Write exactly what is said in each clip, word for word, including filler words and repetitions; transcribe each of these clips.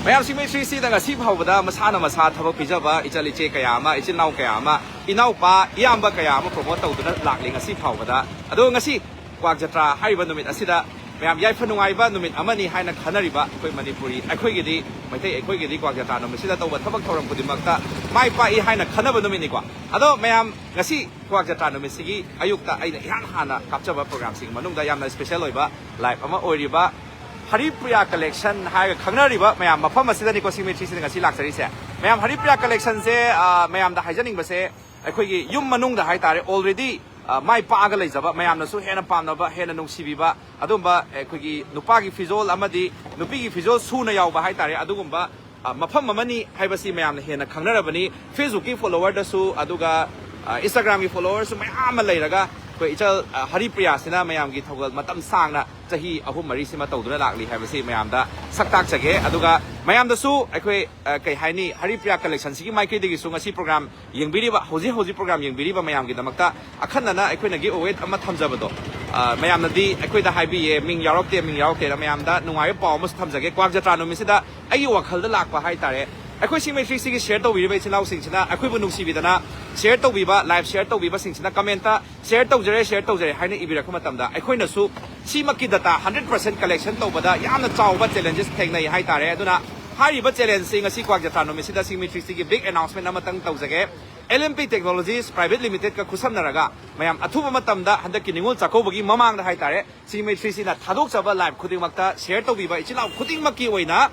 ꯃꯌꯥꯝ, ꯁꯤꯡꯃꯩ ꯊ꯭ꯔꯤ ꯁꯤꯗ ꯉꯁꯤ ꯐꯥꯎꯕꯗ ꯃꯁꯥꯅ ꯃꯁꯥ ꯊꯕꯛ ꯄꯤꯖꯕ ꯏꯆꯜ ꯏꯆꯦ ꯀꯌꯥ ꯑꯃ, ꯏꯆꯤꯜ ꯏꯅꯥꯎ ꯀꯌꯥ ꯑꯃ, ꯏꯅꯥꯎꯄꯥ ꯏꯌꯥꯝꯕ ꯀꯌꯥ ꯑꯃ ꯄ꯭ꯔꯣꯃꯣꯠ ꯇꯧꯗꯨꯅ ꯂꯥꯛꯂꯤ ꯉꯁꯤ ꯐꯥꯎꯕꯗ꯫ ꯑꯗꯣ ꯉꯁꯤ ꯀ꯭ꯋꯥꯛ ꯖꯇ꯭ꯔꯥ ꯍꯥꯏꯔꯤꯕ ꯅꯨꯃꯤꯠ ꯑꯁꯤꯗ ꯃꯌꯥꯝ ꯌꯥꯏꯐ ꯅꯨꯡꯉꯥꯏꯕ ꯅꯨꯃꯤꯠ ꯑꯃꯅꯤ ꯍꯥꯏꯅ ꯈꯟꯅꯔꯤꯕ ꯑꯩꯈꯣꯏ ꯃꯅꯤꯄꯨꯔꯤ, ꯑꯩꯈꯣꯏꯒꯤꯗꯤ, ꯃꯩꯇꯩ ꯑꯩꯈꯣꯏꯒꯤꯗꯤ ꯀ꯭ꯋꯥꯛ ꯖꯇ꯭ꯔꯥ ꯅꯨꯃꯤꯠꯁꯤꯗ ꯇꯧꯕ ꯊꯕꯛ ꯊꯧꯔꯝ ꯈꯨꯗꯤꯡꯃꯛꯇ ꯃꯥꯏ ꯄꯥꯛꯏ ꯍꯥꯏꯅ ꯈꯟꯅꯕ ꯅꯨꯃꯤꯠꯅꯤꯀꯣ꯫ ꯑꯗꯣ ꯃꯌꯥꯝ, ꯉꯁꯤ ꯀ꯭ꯋꯥꯛ ꯖꯇ꯭ꯔꯥ ꯅꯨꯃꯤꯠꯁꯤꯒꯤ ꯑꯌꯨꯛꯇ ꯑꯩꯅ ꯏꯍꯥꯟ ꯍꯥꯟꯅ ꯀꯥꯞꯆꯕ ꯄ꯭ꯔꯣꯒ꯭ꯔꯥꯝꯁꯤꯒꯤ ꯃꯅꯨꯡꯗ ꯌꯥꯝꯅ ꯁ꯭ꯄꯦꯁꯦꯜ ꯑꯣꯏꯕ ꯂꯥꯏꯚ ꯑꯃ ꯑꯣꯏꯔꯤꯕ ꯍꯔꯤꯄ꯭ꯔꯤꯌꯥ ꯀꯂꯦꯛꯁꯟ ꯍꯥꯏꯔꯒ ꯈꯪꯅꯔꯤꯕ ꯃꯌꯥꯝ ꯃꯐꯝ ꯑꯁꯤꯗꯅꯤꯀꯣ, ꯁꯤꯡꯃꯩ ꯊ꯭ꯔꯤ ꯁꯤꯗ ꯉꯁꯤ ꯂꯥꯛꯆꯔꯤꯁꯦ꯫ ꯃꯌꯥꯝ, ꯍꯔꯤꯄ꯭ꯔꯤꯌꯥ ꯀꯂꯦꯛꯁꯟꯁꯦ, ꯑ, ꯃꯌꯥꯝꯗ ꯍꯥꯏꯖꯅꯤꯡꯕꯁꯦ, ꯑꯩꯈꯣꯏꯒꯤ ꯌꯨꯝ ꯃꯅꯨꯡꯗ ꯍꯥꯏꯇꯥꯔꯦ, already, ꯑ, ꯃꯥꯏ ꯄꯥꯛꯑꯒ ꯂꯩꯖꯕ, ꯃꯌꯥꯝꯅꯁꯨ ꯍꯦꯟꯅ ꯄꯥꯝꯅꯕ, ꯍꯦꯟꯅ ꯅꯨꯡꯁꯤꯕꯤꯕ, ꯑꯗꯨꯝꯕ ꯑꯩꯈꯣꯏꯒꯤ ꯅꯨꯄꯥꯒꯤ ꯐꯤꯖꯣꯜ ꯑꯃꯗꯤ ꯅꯨꯄꯤꯒꯤ ꯐꯤꯖꯣꯜ ꯁꯨꯅ ꯌꯥꯎꯕ ꯍꯥꯏꯇꯥꯔꯦ, ꯑꯗꯨꯒꯨꯝꯕ, ꯑ, ꯃꯐꯝ ꯑꯃꯅꯤ ꯍꯥꯏꯕꯁꯤ ꯃꯌꯥꯝꯅ ꯍꯦꯟꯅ ꯈꯪꯅꯔꯕꯅꯤ꯫ Facebook-ꯀꯤ follower-ꯗꯁꯨ, ꯑꯗꯨꯒ, ꯑ, Instagram-ꯒꯤ follower-ꯁꯨ ꯃꯌꯥꯝ ꯑꯃ ꯂꯩꯔꯒ, ꯑꯩꯈꯣꯏ ꯏꯆꯜ, ꯑ, ꯍꯔꯤꯄ꯭ꯔꯤꯌꯥꯁꯤꯅ ꯃꯌꯥꯝꯒꯤ ꯊꯧꯒꯜ ꯃꯇꯝ ꯁꯥꯡꯅ ꯆꯍꯤ ꯑꯍꯨꯝ ꯃꯔꯤꯁꯤꯃ ꯇꯧꯗꯨꯅ ꯂꯥꯛꯂꯤ ꯍꯥꯏꯕꯁꯤ ꯃꯌꯥꯝꯗ ꯁꯛ ꯇꯥꯛꯆꯒꯦ꯫ ꯑꯗꯨꯒ ꯃꯌꯥꯝꯗꯁꯨ ꯑꯩꯈꯣꯏ, ꯑ, ꯀꯩ ꯍꯥꯏꯅꯤ, ꯍꯔꯤꯄ꯭ꯔꯤꯌꯥ ꯀꯂꯦꯛꯁꯟꯁꯤꯒꯤ ꯃꯥꯏꯀꯩꯗꯒꯤꯁꯨ ꯉꯁꯤ ꯄ꯭ꯔꯣꯒ꯭ꯔꯥꯝ ꯌꯦꯡꯕꯤꯔꯤꯕ, ꯍꯧꯖꯤꯛ ꯍꯧꯖꯤꯛ ꯄ꯭ꯔꯣꯒ꯭ꯔꯥꯝ ꯌꯦꯡꯕꯤꯔꯤꯕ ꯃꯌꯥꯝꯒꯤꯗꯃꯛꯇ ꯑꯈꯟꯅꯅ ꯑꯩꯈꯣꯏꯅ ꯒꯤꯐ ꯑꯋꯦ ꯑꯃ ꯊꯝꯖꯕꯗꯣ, ꯑ, ꯃꯌꯥꯝꯅꯗꯤ ꯑꯩꯈꯣꯏꯗ ꯍꯥꯏꯕꯤꯌꯦ, "ꯃꯤꯡ ꯌꯥꯎꯔꯛꯇꯦ, ꯃꯤꯡ ꯌꯥꯎꯔꯛꯇꯦꯅ"꯫ ꯃꯌꯥꯝꯗ ꯅꯨꯡꯉꯥꯏꯕ ꯄꯥꯎ ꯑꯃꯁꯨ ꯊꯝꯖꯒꯦ꯫ ꯀ꯭ꯋꯥꯛ ꯖꯇ꯭ꯔꯥ ꯅꯨꯃꯤꯠꯁꯤꯗ ꯑꯩꯒꯤ ꯋꯥꯈꯜꯗ ꯂꯥꯛꯄ ꯍꯥꯏꯇꯥꯔꯦ, ꯑꯩꯈꯣꯏ ꯁꯤꯡꯃꯩ ꯊ꯭ꯔꯤ ꯁꯤꯒꯤ ꯁꯤꯌꯔ ꯇꯧꯕꯤꯔꯤꯕ ꯏꯆꯤꯜ ꯏꯅꯥꯎꯁꯤꯡꯁꯤꯅ ꯑꯩꯈꯣꯏꯕꯨ ꯅꯨꯡꯁꯤꯕꯤꯗꯅ ꯁꯤꯌꯔ ꯇꯧꯕꯤꯕ, ꯂꯥꯏꯚ ꯁꯤꯌꯔ ꯇꯧꯕꯤꯕꯁꯤꯡꯁꯤꯅ ꯀꯃꯦꯟꯇ "ꯁꯤꯌꯔ ꯇꯧꯖꯔꯦ, ꯁꯤꯌꯔ ꯇꯧꯖꯔꯦ" ꯍꯥꯏꯅ ꯏꯕꯤꯔꯛꯄ ꯃꯇꯝꯗ, ꯑꯩꯈꯣꯏꯅꯁꯨ ꯁꯤꯃꯛꯀꯤ ꯗꯇꯥ ꯍꯟꯗ꯭ꯔꯦꯠ ꯄꯥꯔꯁꯦꯟ ꯀꯂꯦꯛꯁꯟ ꯇꯧꯕꯗ ꯌꯥꯝꯅ ꯆꯥꯎꯕ ꯆꯦꯂꯦꯟꯖꯦꯁ ꯊꯦꯡꯅꯩ ꯍꯥꯏꯇꯥꯔꯦ꯫ ꯑꯗꯨꯅ ꯍꯥꯏꯔꯤꯕ ꯆꯦꯂꯦꯟꯖꯁꯤ ꯉꯁꯤ ꯀ꯭ꯋꯥꯛ ꯖꯇ꯭ꯔꯥ ꯅꯨꯃꯤꯠꯁꯤꯗ ꯁꯤꯡꯃꯩ ꯊ꯭ꯔꯤ ꯁꯤꯒꯤ ꯕꯤꯛ ꯑꯦꯅꯥꯎꯟꯁꯃꯦꯟ ꯑꯃꯇꯪ ꯇꯧꯖꯒꯦ꯫ L M P technologies private ꯂꯤꯃꯤꯇꯦꯗꯀ ꯈꯨꯠꯁꯝꯅꯔꯒ ꯃꯌꯥꯝ ꯑꯊꯨꯕ ꯃꯇꯝꯗ ꯍꯟꯗꯛꯀꯤ ꯅꯤꯉꯣꯜ ꯆꯥꯛꯀꯧꯕꯒꯤ ꯃꯃꯥꯡꯗ ꯍꯥꯏꯇꯥꯔꯦ, ꯁꯤꯡꯃꯩ ꯊ꯭ꯔꯤ ꯁꯤꯅ ꯊꯥꯗꯣꯛꯆꯕ ꯂꯥꯏꯚ ꯈꯨꯗꯤꯡꯃꯛꯇ ꯁꯤꯌꯔ ꯇꯧꯕꯤꯕ ꯏꯆꯤꯜ ꯏꯅꯥꯎ ꯈꯨꯗꯤꯡꯃꯛꯀꯤ ꯑꯣꯏꯅ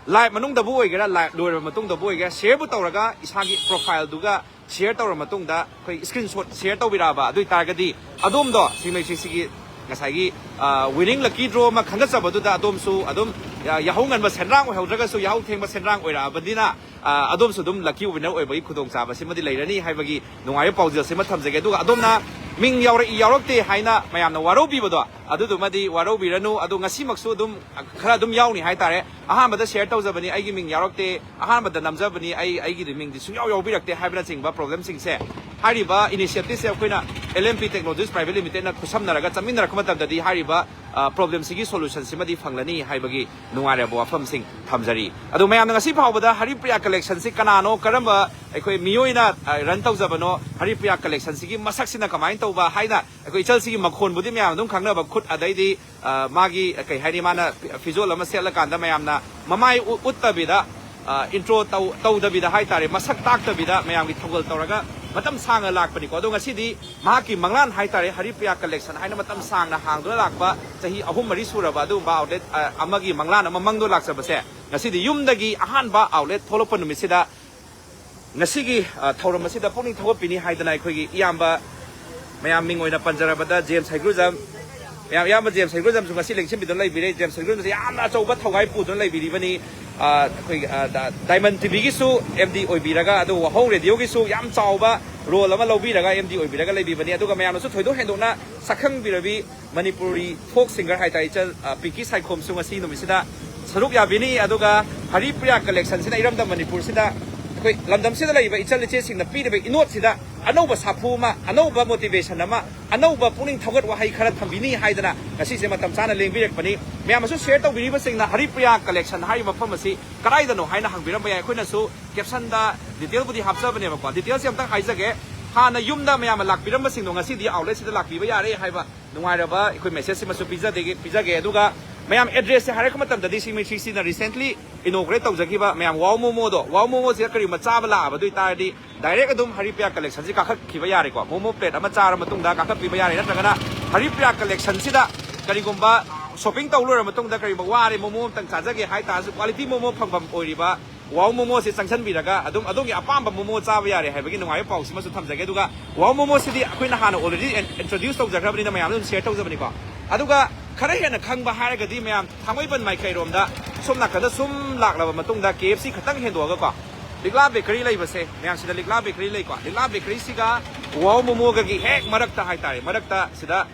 ꯂꯥꯏꯚ ꯃꯅꯨꯡꯗꯕꯨ ꯑꯣꯏꯒꯦꯔꯥ, ꯂꯥꯏꯚ ꯂꯣꯏꯔꯕ ꯃꯇꯨꯡꯗꯕꯨ ꯑꯣꯏꯒꯦꯔꯥ, ꯁꯤꯌꯔꯕꯨ ꯇꯧꯔꯒ ꯏꯁꯥꯒꯤ ꯄ꯭ꯔꯣꯐꯥꯏꯜꯗꯨꯒ ꯁꯤꯌꯔ ꯇꯧꯔꯕ ꯃꯇꯨꯡꯗ ꯑꯩꯈꯣꯏ ꯁ꯭ꯀ꯭ꯔꯤꯟ ꯁꯣꯠ ꯁꯤꯌꯔ ꯇꯧꯕꯤꯔꯛꯑꯕ ꯑꯗꯨ ꯑꯣꯏꯇꯥꯔꯒꯗꯤ, ꯑꯗꯣꯝꯗꯣ ꯁꯤꯡꯃꯩ ꯊ꯭ꯔꯤ ꯁꯤꯒꯤ ꯉꯁꯥꯏꯒꯤ, ꯑ, ꯋꯤꯅꯤꯡ ꯂꯛꯀꯤ ꯗ꯭ꯔꯣ ꯑꯃ ꯈꯟꯒꯠꯆꯕꯗꯨꯗ ꯑꯗꯣꯝꯁꯨ ꯑꯗꯨꯝ ꯌꯥ-, ꯌꯥꯍꯧ ꯉꯟꯕ ꯁꯦꯟꯗ꯭ꯔꯥꯡ ꯑꯣꯏꯍꯧꯗ꯭ꯔꯒꯁꯨ ꯌꯥꯍꯧ ꯊꯦꯡꯕ ꯁꯦꯟꯗ꯭ꯔꯥꯡ ꯑꯣꯏꯔꯛꯑꯕꯅꯤꯅ, ꯑ, ꯑꯗꯣꯝꯁꯨ ꯑꯗꯨꯝ ꯂꯛꯀꯤ ꯋꯤꯅꯔ ꯑꯣꯏꯕꯒꯤ ꯈꯨꯗꯣꯡꯆꯥꯕꯁꯤꯃꯗꯤ ꯂꯩꯔꯅꯤ ꯍꯥꯏꯕꯒꯤ ꯅꯨꯡꯉꯥꯏꯕ ꯄꯥꯎꯖꯦꯜꯁꯤꯃ ꯊꯝꯖꯒꯦ꯫ ꯑꯗꯨꯒ ꯑꯗꯣꯝꯅ ꯃꯤꯡ ꯌꯥꯎꯔꯛꯏ ꯌꯥꯎꯔꯛꯇꯦ ꯍꯥꯏꯅ ꯃꯌꯥꯝꯅ ꯋꯥꯔꯧꯕꯤꯕꯗꯣ, ꯑꯗꯨꯗꯨꯃꯗꯤ ꯋꯥꯔꯧꯕꯤꯔꯅꯨ꯫ ꯑꯗꯣ ꯉꯁꯤꯃꯛꯁꯨ ꯑꯗꯨꯝ ꯈꯔ ꯑꯗꯨꯝ ꯌꯥꯎꯅꯤ ꯍꯥꯏꯇꯥꯔꯦ꯫ ꯑꯍꯥꯟꯕꯗ ꯁꯤꯌꯔ ꯇꯧꯖꯕꯅꯤ, ꯑꯩꯒꯤ ꯃꯤꯡ ꯌꯥꯎꯔꯛꯇꯦ, ꯑꯍꯥꯟꯕꯗ ꯅꯝꯖꯕꯅꯤ, ꯑꯩ, ꯑꯩꯒꯤꯗꯤ ꯃꯤꯡꯗꯤ ꯁꯨꯡꯌꯥꯎ ꯌꯥꯎꯕꯤꯔꯛꯇꯦ ꯍꯥꯏꯕꯅꯆꯤꯡꯕ ꯄ꯭ꯔꯣꯕ꯭ꯂꯦꯝꯁꯤꯡꯁꯦ ꯍꯥꯏꯔꯤꯕ initiative ꯁꯦ ꯑꯩꯈꯣꯏꯅ L M P Technologies Private Limited ꯅ ꯈꯨꯠꯁꯝꯅꯔꯒ ꯆꯠꯃꯤꯟꯅꯔꯛꯄ ꯃꯇꯝꯗꯗꯤ ꯍꯥꯏꯔꯤꯕ problem ꯁꯤꯒꯤ solution ꯁꯤꯃꯗꯤ ꯐꯪꯂꯅꯤ ꯍꯥꯏꯕꯒꯤ ꯅꯨꯡꯉꯥꯏꯔꯕ ꯋꯥꯐꯝꯁꯤꯡ ꯊꯝꯖꯔꯤ꯫ ꯑꯗꯣ ꯃꯌꯥꯝꯅ ꯉꯁꯤ ꯐꯥꯎꯕꯗ ꯍꯔꯤꯄ꯭ꯔꯤꯌꯥ collection ꯁꯤ ꯀꯅꯥꯅꯣ, ꯀꯔꯝꯕ ꯑꯩꯈꯣꯏ ꯃꯤꯑꯣꯏꯅ run ꯇꯧꯖꯕꯅꯣ, ꯍꯔꯤꯄ꯭ꯔꯤꯌꯥ collection ꯁꯤꯒꯤ ꯃꯁꯛꯁꯤꯅ ꯀꯃꯥꯏꯅ ꯇꯧꯕ ꯍꯥꯏꯅ ꯑꯩꯈꯣꯏ ꯏꯆꯜꯁꯤꯒꯤ ꯃꯈꯣꯟꯕꯨꯗꯤ ꯃꯌꯥꯝ ꯑꯗꯨꯝ ꯈꯪꯅꯕ ꯈꯨꯠ, ꯑꯗꯩꯗꯤ ꯃꯥꯒꯤ ꯀꯩ ꯍꯥꯏꯅꯤ, ꯃꯥꯅ ꯐꯤꯖꯣꯜ ꯑꯃ ꯁꯦꯠꯂꯀꯥꯟꯗ ꯃꯌꯥꯝꯅ ꯃꯃꯥꯏ ꯎꯠꯇꯕꯤꯗ, intro ꯇꯧꯗꯕꯤꯗ ꯍꯥꯏꯇꯥꯔꯦ, ꯃꯁꯛ ꯇꯥꯛꯇꯕꯤꯗ ꯃꯌꯥꯝꯒꯤ ꯊꯧꯒꯜ ꯇꯧꯔꯒ ꯃꯇꯝ ꯁꯥꯡꯅ ꯂꯥꯛꯄꯅꯤꯀꯣ꯫ ꯑꯗꯣ ꯉꯁꯤꯗꯤ ꯃꯍꯥꯛꯀꯤ ꯃꯪꯂꯥꯟ ꯍꯥꯏꯇꯥꯔꯦ, ꯍꯔꯤꯄ꯭ꯔꯤꯌꯥ collection ꯍꯥꯏꯅ ꯃꯇꯝ ꯁꯥꯡꯅ ꯍꯥꯡꯗꯨꯅ ꯂꯥꯛꯄ, ꯆꯍꯤ ꯑꯍꯨꯝ ꯃꯔꯤ ꯁꯨꯔꯕ ꯑꯗꯨꯒꯨꯝꯕ outlet ꯑꯃꯒꯤ ꯃꯪꯂꯥꯟ ꯑꯃ ꯃꯪꯗꯨꯅ ꯂꯥꯛꯆꯕꯁꯦ ꯉꯁꯤꯗꯤ ꯌꯨꯝꯗꯒꯤ ꯑꯍꯥꯟꯕ outlet ꯊꯣꯛꯂꯛꯄ ꯅꯨꯃꯤꯠꯁꯤꯗ ꯉꯁꯤꯒꯤ ꯊꯧꯔꯝ ꯑꯁꯤꯗ ꯄꯨꯛꯅꯤꯡ ꯊꯧꯒꯠꯄꯤꯅꯤ ꯍꯥꯏꯗꯅ ꯑꯩꯈꯣꯏꯒꯤ ꯏꯌꯥꯝꯕ, ꯃꯌꯥꯝ ꯃꯤꯡ ꯑꯣꯏꯅ ꯄꯟꯖꯔꯕꯗ ꯖꯦꯝꯁ ꯍꯩꯒ꯭ꯔꯨꯖꯝ, ꯃꯌꯥꯝ ꯏꯌꯥꯝꯕ ꯖꯦꯝꯁ ꯍꯩꯒ꯭ꯔꯨꯖꯝꯁꯨ ꯉꯁꯤ ꯂꯦꯡꯁꯤꯟꯕꯤꯗꯨꯅ ꯂꯩꯕꯤꯔꯦ꯫ ꯖꯦꯝꯁ ꯍꯩꯒ꯭ꯔꯨꯖꯝꯁꯦ ꯌꯥꯝꯅ ꯑꯆꯧꯕ ꯊꯧꯒꯥꯏ ꯄꯨꯗꯨꯅ ꯂꯩꯕꯤꯔꯤꯕꯅꯤ꯫ ꯑꯩꯈꯣꯏꯒꯤ Diamond T V ꯒꯤꯁꯨ M D ꯑꯣꯏꯕꯤꯔꯒ, ꯑꯗꯨꯒ ꯋꯥꯍꯧ Radio ꯒꯤꯁꯨ ꯌꯥꯝ ꯆꯥꯎꯕ role ꯑꯃ ꯂꯧꯕꯤꯔꯒ M D ꯑꯣꯏꯕꯤꯔꯒ ꯂꯩꯕꯤꯕꯅꯤ꯫ ꯑꯗꯨꯒ ꯃꯌꯥꯝꯅꯁꯨ ꯊꯣꯏꯗꯣꯛ ꯍꯦꯟꯗꯣꯛꯅ ꯁꯛꯈꯪꯕꯤꯔꯕꯤ ꯃꯅꯤꯄꯨꯔꯤ folk singer ꯍꯥꯏꯇꯥꯔꯦ, ꯏꯆꯜ ꯄꯤꯡꯀꯤ ꯁꯥꯏꯈꯣꯝꯁꯨ ꯉꯁꯤ ꯅꯨꯃꯤꯠꯁꯤꯗ ꯁꯔꯨꯛ ꯌꯥꯕꯤꯅꯤ꯫ ꯑꯗꯨꯒ ꯍꯔꯤꯄ꯭ꯔꯤꯌꯥ collection ꯁꯤꯅ ꯏꯔꯝꯗꯝ ꯃꯅꯤꯄꯨꯔꯁꯤꯗ ꯑꯩꯈꯣꯏ ꯂꯝꯗꯝꯁꯤꯗ ꯂꯩꯔꯤꯕ ꯏꯆꯜ ꯏꯆꯦꯁꯤꯡꯅ ꯄꯤꯔꯤꯕ ꯏꯅꯣꯠꯁꯤꯗ ꯑꯅꯧꯕ ꯁꯥꯐꯨ ꯑꯃ, ꯑꯅꯧꯕ motivation ꯑꯃ, ꯑꯅꯧꯕ ꯄꯨꯛꯅꯤꯡ ꯊꯧꯒꯠ ꯋꯥꯍꯩ ꯈꯔ ꯊꯝꯕꯤꯅꯤ ꯍꯥꯏꯗꯅ ꯉꯁꯤꯁꯦ ꯃꯇꯝ ꯆꯥꯅ ꯂꯦꯡꯕꯤꯔꯛꯄꯅꯤ꯫ ꯃꯌꯥꯝꯅꯁꯨ share ꯇꯧꯕꯤꯔꯤꯕꯁꯤꯡꯅ ꯍꯔꯤꯄ꯭ꯔꯤꯌꯥ collection ꯍꯥꯏꯔꯤꯕ ꯃꯐꯝ ꯑꯁꯤ ꯀꯗꯥꯏꯗꯅꯣ ꯍꯥꯏꯅ ꯍꯪꯕꯤꯔꯝꯕ ꯌꯥꯏ꯫ ꯑꯩꯈꯣꯏꯅꯁꯨ caption ꯗ detail ꯕꯨꯗꯤ ꯍꯥꯞꯆꯕꯅꯦꯕꯀꯣ꯫ Detail ꯁꯦ ꯑꯝꯇꯪ ꯍꯥꯏꯖꯒꯦ꯫ ꯍꯥꯟꯅ ꯌꯨꯝꯗ ꯃꯌꯥꯝꯅ ꯂꯥꯛꯄꯤꯔꯝꯕꯁꯤꯡꯗꯣ ꯉꯁꯤꯗꯤ outlet ꯁꯤꯗ ꯂꯥꯛꯄꯤꯕ ꯌꯥꯔꯦ ꯍꯥꯏꯕ ꯅꯨꯡꯉꯥꯏꯔꯕ ꯑꯩꯈꯣꯏ message ꯁꯤꯃꯁꯨ ꯄꯤꯖꯗꯒꯦ, ꯄꯤꯖꯒꯦ꯫ ꯑꯗꯨꯒ ꯃꯌꯥꯝ address ꯁꯦ ꯍꯥꯏꯔꯛꯄ ꯃꯇꯝꯗꯗꯤ ꯁꯤꯡꯃꯩ ꯊ꯭ꯔꯤ ꯁꯤꯅ recently inaugurate ꯇꯧꯖꯈꯤꯕ ꯃꯌꯥꯝ Wow Momo ꯗꯣ, Wow Momo ꯁꯤꯗ ꯀꯔꯤꯒꯨꯝꯕ ꯆꯥꯕ ꯂꯥꯛꯑꯕ ꯑꯗꯨ ꯑꯣꯏꯇꯥꯔꯗꯤ direct ꯑꯗꯨꯝ ꯍꯔꯤꯄ꯭ꯔꯤꯌꯥ collection ꯁꯤ ꯀꯥꯈꯠꯈꯤꯕ ꯌꯥꯔꯦꯀꯣ꯫ Momo plate ꯑꯃ ꯆꯥꯔ ꯃꯇꯨꯡꯗ ꯀꯥꯈꯠꯄꯤꯕ ꯌꯥꯔꯦ, ꯅꯠꯇ꯭ꯔꯒꯅ ꯍꯔꯤꯄ꯭ꯔꯤꯌꯥ collection ꯁꯤꯗ ꯀꯔꯤꯒꯨꯝꯕ shopping ꯇꯧ ꯂꯣꯏꯔ ꯃꯇꯨꯡꯗ ꯀꯔꯤꯒꯨꯝꯕ ꯋꯥꯔꯦ, momo ꯑꯝꯇꯪ ꯆꯥꯖꯒꯦ ꯍꯥꯏꯇꯥꯔꯁꯨ quality momo ꯐꯪꯐꯝ ꯑꯣꯏꯔꯤꯕ Wow Momo ꯁꯦ ꯆꯪꯁꯤꯟꯕꯤꯔꯒ ꯑꯗꯨꯝ ꯑꯗꯣꯝꯒꯤ ꯑꯄꯥꯝꯕ momo ꯆꯥꯕ ꯌꯥꯔꯦ ꯍꯥꯏꯕꯒꯤ ꯅꯨꯡꯉꯥꯏꯕ ꯄꯥꯎꯁꯤꯃꯁꯨ ꯊꯝꯖꯒꯦ꯫ ꯑꯗꯨꯒ Wow Momo ꯁꯤꯗꯤ ꯑꯩꯈꯣꯏꯅ ꯍꯥꯟꯅ already introduce ꯇꯧꯖꯈ꯭ꯔꯕꯅꯤꯅ ꯃꯌꯥꯝ ꯑꯗꯨꯝ share ꯇꯧꯖꯕꯅꯤꯀꯣ꯫ ꯑꯗꯨꯒ ꯈꯔ ꯍꯦꯟꯅ ꯈꯪꯕ ꯍꯥꯏꯔꯒꯗꯤ ꯃꯌꯥꯝ ꯊꯥꯡꯃꯩꯕꯟ ꯃꯥꯏꯀꯩꯔꯣꯝꯗ ꯁꯣꯝ ꯅꯥꯀꯟꯗ ꯁꯨꯝ ꯂꯥꯛꯂꯕ ꯃꯇꯨꯡꯗ K F C ꯈꯛꯇꯪ ꯍꯦꯟꯗꯣꯛꯑꯒꯀꯣ, ꯂꯤꯛꯂꯥ bakery ꯂꯩꯕꯁꯦ, ꯃꯌꯥꯝ ꯁꯤꯗ ꯂꯤꯛꯂꯥ bakery ꯂꯩꯀꯣ, ꯂꯤꯛꯂꯥ bakery ꯁꯤꯒ Wow Momo ꯒꯒꯤ ꯍꯦꯛ ꯃꯔꯛꯇ ꯍꯥꯏꯇꯥꯔꯦ, ꯃꯔꯛꯇ ꯁꯤꯗ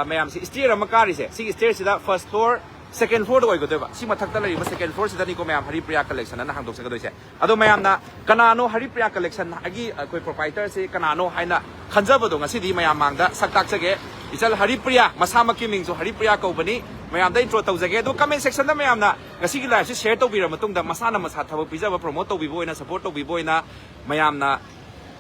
ꯃꯌꯥꯝꯁꯤ stair ꯑꯃ ꯀꯥꯔꯤꯁꯦ, ꯁꯤꯒꯤ stair ꯁꯤꯗ first floor ꯁꯦꯀꯦꯟ ꯐ꯭ꯂꯣꯔꯗ ꯑꯣꯏꯒꯗꯣꯏꯕ꯫ ꯁꯤ ꯃꯊꯛꯇ ꯂꯩꯔꯤꯕ ꯁꯦꯀꯦꯟ ꯐ꯭ꯂꯣꯔꯁꯤꯗꯅꯤꯀꯣ ꯃꯌꯥꯝ ꯍꯔꯤꯄ꯭ꯔꯤꯌꯥ ꯀꯂꯦꯛꯁꯟ ꯑꯅ ꯍꯥꯡꯗꯣꯛꯆꯒꯗꯣꯏꯁꯦ꯫ ꯑꯗꯣ ꯃꯌꯥꯝꯅ ꯀꯅꯥꯅꯣ ꯍꯔꯤꯄ꯭ꯔꯤꯌꯥ ꯀꯂꯦꯛꯁꯟꯒꯤ ꯑꯩꯈꯣꯏ ꯄ꯭ꯔꯣꯄꯥꯏꯇꯔꯁꯤ ꯀꯅꯥꯅꯣ ꯍꯥꯏꯅ ꯈꯟꯖꯕꯗꯣ ꯉꯁꯤꯗꯤ ꯃꯌꯥꯝ ꯃꯥꯡꯗ ꯁꯛ ꯇꯥꯛꯆꯒꯦ꯫ ꯏꯆꯜ ꯍꯔꯤꯄ꯭ꯔꯤꯌꯥ, ꯃꯁꯥꯃꯛꯀꯤ ꯃꯤꯡꯁꯨ ꯍꯔꯤꯄ꯭ꯔꯤꯌꯥ ꯀꯧꯕꯅꯤ꯫ ꯃꯌꯥꯝꯗ ꯏꯟꯇ꯭ꯔꯣ ꯇꯧꯖꯒꯦ꯫ ꯑꯗꯣ ꯀꯃꯦꯟ ꯁꯦꯛꯁꯟꯗ ꯃꯌꯥꯝꯅ ꯉꯁꯤꯒꯤ ꯂꯥꯏꯐꯁꯤ ꯁꯦꯌꯔ ꯇꯧꯕꯤꯔ ꯃꯇꯨꯡꯗ, ꯃꯁꯥꯅ ꯃꯁꯥ ꯊꯕꯛ ꯄꯤꯖꯕ ꯄ꯭ꯔꯣꯃꯣꯠ ꯇꯧꯕꯤꯕ ꯑꯣꯏꯅ, ꯁꯄꯣꯔꯠ ꯇꯧꯕꯤꯕ ꯑꯣꯏꯅ ꯃꯌꯥꯝꯅ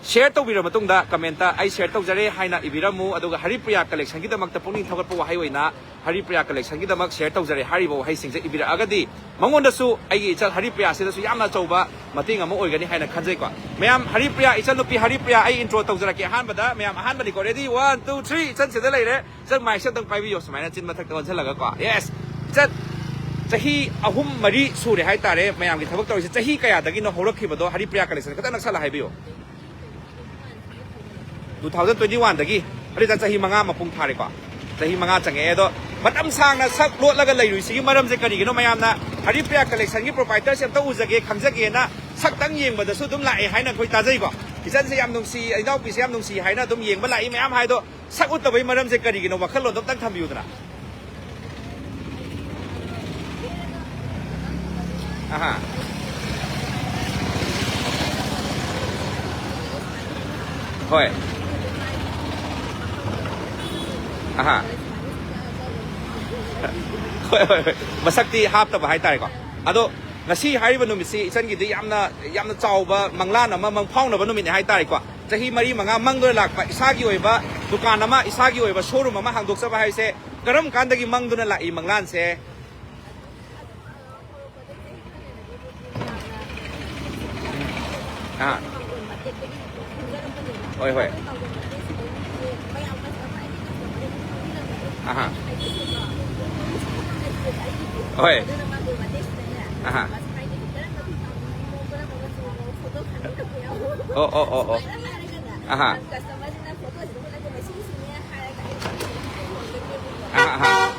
ꯁꯦꯌꯔ ꯇꯧꯕꯤꯔ ꯃꯇꯨꯡꯗ ꯀꯃꯦꯟꯇ "ꯑꯩ ꯁꯦꯌꯔ ꯇꯧꯖꯔꯦ" ꯍꯥꯏꯅ ꯏꯕꯤꯔꯝꯃꯨ꯫ ꯑꯗꯨꯒ ꯍꯔꯤꯄ꯭ꯔꯤꯌꯥ ꯀꯂꯦꯛꯁꯟꯒꯤꯗꯃꯛꯇ ꯄꯨꯛꯅꯤꯡ ꯊꯧꯒꯠꯄ ꯋꯥꯍꯩ ꯑꯣꯏꯅ "ꯍꯔꯤꯄ꯭ꯔꯤꯌꯥ ꯀꯂꯦꯛꯁꯟꯒꯤꯗꯃꯛ ꯁꯦꯌꯔ ꯇꯧꯖꯔꯦ" ꯍꯥꯏꯔꯤꯕ ꯋꯥꯍꯩꯁꯤꯡꯁꯦ ꯏꯕꯤꯔꯛꯑꯒꯗꯤ ꯃꯉꯣꯟꯗꯁꯨ ꯑꯩꯒꯤ ꯏꯆꯜ ꯍꯔꯤꯄ꯭ꯔꯤꯌꯥꯁꯤꯗꯁꯨ ꯌꯥꯝꯅ ꯑꯆꯧꯕ ꯃꯇꯦꯡ ꯑꯃ ꯑꯣꯏꯒꯅꯤ ꯍꯥꯏꯅ ꯈꯟꯖꯩꯀꯣ꯫ ꯃꯌꯥꯝ, ꯍꯔꯤꯄ꯭ꯔꯤꯌꯥ, ꯏꯆꯜꯅꯨꯄꯤ ꯍꯔꯤꯄ꯭ꯔꯤꯌꯥ, ꯑꯩ ꯏꯟꯇ꯭ꯔꯣ ꯇꯧꯖꯔꯛꯀꯦ꯫ ꯑꯍꯥꯟꯕꯗ ꯃꯌꯥꯝ, ꯑꯍꯥꯟꯕꯅꯤꯀꯣ, ꯔꯦꯗꯤ, ꯋꯥꯟ, ꯇꯨ, ꯊ꯭ꯔꯤ, ꯏꯆꯟꯁꯤꯗ ꯂꯩꯔꯦ꯫ ꯏꯆꯟ, ꯃꯥꯏꯛꯁꯦ ꯑꯝꯇꯪ ꯄꯥꯏꯕꯤꯌꯣ, ꯁꯨꯃꯥꯏꯅ ꯆꯤꯟ ꯃꯊꯛꯇ ꯑꯣꯟꯁꯤꯜꯂꯒꯀꯣ꯫ ꯌꯦꯁ꯫ ꯏꯆꯟ, ꯆꯍꯤ ꯑꯍꯨꯝ ꯃꯔꯤ ꯁꯨꯔꯦ ꯍꯥꯏꯇꯥꯔꯦ ꯃꯌꯥꯝꯒꯤ ꯊꯕꯛ ꯇꯧꯔꯤꯁꯦ꯫ ꯆꯍꯤ ꯀꯌꯥꯗꯒꯤꯅꯣ ꯍꯧꯔꯛꯈꯤꯕꯗꯣ? ꯍꯔꯤꯄ꯭ꯔꯤꯌꯥ ꯀꯂꯦꯛꯁꯟ ꯈꯤꯇꯪ ꯅꯛꯁꯜꯂ ꯍꯥꯏꯕꯤꯌꯨ꯫ ꯇꯨ ꯊꯥꯎꯖꯟ ꯇ꯭ꯋꯦꯟꯇꯤ ꯋꯥꯟꯗꯒꯤ꯫ ꯑꯗꯨꯗ ꯆꯍꯤ ꯃꯉꯥ ꯃꯄꯨꯡ ꯐꯥꯔꯦꯀꯣ꯫ ꯆꯍꯤ ꯃꯉꯥ ꯆꯪꯉꯛꯑꯦ꯫ ꯑꯗꯣ ꯃꯇꯝ ꯁꯥꯡꯅ ꯁꯛ ꯂꯣꯠꯂꯒ ꯂꯩꯔꯨꯏꯁꯤꯒꯤ ꯃꯔꯝꯁꯦ ꯀꯔꯤꯒꯤꯅꯣ? ꯃꯌꯥꯝꯅ ꯍꯔꯤꯄ꯭ꯔꯤꯌꯥ ꯀꯂꯦꯛꯁꯟꯒꯤ ꯄ꯭ꯔꯣꯄꯥꯏꯇꯔꯁꯦ ꯑꯝꯇ ꯎꯖꯒꯦ, ꯈꯪꯖꯒꯦꯅ ꯁꯛꯇꯪ ꯌꯦꯡꯕꯗꯁꯨ ꯑꯗꯨꯝ ꯂꯥꯛꯑꯦ ꯍꯥꯏꯅ ꯑꯩꯈꯣꯏ ꯇꯥꯖꯩꯀꯣ꯫ ꯏꯆꯟꯁꯦ ꯌꯥꯝ ꯅꯨꯡꯁꯤ, ꯏꯅꯥꯎꯄꯤꯁꯦ ꯌꯥꯝ ꯅꯨꯡꯁꯤ ꯍꯥꯏꯅ ꯑꯗꯨꯝ ꯌꯦꯡꯕ ꯂꯥꯛꯏ ꯃꯌꯥꯝ ꯍꯥꯏꯗꯣ꯫ ꯁꯛ ꯎꯠꯇꯕꯩ ꯃꯔꯝꯁꯦ ꯀꯔꯤꯒꯤꯅꯣ? ꯋꯥꯈꯜꯂꯣꯟꯗꯣ ꯑꯝꯇꯪ ꯊꯝꯕꯤꯌꯨꯗꯅ꯫ ꯑꯍꯥ꯫ ꯍꯣꯏ꯫ ꯑꯍꯥ꯫ ꯍꯣꯏ, ꯍꯣꯏ, ꯍꯣꯏ꯫ ꯃꯁꯛꯇꯤ ꯍꯥꯞꯇꯕ ꯍꯥꯏꯇꯥꯔꯦꯀꯣ꯫ ꯑꯗꯣ ꯉꯁꯤ ꯍꯥꯏꯔꯤꯕ ꯅꯨꯃꯤꯠꯁꯤ ꯏꯆꯟꯒꯤꯗꯤ ꯌꯥꯝꯅ, ꯌꯥꯝꯅ ꯆꯥꯎꯕ ꯃꯪꯂꯥꯟ ꯑꯃ, ꯃꯪꯐꯥꯎꯅꯕ ꯅꯨꯃꯤꯠꯅꯤ ꯍꯥꯏꯇꯥꯔꯦꯀꯣ꯫ ꯆꯍꯤ ꯃꯔꯤ ꯃꯉꯥ ꯃꯪꯗꯨꯅ ꯂꯥꯛꯄ, ꯏꯁꯥꯒꯤ ꯑꯣꯏꯕ ꯗꯨꯀꯥꯟ ꯑꯃ, ꯏꯁꯥꯒꯤ ꯑꯣꯏꯕ ꯁꯣꯔꯨꯝ ꯑꯃ ꯍꯥꯡꯗꯣꯛꯆꯕ ꯍꯥꯏꯁꯦ ꯀꯔꯝ ꯀꯥꯟꯗꯒꯤ ꯃꯪꯗꯨꯅ ꯂꯥꯛꯏ ꯃꯪꯂꯥꯟꯁꯦ? ꯑꯥ꯫ ꯍꯣꯏ, ꯍꯣꯏ꯫ ꯑꯍꯥ꯫ ꯍꯣꯏ꯫ ꯑꯍꯥ꯫ ꯑꯣ, ꯑꯣ, ꯑꯣ, ꯑꯣ꯫ ꯑꯍꯥ꯫ ꯑꯍꯥ, ꯑꯍꯥ꯫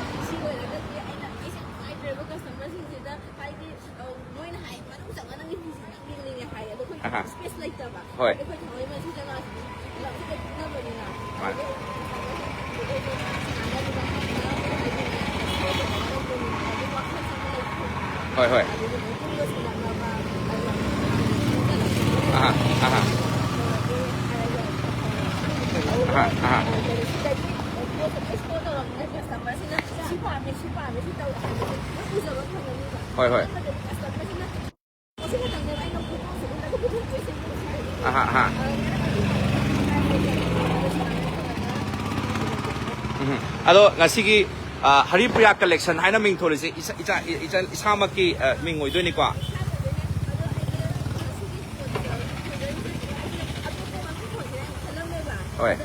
ꯅꯨꯡꯉꯥꯏꯇ꯭ꯔꯦꯕ ꯀꯁꯇꯃꯔꯁꯤꯡꯁꯤꯗ, ꯍꯥꯏꯗꯤ, ꯑ, ꯃꯣꯏꯅ ꯍꯥꯏ, "ꯃꯅꯨꯡ ꯆꯪꯉ ꯅꯪꯒꯤ ꯐꯤꯁꯦ ꯌꯥꯝ ꯌꯦꯡꯅꯤꯡꯉꯦ" ꯍꯥꯏ, ꯑꯗꯣ ꯑꯩꯈꯣꯏ ꯑꯍꯥ꯫ ꯁ꯭ꯄꯦꯁ ꯂꯩꯇꯕ꯫ ꯍꯣꯏ꯫ ꯑꯗꯣ ꯑꯩꯈꯣꯏ ꯊꯥꯡꯃꯩꯕꯟꯁꯤ ꯖꯒꯥꯁꯤꯗꯤ ꯄꯨꯂꯞꯁꯤꯗ ꯄꯤꯛꯅꯕꯅꯤꯅ꯫ ꯃꯥꯅꯦ꯫ ꯑꯗꯩ ꯀꯁꯇꯃꯔꯁꯤꯡ ꯁꯥꯟꯅꯅꯕ ꯍꯣꯠꯅꯕ ꯍꯥꯏꯗꯤꯅꯦ, ꯁ꯭ꯄꯦꯁ ꯂꯩꯇꯕ ꯉꯝꯗꯕꯅꯤꯅ꯫ ꯍꯣꯏ, ꯍꯣꯏ꯫ ꯑꯍꯥ, ꯑꯍꯥ꯫ ꯑꯍꯥ, ꯑꯍꯥ꯫ ꯍꯣꯏ, ꯍꯣꯏ꯫ ꯑꯍꯥ, ꯑꯍꯥ꯫ ꯎꯝ꯫ ꯑꯗꯣ ꯉꯁꯤꯒꯤ, ꯑ, ꯍꯔꯤꯄ꯭ꯔꯤꯌꯥ collection ꯍꯥꯏꯅ ꯃꯤꯡ ꯊꯣꯜꯂꯤꯁꯦ ꯏꯁꯥ, ꯏꯆꯥ, ꯏꯆꯥ, ꯏꯁꯥꯃꯛꯀꯤ, ꯑ, ꯃꯤꯡ ꯑꯣꯏꯗꯣꯏꯅꯤꯀꯣ꯫ ꯍꯣꯏ꯫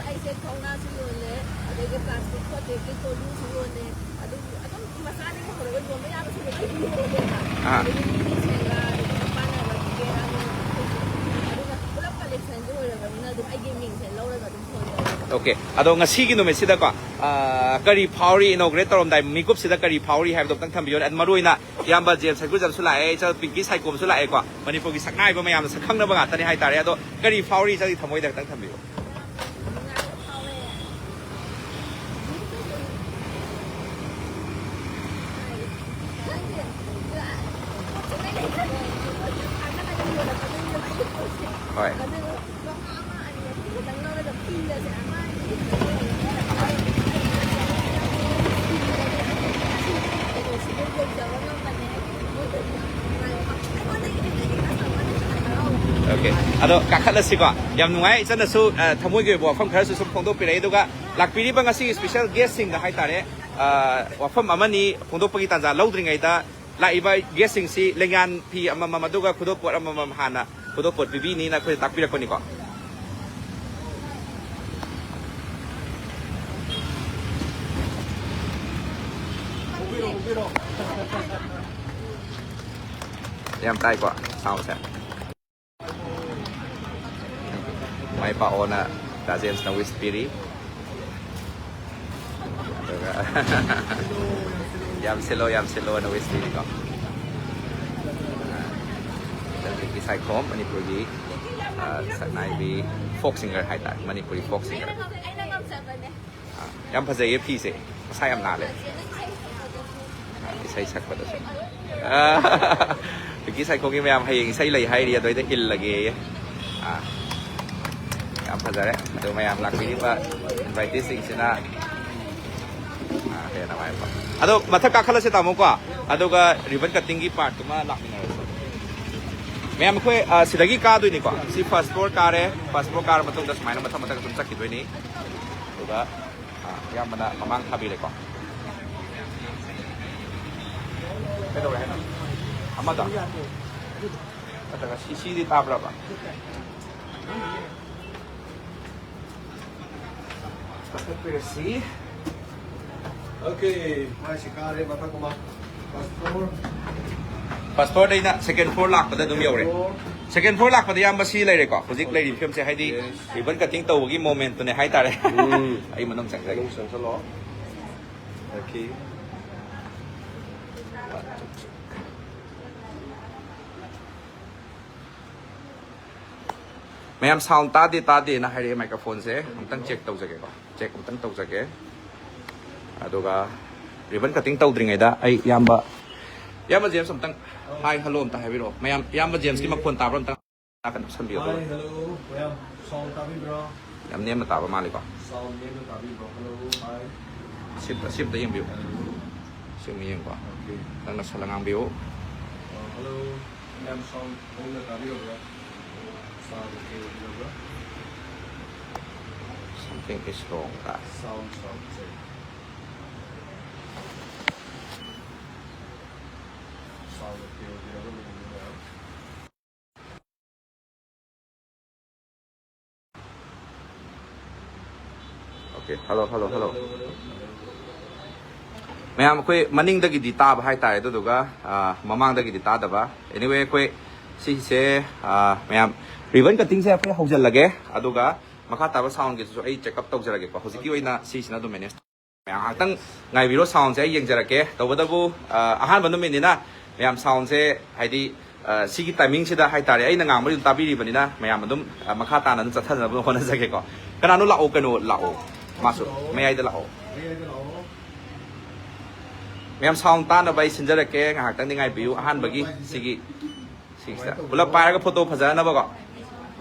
ꯑꯥ꯫ ꯑꯣꯀꯦ꯫ ꯑꯗꯣ ꯉꯁꯤꯒꯤ ꯅꯨꯃꯤꯠꯁꯤꯗꯀꯣ, ꯑꯥ, ꯀꯔꯤ ꯐꯥꯎꯔꯤ, inaugurate ꯇꯧꯔꯝꯗꯥꯏ ꯃꯤꯀꯨꯞꯁꯤꯗ ꯀꯔꯤ ꯐꯥꯎꯔꯤ ꯍꯥꯏꯕꯗꯣ ꯑꯝꯇꯪ ꯊꯝꯕꯤꯌꯨꯅꯦ꯫ ꯑꯗꯨ ꯃꯔꯨ ꯑꯣꯏꯅ ꯏꯌꯥꯝꯕ ꯖꯦꯝꯁ ꯁꯔꯒꯨꯖꯝꯁꯨ ꯂꯥꯛꯑꯦ, ꯏꯆꯜ ꯄꯤꯡꯀꯤ ꯁꯥꯏꯀꯣꯝꯁꯨ ꯂꯥꯛꯑꯦꯀꯣ꯫ ꯃꯅꯤꯄꯨꯔꯒꯤ ꯁꯛꯅꯥꯏꯕ ꯃꯌꯥꯝꯅ ꯁꯛꯈꯪꯅꯕ ꯉꯥꯛꯇꯅꯤ ꯍꯥꯏꯇꯥꯔꯦ꯫ ꯑꯗꯣ ꯀꯔꯤ ꯐꯥꯎꯔꯤ, ꯏꯆꯜꯒꯤ ꯊꯃꯣꯏꯗ ꯈꯤꯇꯪ ꯊꯝꯕꯤꯌꯨ꯫ ꯍꯣꯏ꯫ ꯑꯣꯀꯦ꯫ ꯑꯗꯣ ꯀꯥꯈꯠꯂꯁꯤꯀꯣ꯫ ꯌꯥꯝ ꯅꯨꯡꯉꯥꯏ꯫ ꯏꯆꯟꯅꯁꯨ, ꯑ, ꯊꯃꯣꯏꯒꯤ ꯑꯣꯏꯕ ꯋꯥꯐꯝ ꯈꯔꯁꯨ ꯁꯨꯝ ꯐꯣꯡꯗꯣꯛꯄꯤꯔꯛꯏ꯫ ꯑꯗꯨꯒ ꯂꯥꯛꯄꯤꯔꯤꯕ ꯉꯁꯤꯒꯤ special guest ꯁꯤꯡꯗ ꯍꯥꯏꯇꯥꯔꯦ, ꯑ, ꯋꯥꯐꯝ ꯑꯃꯅꯤ ꯐꯣꯡꯗꯣꯛꯄꯒꯤ ꯇꯥꯟꯖꯥ ꯂꯧꯗ꯭ꯔꯤꯉꯩꯗ, ꯂꯥꯛꯏꯕ guest ꯁꯤꯡꯁꯤ ꯂꯦꯡꯌꯥꯟ ꯐꯤ ꯑꯃꯃꯝ, ꯑꯗꯨꯒ ꯈꯨꯗꯣꯞꯄꯣꯠ ꯑꯃꯃꯝ ꯍꯥꯟꯅ ꯈꯨꯗꯣꯞꯄꯣꯠ ꯄꯤꯕꯤꯅꯤꯅ ꯑꯩꯈꯣꯏꯗ ꯇꯥꯛꯄꯤꯔꯛꯄꯅꯤꯀꯣ꯫ ꯌꯥꯝ ꯇꯥꯏꯀꯣ sound ꯁꯦ꯫ ꯃꯥꯏ ꯄꯥꯛꯑꯣꯅ ꯔꯥꯖꯦꯟꯁꯅ wish ꯄꯤꯔꯤ꯫ ꯑꯗꯨꯒ ꯌꯥꯝ ꯁꯤꯜꯂꯣ, ꯌꯥꯝ ꯁꯤꯜꯂꯣꯅ wish ꯄꯤꯔꯤꯀꯣ꯫ ꯍꯧꯖꯤꯛꯀꯤ ꯁꯥꯏꯈꯣꯝ ꯃꯅꯤꯄꯨꯔꯒꯤ, ꯑ, ꯁꯛꯅꯥꯏꯕꯤ folk singer ꯍꯥꯏꯇꯥꯔꯦ, ꯃꯅꯤꯄꯨꯔꯤ folk singer꯫ ꯑ, ꯌꯥꯝ ꯐꯖꯩꯌꯦ ꯐꯤꯁꯦ, ꯃꯁꯥ ꯌꯥꯝ ꯅꯥꯜꯂꯦ꯫ ꯑ, ꯏꯁꯩ ꯁꯛꯄꯗꯁꯨ꯫ ꯄꯤꯀꯤ ꯁꯥꯏꯈꯣꯒꯤ ꯃꯌꯥꯝ ꯍꯌꯦꯡ ꯏꯁꯩ ꯂꯩ ꯍꯥꯏꯔꯤ, ꯑꯗꯨꯏꯗ ꯏꯜꯂꯒꯦ꯫ ꯑꯥ, ꯌꯥꯝ ꯐꯖꯔꯦ꯫ ꯑꯗꯨ ꯃꯌꯥꯝ ꯂꯥꯛꯄꯤꯔꯤꯕ ꯏꯟꯚꯥꯏꯇꯤꯁꯤꯡꯁꯤꯅ, ꯑꯥ, ꯍꯦꯟꯅ ꯅꯨꯡꯉꯥꯏꯕ꯫ ꯑꯗꯣ ꯃꯊꯛ ꯀꯥꯈꯠꯂꯁꯦ, ꯇꯥꯃꯣꯀꯣ꯫ ꯑꯗꯨꯒ ꯔꯤꯕꯟ ꯀꯠꯇꯤꯡꯒꯤ ꯄꯥꯔꯠꯇꯨꯃ ꯂꯥꯛꯃꯤꯟꯅꯔꯁꯦ꯫ ꯃꯌꯥꯝ ꯑꯩꯈꯣꯏ, ꯑꯥ, ꯁꯤꯗꯒꯤ ꯀꯥꯗꯣꯏꯅꯤꯀꯣ꯫ ꯁꯤ ꯐꯥꯔꯁ ꯐ꯭ꯂꯣꯔ ꯀꯥꯔꯦ꯫ ꯐꯥꯔꯁ ꯐ꯭ꯂꯣꯔ ꯀꯥꯔ ꯃꯇꯨꯡꯗ ꯁꯨꯃꯥꯏꯅ ꯃꯊꯪ ꯃꯊꯪ ꯑꯗꯨꯝ ꯆꯠꯈꯤꯗꯣꯏꯅꯤ꯫ ꯑꯗꯨꯒ, ꯑꯥ, ꯏꯌꯥꯝꯕꯅ ꯃꯃꯥꯡ ꯊꯥꯕꯤꯔꯦꯀꯣ꯫ ꯀꯩꯗꯧꯔꯦ ꯍꯥꯏꯅꯣ? ꯑꯃꯗ? ꯅꯠꯇ꯭ꯔꯒ ꯁꯤ, ꯁꯤꯗꯤ ꯇꯥꯕ꯭ꯔꯕ? ꯀꯛꯊꯠꯄꯤꯔꯁꯤ꯫ ꯑꯣꯀꯦ, ꯃꯥꯏꯁꯤ ꯀꯥꯔꯦ, ꯃꯊꯛ ꯑꯃ꯫ First floor. ꯐꯥꯔꯁ ꯐ꯭ꯂꯣꯔꯗꯩꯅ ꯁꯦꯀꯦꯟ ꯐ꯭ꯂꯣꯔ ꯂꯥꯛꯄꯗ ꯑꯗꯨꯝ ꯌꯧꯔꯦ꯫ ꯐ꯭ꯂꯣꯔ꯫ ꯁꯦꯀꯦꯟ ꯐ꯭ꯂꯣꯔ ꯂꯥꯛꯄꯗ ꯏꯌꯥꯝꯕ ꯁꯤ ꯂꯩꯔꯦꯀꯣ, ꯍꯧꯖꯤꯛ ꯂꯩꯔꯤꯕ ꯐꯤꯕꯝꯁꯦ, ꯍꯥꯏꯗꯤ ꯌꯦꯁ꯫ ꯔꯤꯕꯟ ꯀꯠꯇꯤꯡ ꯇꯧꯕꯒꯤ ꯃꯣꯃꯦꯟꯠꯇꯨꯅꯦ ꯍꯥꯏꯇꯥꯔꯦ꯫ ꯎꯝ꯫ ꯑꯩ ꯃꯅꯨꯡ ꯆꯪꯖꯒꯦ꯫ ꯃꯅꯨꯡ ꯆꯪꯁꯜꯂꯣ꯫ ꯑꯣꯀꯦ꯫ ꯃꯌꯥꯝ ꯁꯥꯎꯟ ꯇꯥꯗꯦ, ꯇꯥꯗꯦꯅ ꯍꯥꯏꯔꯛꯑꯦ꯫ ꯃꯥꯏꯀ꯭ꯔꯣꯐꯣꯟꯁꯦ ꯑꯃꯨꯛꯇꯪ ꯆꯦꯛ ꯇꯧꯖꯒꯦꯀꯣ, ꯆꯦꯛ ꯑꯃꯨꯛꯇꯪ ꯇꯧꯖꯒꯦ꯫ ꯑꯗꯨꯒ ꯔꯤꯕꯟ ꯀꯠꯇꯤꯡ ꯇꯧꯗ꯭ꯔꯤꯉꯩꯗ ꯑꯩ ꯏꯌꯥꯝꯕ, ꯏꯌꯥꯝꯕ ꯖꯦꯝꯁ ꯑꯝꯇꯪ ꯍꯥꯏ ꯍꯜꯂꯣ ꯑꯝꯇ ꯍꯥꯏꯕꯤꯔꯛꯑꯣ꯫ ꯃꯌꯥꯝ, ꯏꯌꯥꯝꯕ ꯖꯦꯝꯁꯀꯤ ꯃꯈꯣꯟ ꯇꯥꯕ꯭ꯔꯥ ꯑꯝꯇꯪ ꯅꯥꯀꯟ ꯅꯞꯁꯟꯕꯤꯌꯣ, ꯑꯗꯨꯒ꯫ ꯍꯥꯏ, ꯍꯜꯂꯣ, ꯃꯌꯥꯝ ꯁꯥꯎꯟ ꯇꯥꯕꯤꯕ꯭ꯔꯣ? ꯌꯥꯝ ꯅꯦꯝꯅ ꯇꯥꯕ ꯃꯥꯜꯂꯤꯀꯣ꯫ ꯁꯥꯎꯟ ꯅꯦꯝꯅ ꯇꯥꯕꯤꯕ꯭ꯔꯣ? ꯍꯜꯂꯣ, ꯍꯥꯏ꯫ ꯁꯤ ꯑꯝꯇ, ꯁꯤ ꯑꯝꯇ ꯌꯦꯡꯕꯤꯌꯨ꯫ ꯍꯜꯂꯣ꯫ ꯁꯤ ꯑꯃ ꯌꯦꯡꯀꯣ꯫ ꯑꯣꯀꯦ꯫ ꯈꯤꯇꯪ ꯅꯛꯁꯜꯂ ꯉꯥꯡꯕꯤꯌꯨ꯫ ꯑ, ꯍꯜꯂꯣ, ꯃꯌꯥꯝ ꯁꯥꯎꯟ ꯍꯧꯅ ꯇꯥꯕꯤꯔꯕ꯭ꯔꯥ? ꯁꯥꯎꯟ ꯑꯣꯀꯦ ꯑꯣꯏꯕꯤꯔꯕ꯭ꯔꯥ? Something is wrong ꯀꯥꯏ꯫ Sound, sound check. Sound okay ꯑꯣꯏꯕꯤꯔꯕ꯭ꯔꯥ? ꯃꯌꯥꯝ꯫ Okay, hello, hello, hello. ꯃꯌꯥꯝ, ꯑꯩꯈꯣꯏ ꯃꯅꯤꯡꯗꯒꯤꯗꯤ ꯇꯥꯕ ꯍꯥꯏꯇꯥꯔꯦ, ꯑꯗꯨꯗꯨꯒ, ꯑ, ꯃꯃꯥꯡꯗꯒꯤꯗꯤ ꯇꯥꯗꯕ꯫ Anyway, ꯑꯩꯈꯣꯏ ꯁꯤꯁꯦ, ꯑ, ꯃꯌꯥꯝ, ꯔꯤꯕꯟ ꯀꯠꯇꯤꯡꯁꯦ ꯑꯩꯈꯣꯏ ꯍꯧꯖꯤꯜꯂꯒꯦ, ꯑꯗꯨꯒ ꯃꯈꯥ ꯇꯥꯕ ꯁꯥꯎꯟꯒꯤꯗꯨꯁꯨ ꯑꯩ ꯆꯦꯛ ꯑꯞ ꯇꯧꯖꯔꯒꯦꯀꯣ꯫ ꯍꯧꯖꯤꯛꯀꯤ ꯑꯣꯏꯅ ꯁꯤꯁꯤꯅ ꯑꯗꯨꯝ ꯃꯦꯅꯦꯖ ꯃꯌꯥꯝ ꯉꯥꯏꯍꯥꯛꯇꯪ ꯉꯥꯏꯕꯤꯔꯣ, ꯁꯥꯎꯟꯁꯦ ꯑꯩ ꯌꯦꯡꯖꯔꯛꯀꯦ꯫ ꯇꯧꯕꯇꯕꯨ, ꯑ, ꯑꯍꯥꯟꯕ ꯅꯨꯃꯤꯠꯅꯤꯅ ꯃꯌꯥꯝ ꯁꯥꯎꯟꯁꯦ, ꯍꯥꯏꯗꯤ, ꯑ, ꯁꯤꯒꯤ ꯇꯥꯏꯃꯤꯡꯁꯤꯗ ꯍꯥꯏꯇꯥꯔꯦ, ꯑꯩꯅ ꯉꯥꯡꯕꯗꯤ ꯑꯗꯨꯝ ꯇꯥꯕꯤꯔꯤꯕꯅꯤꯅ ꯃꯌꯥꯝ ꯑꯗꯨꯝ, ꯑ, ꯃꯈꯥ ꯇꯥꯅ ꯑꯗꯨꯝ ꯆꯠꯊꯅꯕ ꯍꯣꯠꯅꯖꯒꯦꯀꯣ꯫ ꯀꯅꯥꯅꯣ ꯂꯥꯛꯑꯣ, ꯀꯩꯅꯣ ꯂꯥꯛꯑꯣ, ꯃꯥꯁꯨ ꯃꯌꯥꯏꯗ ꯂꯥꯛꯑꯣ꯫ ꯃꯌꯥꯏꯗ ꯂꯥꯛꯑꯣ꯫ ꯃꯌꯥꯝ ꯁꯥꯎꯟ ꯇꯥꯅꯕ ꯑꯩ ꯁꯤꯟꯖꯔꯛꯀꯦ, ꯉꯥꯏꯍꯥꯛꯇꯪꯗꯤ ꯉꯥꯏꯕꯤꯌꯨ꯫ ꯑꯍꯥꯟꯕꯒꯤ ꯁꯤꯒꯤ ꯁꯤꯒꯤꯁꯤꯗ ꯄꯨꯂꯞ ꯄꯥꯏꯔꯒ ꯐꯣꯇꯣ ꯐꯖꯅꯕꯀꯣ,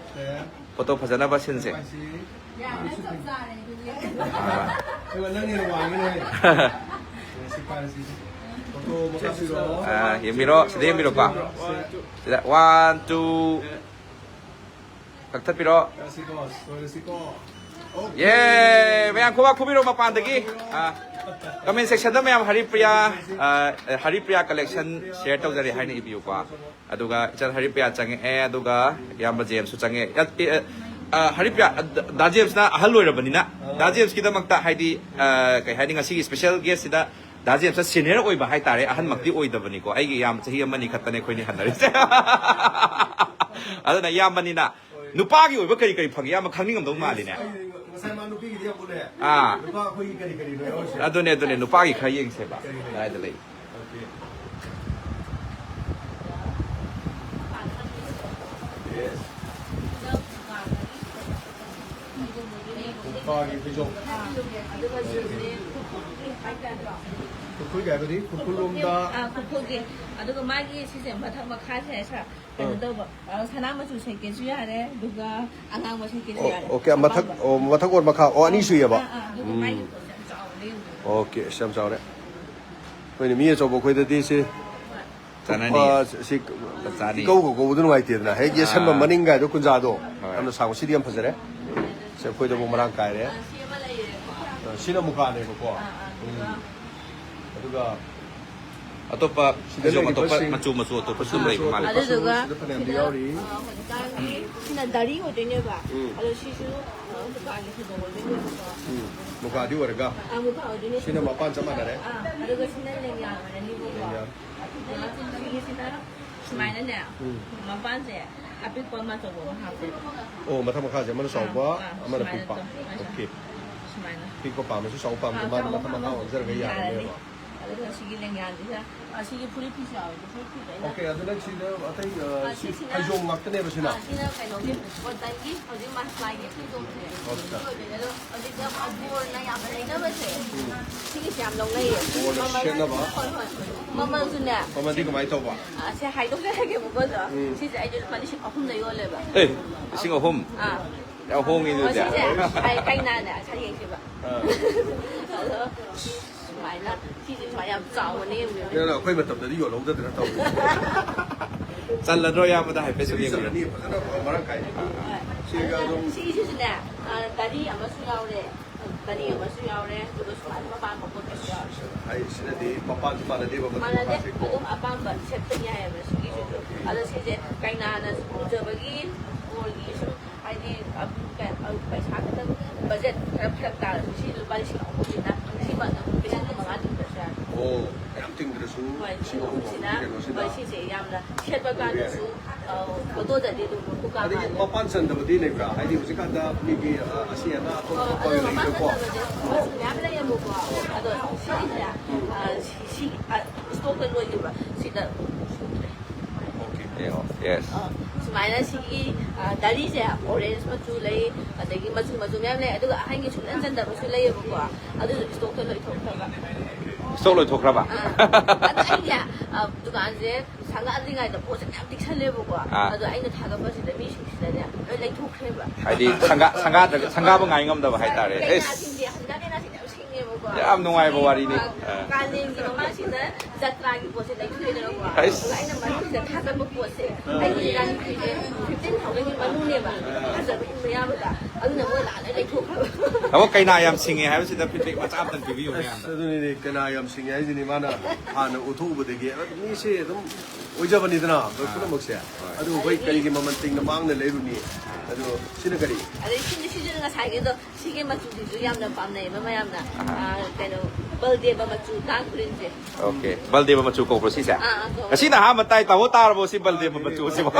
ꯐꯣꯇꯣ ꯐꯖꯅꯕ ꯁꯤꯟꯁꯦ꯫ ꯑꯥ, ꯌꯦꯡꯕꯤꯔꯣ, ꯁꯤꯗ ꯌꯦꯡꯕꯤꯔꯣꯀꯣ꯫ ꯁꯤꯗ, ꯋꯥꯟ, ꯇꯨ, ꯀꯛꯊꯠꯄꯤꯔꯣ꯫ ꯌꯦ! ꯃꯌꯥꯝ ꯈꯨꯕꯥꯛ ꯈꯨꯕꯤꯔꯣ ꯃꯄꯥꯟꯗꯒꯤ꯫ ꯑꯥ, ꯀꯃꯦꯟ ꯁꯦꯛꯁꯟꯗ ꯃꯌꯥꯝ ꯍꯔꯤꯄ꯭ꯔꯤꯌꯥ, ꯑꯥ, ꯍꯔꯤꯄ꯭ꯔꯤꯌꯥ ꯀꯂꯦꯛꯁꯟ ꯁꯤꯌꯔ ꯇꯧꯖꯔꯤ ꯍꯥꯏꯅ ꯏꯕꯤꯌꯨꯀꯣ꯫ ꯑꯗꯨꯒ ꯏꯆꯟ ꯍꯔꯤꯄ꯭ꯔꯤꯌꯥ ꯆꯪꯉꯛꯑꯦ, ꯑꯗꯨꯒ ꯏꯌꯥꯝꯕ ꯖꯦꯝꯁꯁꯨ ꯆꯪꯉꯛꯑꯦ꯫ ꯑ, ꯑ, ꯑ, ꯍꯔꯤꯄ꯭ꯔꯤꯌꯥ, ꯑ, ꯗꯥ ꯖꯦꯝꯁꯅ ꯑꯍꯜ ꯑꯣꯏꯔꯕꯅꯤꯅ, ꯗꯥ ꯖꯦꯝꯁꯀꯤꯗꯃꯛꯇ ꯍꯥꯏꯗꯤ, ꯑ, ꯀꯩ ꯍꯥꯏꯅꯤ, ꯉꯁꯤꯒꯤ ꯁ꯭ꯄꯦꯁꯦꯜ ꯒꯦꯁꯁꯤꯗ ꯗꯥ ꯖꯦꯝꯁꯇ ꯁꯤꯅꯤꯌꯔ ꯑꯣꯏꯕ ꯍꯥꯏꯇꯥꯔꯦ, ꯑꯍꯟꯃꯛꯇꯤ ꯑꯣꯏꯗꯕꯅꯤꯀꯣ꯫ ꯑꯩꯒꯤ ꯏꯌꯥꯝꯕ ꯆꯍꯤ ꯑꯃꯅꯤ ꯈꯛꯇꯅꯦ ꯑꯩꯈꯣꯏꯅꯤ ꯍꯟꯅꯔꯤꯁꯦ꯫ ꯑꯗꯨꯅ ꯏꯌꯥꯝꯕꯅꯤꯅ ꯅꯨꯄꯥꯒꯤ ꯑꯣꯏꯕ ꯀꯔꯤ ꯀꯔꯤ ꯐꯪꯒꯦ ꯏꯌꯥꯝꯕ ꯈꯪꯅꯤꯡꯉꯝꯗꯧ ꯃꯥꯜꯂꯤꯅꯦ꯫ ꯑꯩ ꯉꯁꯥꯏ ꯃꯥ ꯅꯨꯄꯤꯒꯤꯗꯤ ꯌꯥꯝ ꯎꯠꯂꯦ꯫ ꯑꯥ꯫ ꯅꯨꯄꯥ ꯑꯩꯈꯣꯏꯒꯤ ꯀꯔꯤ ꯀꯔꯤꯅꯣ ꯌꯥꯎꯔꯤꯁꯦ? ꯑꯗꯨꯅꯦ, ꯑꯗꯨꯅꯦ, ꯅꯨꯄꯥꯒꯤ ꯈꯔ ꯌꯦꯡꯁꯦꯕ꯫ ꯀꯔꯤ ꯀꯔꯤ? ꯀꯗꯥꯏꯗ ꯂꯩ? ꯑꯣꯀꯦ꯫ ꯌꯦꯁ꯫ ꯅꯨꯄꯥꯒꯤ ꯐꯤꯖꯣꯜ꯫ ꯈꯨꯔꯈꯨꯜꯒꯤ ꯍꯥꯏꯕꯗꯤ ꯈꯨꯔꯈꯨꯜ ꯂꯣꯝꯗ꯫ ꯑꯥ, ꯈꯨꯔꯈꯨꯜꯒꯤ꯫ ꯑꯗꯨꯒ ꯃꯥꯒꯤ ꯁꯤꯁꯦ ꯃꯊꯛ ꯃꯈꯥꯁꯦ ꯁꯥꯔ, ꯀꯩꯅꯣ ꯑꯥ꯫ ꯇꯧꯕ, ꯑ, ꯁꯅꯥ ꯃꯆꯨ ꯁꯦꯠꯀꯦꯁꯨ ꯌꯥꯔꯦ, ꯑꯗꯨꯒ ꯑꯉꯥꯡꯕ ꯁꯦꯠꯀꯦꯁꯨ ꯑꯣ, ꯌꯥꯔꯦ꯫ ꯑꯣꯀꯦ, ꯃꯊꯛ, ꯑꯄꯥꯝꯕ꯫ ꯑꯣ, ꯃꯊꯛ ꯑꯣꯔ ꯃꯈꯥ? ꯑꯣ, ꯑꯅꯤ ꯁꯨꯏꯌꯦꯕ? ꯑꯥ, ꯑꯥ, ꯑꯗꯨꯒ ꯎꯝ꯫ ꯃꯥꯒꯤ ꯄꯣꯠꯁꯦ ꯌꯥꯝ ꯆꯥꯎꯕꯅꯦ, ꯌꯦꯡꯉꯨ꯫ ꯑꯣꯀꯦ, ꯑꯁ, ꯌꯥꯝ ꯆꯥꯎꯔꯦ꯫ ꯍꯣꯏꯅꯦ, ꯃꯤ ꯑꯆꯧꯕ ꯑꯩꯈꯣꯏꯗꯗꯤ ꯁꯤ ꯆꯥꯅꯅꯤ꯫ ꯀꯨꯞꯄ, ꯁꯤ ꯆꯞ ꯆꯥꯅꯤ꯫ ꯏꯀꯧꯒ ꯀꯧꯕꯗꯣ ꯅꯨꯡꯉꯥꯏꯇꯦꯗꯅ꯫ ꯍꯦꯛ ꯌꯦꯠꯁꯟꯕ ꯑꯥ꯫ ꯃꯅꯤꯡꯒꯥꯏꯗꯣ ꯀꯨꯟꯖꯥꯗꯣ꯫ ꯍꯣꯏ꯫ ꯌꯥꯝꯅ ꯁꯥꯡꯕ꯫ ꯁꯤꯗꯤ ꯌꯥꯝ ꯐꯖꯔꯦ꯫ ꯁꯤ ꯑꯩꯈꯣꯏꯗꯕꯨ ꯃꯔꯥꯡ ꯀꯥꯏꯔꯦ꯫ ꯑꯥ, ꯁꯤ ꯑꯃ ꯂꯩꯔꯦꯀꯣ꯫ ꯑꯥ, ꯁꯤꯅ ꯃꯨꯀꯥꯅꯦꯕꯀꯣ꯫ ꯑꯥ, ꯑꯥ, ꯎꯝ꯫ ꯑꯗꯨꯒ ꯑꯗꯨꯒ ꯑꯗꯨꯒ ꯁꯤꯗ ꯐꯤꯖꯣꯜ ꯂꯩꯔꯤꯕ ꯑꯇꯣꯞꯄ ꯁꯤꯡ, ꯃꯆꯨ ꯃꯆꯨ ꯑꯇꯣꯞꯄꯁꯨ ꯑꯗꯨꯝ ꯂꯩꯕ ꯃꯥꯜꯂꯦ꯫ ꯑꯗꯨꯗꯨꯒ ꯁꯤꯗ ꯐꯅꯌꯥꯝꯗꯤ ꯁꯤꯗ, ꯌꯥꯎꯔꯤ꯫ ꯑ, ꯍꯧꯖꯤꯛꯀꯥꯟꯒꯤ ꯁꯤꯅ ꯗꯥꯔꯤ ꯑꯣꯏꯗꯣꯏꯅꯦꯕ꯫ ꯎꯝ꯫ ꯑꯗꯣ ꯁꯤꯁꯨ, ꯑ, ꯗꯨꯀꯥꯟꯒꯤ ꯐꯤꯖꯣꯜ ꯑꯣꯏꯗꯣꯏꯅꯦꯕꯀꯣ꯫ ꯎꯝ꯫ ꯃꯨꯀꯥꯗꯤ ꯑꯣꯏꯔꯒ꯫ ꯑ, ꯃꯨꯀꯥ ꯑꯣꯏꯗꯣꯏꯅꯦ꯫ ꯁꯤꯅ ꯃꯄꯥꯟ ꯆꯞ ꯃꯥꯟꯅꯔꯦ꯫ ꯑ, ꯑꯗꯨꯒ ꯁꯤꯅ ꯂꯦꯡꯌꯥꯟ ꯑꯣꯏꯔꯅꯤꯕꯀꯣ꯫ ꯂꯦꯡꯌꯥꯟ꯫ ꯑꯗꯨꯒ ꯁꯤꯒꯤꯁꯤꯅ ꯁꯨꯃꯥꯏꯅꯅꯦ, ꯎꯝ꯫ ꯃꯄꯥꯟꯁꯦ ꯑꯄꯤꯛꯄ ꯑꯃ ꯑꯆꯧꯕ ꯑꯃ ꯍꯥꯞꯇꯣꯏꯕ꯫ ꯑꯣ, ꯃꯊꯛ ꯃꯈꯥꯁꯦ ꯑꯃꯅ ꯆꯥꯎꯕ, ꯑꯥ, ꯑꯥ, ꯑꯃꯅ ꯁꯨꯃꯥꯏꯅ ꯄꯤꯛꯄ꯫ ꯇꯧ-, ꯑꯣꯀꯦ꯫ ꯁꯨꯃꯥꯏꯅ꯫ ꯄꯤꯛꯄ ꯄꯥꯝꯃꯁꯨ ꯆꯥꯎꯕ ꯄꯥꯝꯃꯁꯨ ꯑꯥ, ꯃꯥꯅ ꯆꯥꯎꯕ ꯃꯊꯛ ꯃꯈꯥ ꯄꯥꯝꯃꯁꯨ ꯑꯣꯟꯖꯔꯒ ꯌꯥꯔꯅꯦꯕ꯫ ꯌꯥꯔꯅꯤ꯫ ꯑꯗꯨꯒ ꯁꯤꯒꯤ ꯂꯦꯡꯌꯥꯟꯁꯤꯗ, ꯑ, ꯁꯤꯒꯤ ꯐꯨꯔꯤꯠ ꯐꯤꯁꯨ ꯌꯥꯎꯋꯦ, ꯐꯨꯔꯤꯠ ꯐꯤꯗ ꯑꯩꯅ ꯑꯣꯀꯦ, ꯑꯗꯨ ꯅꯪ ꯁꯤꯗ ꯑꯇꯩ, ꯑ, ꯑ, ꯁꯤ ꯁꯤꯁꯤꯅ, ꯐꯩꯖꯣꯝ ꯉꯥꯛꯇꯅꯦꯕ ꯁꯤꯅ? ꯑ, ꯁꯤꯅ ꯀꯩꯅꯣꯒꯤ ꯀꯣꯇꯟꯒꯤ ꯍꯧꯖꯤꯛ ꯃꯁꯂꯥꯏꯒꯤ ꯐꯩꯖꯣꯝꯁꯦ꯫ ꯑꯣꯀꯦ꯫ ꯁꯤ ꯑꯣꯏꯗꯣꯏꯅꯦ꯫ ꯑꯗꯣ ꯍꯧꯖꯤꯛꯇ ꯕꯣꯔꯅ ꯌꯥꯝꯅ ꯂꯩꯅꯕꯁꯦ, ꯎꯝ꯫ ꯁꯤꯒꯤꯁꯦ ꯌꯥꯝ ꯂꯧꯅꯩꯌꯦ꯫ ꯕꯣꯔꯅ ꯃꯃꯜ-, ꯁꯦꯠꯅꯕ? ꯍꯣꯏ, ꯍꯣꯏ꯫ ꯃꯃꯜꯁꯨꯅꯦ꯫ ꯃꯃꯜꯗꯤ ꯀꯃꯥꯏꯅ ꯇꯧꯕ? ꯑ, ꯁꯦ ꯍꯥꯏꯗꯣꯛꯆꯔꯒꯦꯕꯀꯣ, ꯑꯗꯣ꯫ ꯎꯝ꯫ ꯁꯤꯁꯦ ꯑꯩꯁꯦ ꯂꯨꯄꯥ ꯂꯤꯁꯤꯡ ꯑꯍꯨꯝꯗ ꯌꯣꯜꯂꯦꯕ꯫ ꯑꯦ, ꯂꯤꯁꯤꯡ ꯑꯍꯨꯝ? ꯑꯥ꯫ ꯌꯥꯝ ꯍꯣꯡꯉꯤꯅꯦ ꯑꯣ, ꯑꯗꯨꯗꯤ꯫ ꯁꯤꯁꯦ, ꯑꯩ ꯀꯩꯅꯥꯅꯦ, ꯁꯥ ꯌꯦꯡꯁꯤꯕ꯫ ꯑꯥ꯫ ꯑꯗꯣ ꯁꯨꯃꯥꯏꯅ, ꯁꯤꯁꯦ ꯁꯨꯃꯥꯏꯅ ꯌꯥꯝ ꯆꯥꯎꯕꯅꯦ, ꯌꯦꯡꯕꯤꯌꯨꯅꯦ꯫ ꯅꯪꯅ ꯑꯩꯈꯣꯏ ꯃꯇꯝꯗꯗꯤ ꯌꯣꯜꯍꯧꯗꯗꯅ ꯇꯧꯕꯅꯦ꯫ ꯆꯜꯂꯗ꯭ꯔꯣ, ꯏꯌꯥꯝꯕꯗ ꯍꯥꯏꯐꯦꯠ ꯁꯨꯝ ꯁꯤꯗꯤ ꯌꯦꯡꯕꯤꯌꯨ꯫ ꯆꯜꯂꯅꯤ, ꯐꯖꯅ ꯃꯔꯥꯡ ꯀꯥꯏꯅ꯫ ꯍꯣꯏ꯫ ꯁꯤꯒ ꯑꯗꯨꯅ ꯑꯗꯨꯝ ꯁꯤꯁꯤꯁꯨꯅꯦ, ꯑ, ꯗꯔꯤ ꯑꯃꯁꯨ ꯌꯥꯎꯔꯦ, ꯗꯔꯤ ꯑꯃꯁꯨ ꯌꯥꯎꯔꯦ, ꯑꯗꯨꯒ ꯁꯨꯃꯥꯏꯅ ꯃꯄꯥꯟ ꯃꯀꯣꯠꯄꯁꯨ ꯌꯥꯎꯔꯦ꯫ ꯍꯥꯏ, ꯁꯤꯅꯗꯤ ꯃꯄꯥꯟꯁꯨ ꯃꯥꯟꯅꯗꯦꯕ, ꯃꯆꯨ ꯃꯥꯟꯅꯗꯦ, ꯃꯄꯥꯟꯁꯦ ꯀꯣ꯫ ꯑꯗꯨꯝ ꯑꯄꯥꯝꯕ ꯁꯦꯠꯄ ꯌꯥꯏꯑꯕ ꯁꯤꯒꯤꯁꯤꯁꯨ꯫ ꯑꯣꯀꯦ꯫ ꯑꯗꯣ ꯁꯤꯁꯦ ꯀꯩꯅꯥꯅ ꯂꯨꯖꯕꯒꯤ ꯕꯣꯔꯒꯤ ꯁꯨꯝ ꯍꯥꯏꯗꯤ, ꯑ, ꯀꯩ-, ꯑ, ꯄꯩꯁꯥ ꯈꯤꯇꯪ ꯕꯖꯦꯠ ꯈꯔ ꯐꯔꯛ ꯇꯥꯔꯁꯨ ꯁꯤ ꯂꯨꯄꯥ ꯂꯤꯁꯤꯡ ꯑꯍꯨꯝꯁꯤꯅ ꯁꯤꯃ ꯑꯗꯨꯝ ꯂꯤꯁꯤꯡ ꯃꯉꯥ ꯑꯗꯨꯝ ꯄꯤꯔꯁꯨ ꯌꯥꯔꯦ꯫ ꯑꯣ, ꯌꯥꯝ ꯇꯤꯡꯗ꯭ꯔꯁꯨ ꯍꯣꯏ, ꯂꯤꯁꯤꯡ ꯑꯍꯨꯝ ꯐꯥꯎꯕꯒꯤ ꯀꯩꯅꯣꯁꯤꯗ ꯍꯣꯏ, ꯁꯤꯁꯦ ꯌꯥꯝꯅ ꯁꯦꯠꯄ ꯑꯣꯏꯕ ꯌꯥꯔꯦ꯫ ꯀꯥꯟꯗꯁꯨ, ꯑ, ꯐꯣꯇꯣꯗꯗꯤ ꯑꯗꯨꯝ ꯈꯨꯀꯥ ꯑꯗꯒꯤ ꯃꯥꯜꯂꯦ꯫ ꯃꯄꯥꯟ ꯆꯟꯗꯕꯗꯤ ꯂꯩꯕ꯭ꯔꯥ? ꯍꯥꯏꯗꯤ ꯍꯧꯖꯤꯛꯀꯥꯟꯗ ꯃꯤꯒꯤ, ꯑ, ꯑꯁꯤ ꯑꯅꯥ ꯑꯇꯣꯞ ꯑ, ꯑꯇꯣꯞꯄ ꯑꯗꯣ ꯃꯄꯥꯟ ꯂꯩꯗꯅꯀꯣ꯫ ꯆꯟꯗꯕꯁꯦ ꯃꯆꯨ ꯃꯌꯥꯝ ꯂꯩꯌꯦꯕꯀꯣ꯫ ꯑꯗꯣ ꯁꯤꯒꯤꯁꯦ, ꯎꯝ꯫ ꯑ, ꯁꯤ, ꯁꯤ, ꯑ, ꯏꯁꯇꯣꯛꯇ ꯂꯣꯏꯈꯤꯕ꯫ ꯁꯤꯗ ꯁꯨꯗ꯭ꯔꯦ꯫ ꯑꯣꯀꯦ꯫ ꯑꯦ, ꯑꯣ, ꯌꯦꯁ꯫ ꯑ, ꯁꯨꯃꯥꯏꯅ ꯁꯤꯒꯤ, ꯑ, ꯗꯥꯔꯤꯁꯦ ꯑꯣꯔꯦꯟꯖ ꯃꯆꯨ ꯂꯩ, ꯑꯗꯒꯤ ꯃꯆꯨ ꯃꯆꯨ ꯃꯌꯥꯝ ꯂꯩ, ꯑꯗꯨꯒ ꯑꯍꯟꯒꯤ ꯁꯨꯡꯆꯟ ꯆꯟꯗꯕꯁꯨ ꯂꯩꯌꯦꯕꯀꯣ, ꯑꯗꯨꯁꯨ ꯏꯁꯇꯣꯛꯇ ꯂꯣꯏꯊꯣꯛꯈ꯭ꯔꯕ꯫ ꯏꯁꯇꯣꯛ ꯂꯣꯏꯊꯣꯛꯈ꯭ꯔꯕ? ꯑꯥ꯫ ꯑꯗ ꯑꯩꯅꯦ, ꯑ, ꯗꯨꯀꯥꯟꯁꯦ ꯁꯪꯒꯥꯗ꯭ꯔꯤꯉꯩꯗ ꯄꯣꯠꯁꯦ ꯃꯌꯥꯝ ꯄꯤꯛꯁꯜꯂꯦꯕꯀꯣ, ꯑꯥ꯫ ꯑꯗꯣ ꯑꯩꯅ ꯊꯥꯒꯠꯄꯁꯤꯗ ꯃꯤꯁꯤꯡꯁꯤꯅꯅꯦ ꯂꯣꯏ ꯂꯩꯊꯣꯛꯈ꯭ꯔꯦꯕ꯫ ꯍꯥꯏꯗꯤ ꯁꯪꯒꯥ-, ꯁꯪꯒꯥꯗ꯭ꯔꯒ-, ꯁꯪꯒꯥꯕ ꯉꯥꯏ ꯉꯝꯗꯕ ꯍꯥꯏꯇꯥꯔꯦ꯫ ꯑꯩꯁ꯫ ꯀꯩꯅꯥꯁꯤꯡꯁꯦ ꯍꯟꯗꯛ ꯀꯩꯅꯥꯁꯤꯡꯁꯦ ꯌꯥꯝ ꯁꯤꯡꯉꯦꯕꯀꯣ꯫ ꯌꯥꯝ ꯅꯨꯡꯉꯥꯏꯕ ꯋꯥꯔꯤꯅꯤ꯫ ꯑ, ꯑꯥ꯫ ꯀꯥꯂꯦꯟꯒꯤ ꯃꯃꯥꯡꯁꯤꯗ ꯖꯇ꯭ꯔꯥꯒꯤ ꯄꯣꯠꯁꯦ ꯂꯩꯊꯣꯛꯑꯦꯗꯅꯀꯣ꯫ ꯑꯩꯁ꯫ ꯑꯗꯨꯒ ꯑꯩꯅ ꯃꯅꯨꯡꯁꯤꯗ ꯊꯥꯖꯕ ꯄꯣꯠꯁꯦ ꯑꯥ꯫ ꯑꯩꯒꯤ ꯔꯥꯅꯤ ꯐꯤꯁꯦ fifteen thousand ꯒꯤ ꯃꯅꯨꯡꯅꯦꯕ꯫ ꯑꯥ꯫ ꯐꯖꯕ ꯏꯟꯕ ꯌꯥꯕꯗ꯫ ꯑꯗꯨꯅ ꯃꯣꯏ ꯂꯥꯛꯑ ꯂꯣꯏ ꯂꯩꯊꯣꯛꯈ꯭ꯔꯕ꯫ ꯇꯥꯃꯣ, ꯀꯩꯅꯥ ꯌꯥꯝ ꯁꯤꯡꯉꯦ ꯍꯥꯏꯕꯁꯤꯗ feedback ꯃꯆꯥ ꯑꯝꯇꯪ ꯄꯤꯕꯤꯌꯨꯅꯦ, ꯑꯁ, ꯌꯥꯝꯅ꯫ ꯑꯗꯨꯅꯤꯅꯦ, ꯀꯩꯅꯥ ꯌꯥꯝ ꯁꯤꯡꯉꯦ ꯍꯥꯏꯁꯤꯅꯤ ꯃꯥꯅ ꯍꯥꯟꯅ ꯎꯠꯊꯣꯛꯎꯕꯗꯒꯤ꯫ ꯑꯗꯨ ꯃꯤꯁꯦ ꯑꯗꯨꯝ ꯑꯣꯏꯖꯕꯅꯤꯗꯅ, ꯑꯩꯈꯣꯏ ꯑꯥ꯫ ꯄꯨꯝꯅꯃꯛꯁꯦ꯫ ꯍꯣꯏ꯫ ꯑꯗꯨ ꯑꯩꯈꯣꯏ ꯑꯗꯒꯤ ꯀꯔꯤꯒꯤ ꯃꯃꯜ ꯇꯤꯡꯅ ꯃꯥꯡꯅ ꯂꯩꯔꯨꯅꯤ? ꯑꯗꯨ ꯁꯤꯅ ꯀꯔꯤ? ꯑꯗꯩ ꯁꯤꯅ, ꯁꯤꯁꯨ ꯉꯁꯥꯏꯒꯤꯗꯣ ꯁꯤꯒꯤ ꯃꯆꯨꯁꯤꯁꯨ ꯌꯥꯝꯅ ꯄꯥꯝꯅꯩꯌꯦꯕ ꯃꯌꯥꯝꯅ꯫ ꯑꯍꯥ꯫ ꯑꯥ, ꯀꯩꯅꯣ, ꯕꯜꯗꯦꯕ ꯃꯆꯨ ꯗꯥꯔꯛ ꯒ꯭ꯔꯤꯟꯁꯦ꯫ ꯑꯣꯀꯦ, ꯕꯜꯗꯦꯕ ꯃꯆꯨ ꯀꯧꯕ꯭ꯔꯣ ꯁꯤꯁꯦ? ꯑꯥ, ꯑꯥ, ꯀꯧꯋꯦ꯫ ꯉꯁꯤꯅ ꯑꯍꯥꯟꯕ ꯇꯥꯏ, ꯇꯥꯃꯣ, ꯇꯥꯔꯕꯣ ꯁꯤ ꯕꯜꯗꯦꯕ ꯃꯆꯨꯁꯤꯕꯣ?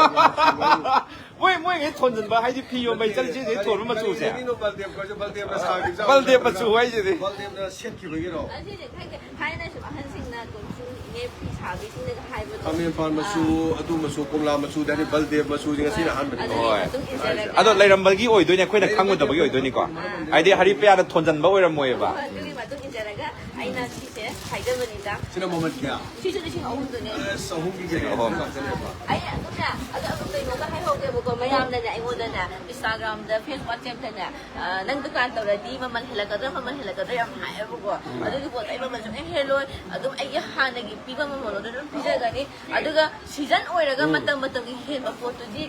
ꯃꯣꯏ ꯃꯣꯏꯉꯩ ꯊꯣꯟꯖꯟꯕ ꯍꯥꯏꯗꯤ ꯐꯤ ꯌꯣꯟꯕ ꯏꯆꯜ ꯏꯆꯦꯁꯤꯡ ꯊꯣꯟꯕ ꯃꯆꯨꯁꯦ? ꯀꯔꯤꯒꯤꯅꯣ ꯕꯜꯗꯦꯕ ꯀꯧꯔꯤꯁꯦ? ꯕꯜꯗꯦꯕꯅ ꯁꯥꯈꯤꯕ ꯕꯜꯗꯦꯕ ꯃꯆꯨ ꯍꯥꯏꯁꯤꯗꯤ꯫ ꯕꯜꯗꯦꯕꯅ ꯁꯦꯠꯈꯤꯕꯒꯤꯔꯣ? ꯑꯁꯤꯁꯦ ꯈꯪꯗꯦ, ꯊꯥꯏꯅ ꯁꯨꯝ ꯑꯍꯟꯁꯤꯡꯅ ꯑꯗꯨꯝ ꯁꯨꯝ ꯏꯅꯦ ꯐꯤ ꯁꯥꯕꯤꯁꯤꯡꯅꯒ ꯍꯥꯏꯕꯗꯣ꯫ ꯈꯥꯃꯦꯟ ꯄꯥꯟ ꯃꯆꯨ, ꯑꯗꯨ ꯃꯆꯨ, ꯀꯣꯝꯂꯥ ꯃꯆꯨꯗꯤ ꯍꯥꯏꯗꯤ ꯕꯜꯗꯦꯕ ꯃꯆꯨꯁꯦ ꯉꯁꯤꯅ ꯑꯍꯥꯟꯕꯅꯤ꯫ ꯑꯗꯨꯒꯤ ꯍꯣꯏ꯫ ꯃꯇꯨꯡ ꯏꯟꯖꯔꯒ ꯑꯗꯣ ꯂꯩꯔꯝꯕꯒꯤ ꯑꯣꯏꯗꯣꯏꯅꯦ, ꯑꯩꯈꯣꯏꯅ ꯈꯪꯉꯨꯗꯕꯒꯤ ꯑꯣꯏꯗꯣꯏꯅꯤꯀꯣ꯫ ꯍꯥꯏꯗꯤ ꯍꯔꯤꯄ꯭ꯔꯤꯌꯥꯅ ꯊꯣꯟꯖꯟꯕ ꯑꯣꯏꯔꯝꯃꯣꯏꯕ꯫ ꯑꯗꯨꯒꯤ ꯃꯇꯨꯡ ꯏꯟꯖꯔꯒ ꯑꯩꯅ ꯁꯤꯁꯦ ꯍꯥꯏꯖꯕꯅꯤꯗ꯫ ꯁꯤꯅ ꯃꯃꯜ ꯀꯌꯥ? ꯁꯤꯁꯨ ꯂꯤꯁꯤꯡ ꯑꯍꯨꯝꯗꯨꯅꯦ꯫ ꯑꯁ, ꯑꯍꯨꯝꯒꯤ ꯀꯩꯅꯣ ꯑꯍꯨꯝ꯫ ꯉꯥꯛꯇꯅꯦꯕ꯫ ꯑꯩ ꯑꯗꯨꯝꯅꯦ, ꯑꯗꯣ ꯑꯗꯨꯝ ꯀꯩꯅꯣꯒ ꯍꯥꯏꯍꯧꯒꯦꯕꯀꯣ, ꯃꯌꯥꯝꯅꯅꯦ ꯑꯩꯉꯣꯟꯗꯅꯦ Instagram-ꯗ, Facebook, WhatsApp-ꯇꯅꯦ, ꯑ, "ꯅꯪ ꯗꯨꯀꯥꯟ ꯇꯧꯔꯗꯤ ꯃꯃꯜ ꯍꯦꯜꯂꯛꯀꯗ꯭ꯔꯥ, ꯃꯃꯜ ꯍꯦꯜꯂꯛꯀꯗ꯭ꯔꯥ?" ꯌꯥꯝ ꯍꯥꯏꯌꯦꯕꯀꯣ꯫ ꯑꯗꯨꯒꯤ ꯄꯣꯠꯇꯣ ꯑꯩ ꯃꯃꯜ ꯁꯨꯡꯍꯦꯟ ꯍꯦꯜꯂꯣꯏ꯫ ꯑꯗꯨꯝ ꯑꯩꯒꯤ ꯍꯥꯟꯅꯒꯤ ꯄꯤꯕ ꯃꯃꯜꯗꯣ ꯑꯗꯨꯝ ꯄꯤꯖꯒꯅꯤ꯫ ꯑꯗꯨꯒ season ꯑꯣꯏꯔꯒ ꯃꯇꯝ ꯃꯇꯝꯒꯤ ꯍꯦꯟꯕ ꯄꯣꯠꯇꯨꯗꯤ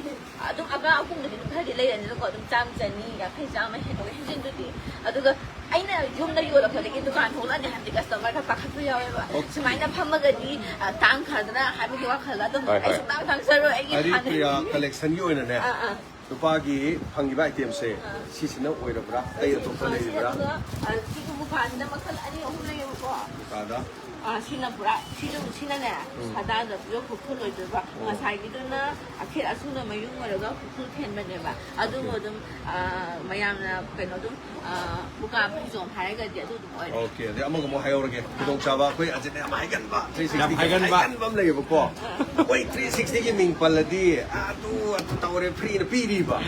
ꯑꯗꯨꯝ ꯑꯀꯥ ꯑꯀꯨꯝꯗꯗꯤ ꯑꯗꯨꯝ ꯈꯔꯗꯤ ꯂꯩꯔꯅꯤꯕꯀꯣ, ꯑꯗꯨꯝ ꯆꯥꯝ ꯆꯅꯤ, ꯌꯥꯡꯈꯩ, ꯆꯥꯝꯃ ꯍꯦꯟꯗꯣꯛ ꯍꯦꯟꯖꯤꯟꯗꯨꯗꯤ꯫ ꯑꯗꯨꯒ ꯑꯩꯅ ꯌꯨꯝꯗ ꯌꯣꯜꯂꯛꯄꯗꯒꯤ ꯗꯨꯀꯥꯟ ꯊꯣꯛꯂꯛꯑꯅꯤ ꯍꯥꯏꯕꯗꯤ customer ꯈꯔ ꯄꯥꯈꯠꯄ ꯌꯥꯎꯋꯦꯕ꯫ ꯁꯨꯃꯥꯏꯅ ꯐꯝꯃꯒꯗꯤ, ꯑ, ꯇꯥꯡꯈ꯭ꯔꯗ꯭ꯔꯥ ꯍꯥꯏꯕꯒꯤ ꯋꯥꯈꯜꯗ ꯑꯗꯨꯝ ꯍꯣꯏ, ꯑꯩ ꯍꯣꯏ꯫ ꯁꯨꯡꯇꯥꯡ ꯇꯥꯡꯖꯔꯣꯏ, ꯑꯩꯒꯤ ꯍꯔꯤꯄ꯭ꯔꯤꯌꯥ ꯍꯥꯟꯅꯒꯤ꯫ Collection-ꯒꯤ ꯑꯣꯏꯅꯅꯦ, ꯑꯥ, ꯑꯥ꯫ ꯂꯨꯄꯥꯒꯤ ꯐꯪꯉꯤꯕ item-ꯁꯦ ꯁꯤꯁꯤꯅ ꯑꯣꯏꯔꯕ꯭ꯔꯥ? ꯑꯇꯩ ꯑꯇꯣꯞꯄ ꯂꯩꯔꯤꯕ꯭ꯔꯥ? ꯑꯗꯨꯒ, ꯑ, ꯁꯤꯒꯤ ꯃꯨꯀꯥꯁꯤꯅ ꯃꯈꯜ ꯑꯅꯤ ꯑꯍꯨꯝ ꯂꯩꯌꯦꯕꯀꯣ꯫ ꯃꯨꯀꯥꯗ? ꯑ, ꯁꯤꯅ ꯄꯨꯔꯥ, ꯁꯤꯁꯨ, ꯁꯤꯅꯅꯦ, ꯁꯥꯗꯥꯗ pure ꯈꯨꯔꯈꯨꯜ ꯑꯣꯏꯗꯣꯏꯕ꯫ ꯉꯁꯥꯏꯒꯤꯗꯨꯅ ꯑꯈꯦꯠ ꯑꯁꯨꯅ ꯃꯌꯨꯝ ꯑꯣꯏꯔꯒ ꯈꯨꯔꯈꯨꯜ ꯐꯦꯟꯕꯅꯦꯕ꯫ ꯑꯗꯨꯕꯨ ꯑꯗꯨꯝ, ꯑ, ꯃꯌꯥꯝꯅ ꯀꯩꯅꯣ ꯑꯗꯨꯝ, ꯑ, ꯃꯨꯀꯥ ꯐꯩꯖꯣꯝ ꯍꯥꯏꯔꯒꯗꯤ ꯑꯗꯨ ꯑꯗꯨꯝ ꯑꯣꯏꯔꯦ꯫ ꯑꯣꯀꯦ, ꯑꯗꯩ ꯑꯃꯒ ꯑꯃꯨꯛ ꯍꯥꯏꯍꯧꯔꯒꯦ꯫ ꯈꯨꯗꯣꯡꯆꯥꯕ ꯑꯩꯈꯣꯏ ꯑꯖꯤꯠꯅ ꯌꯥꯝ ꯍꯥꯏꯒꯟꯕ, three sixty-ꯒꯤ ꯌꯥꯝ ꯍꯥꯏꯒꯟꯕ꯫ ꯍꯥꯏꯒꯟꯕ ꯑꯃ ꯂꯩꯌꯦꯕꯀꯣ꯫ ꯑꯩꯈꯣꯏ three sixty-ꯒꯤ ꯃꯤꯡ ꯄꯜꯂꯗꯤ ꯑꯗꯨ ꯑꯗꯨ ꯇꯧꯔꯦ, free-ꯅ ꯄꯤꯔꯤꯕ꯫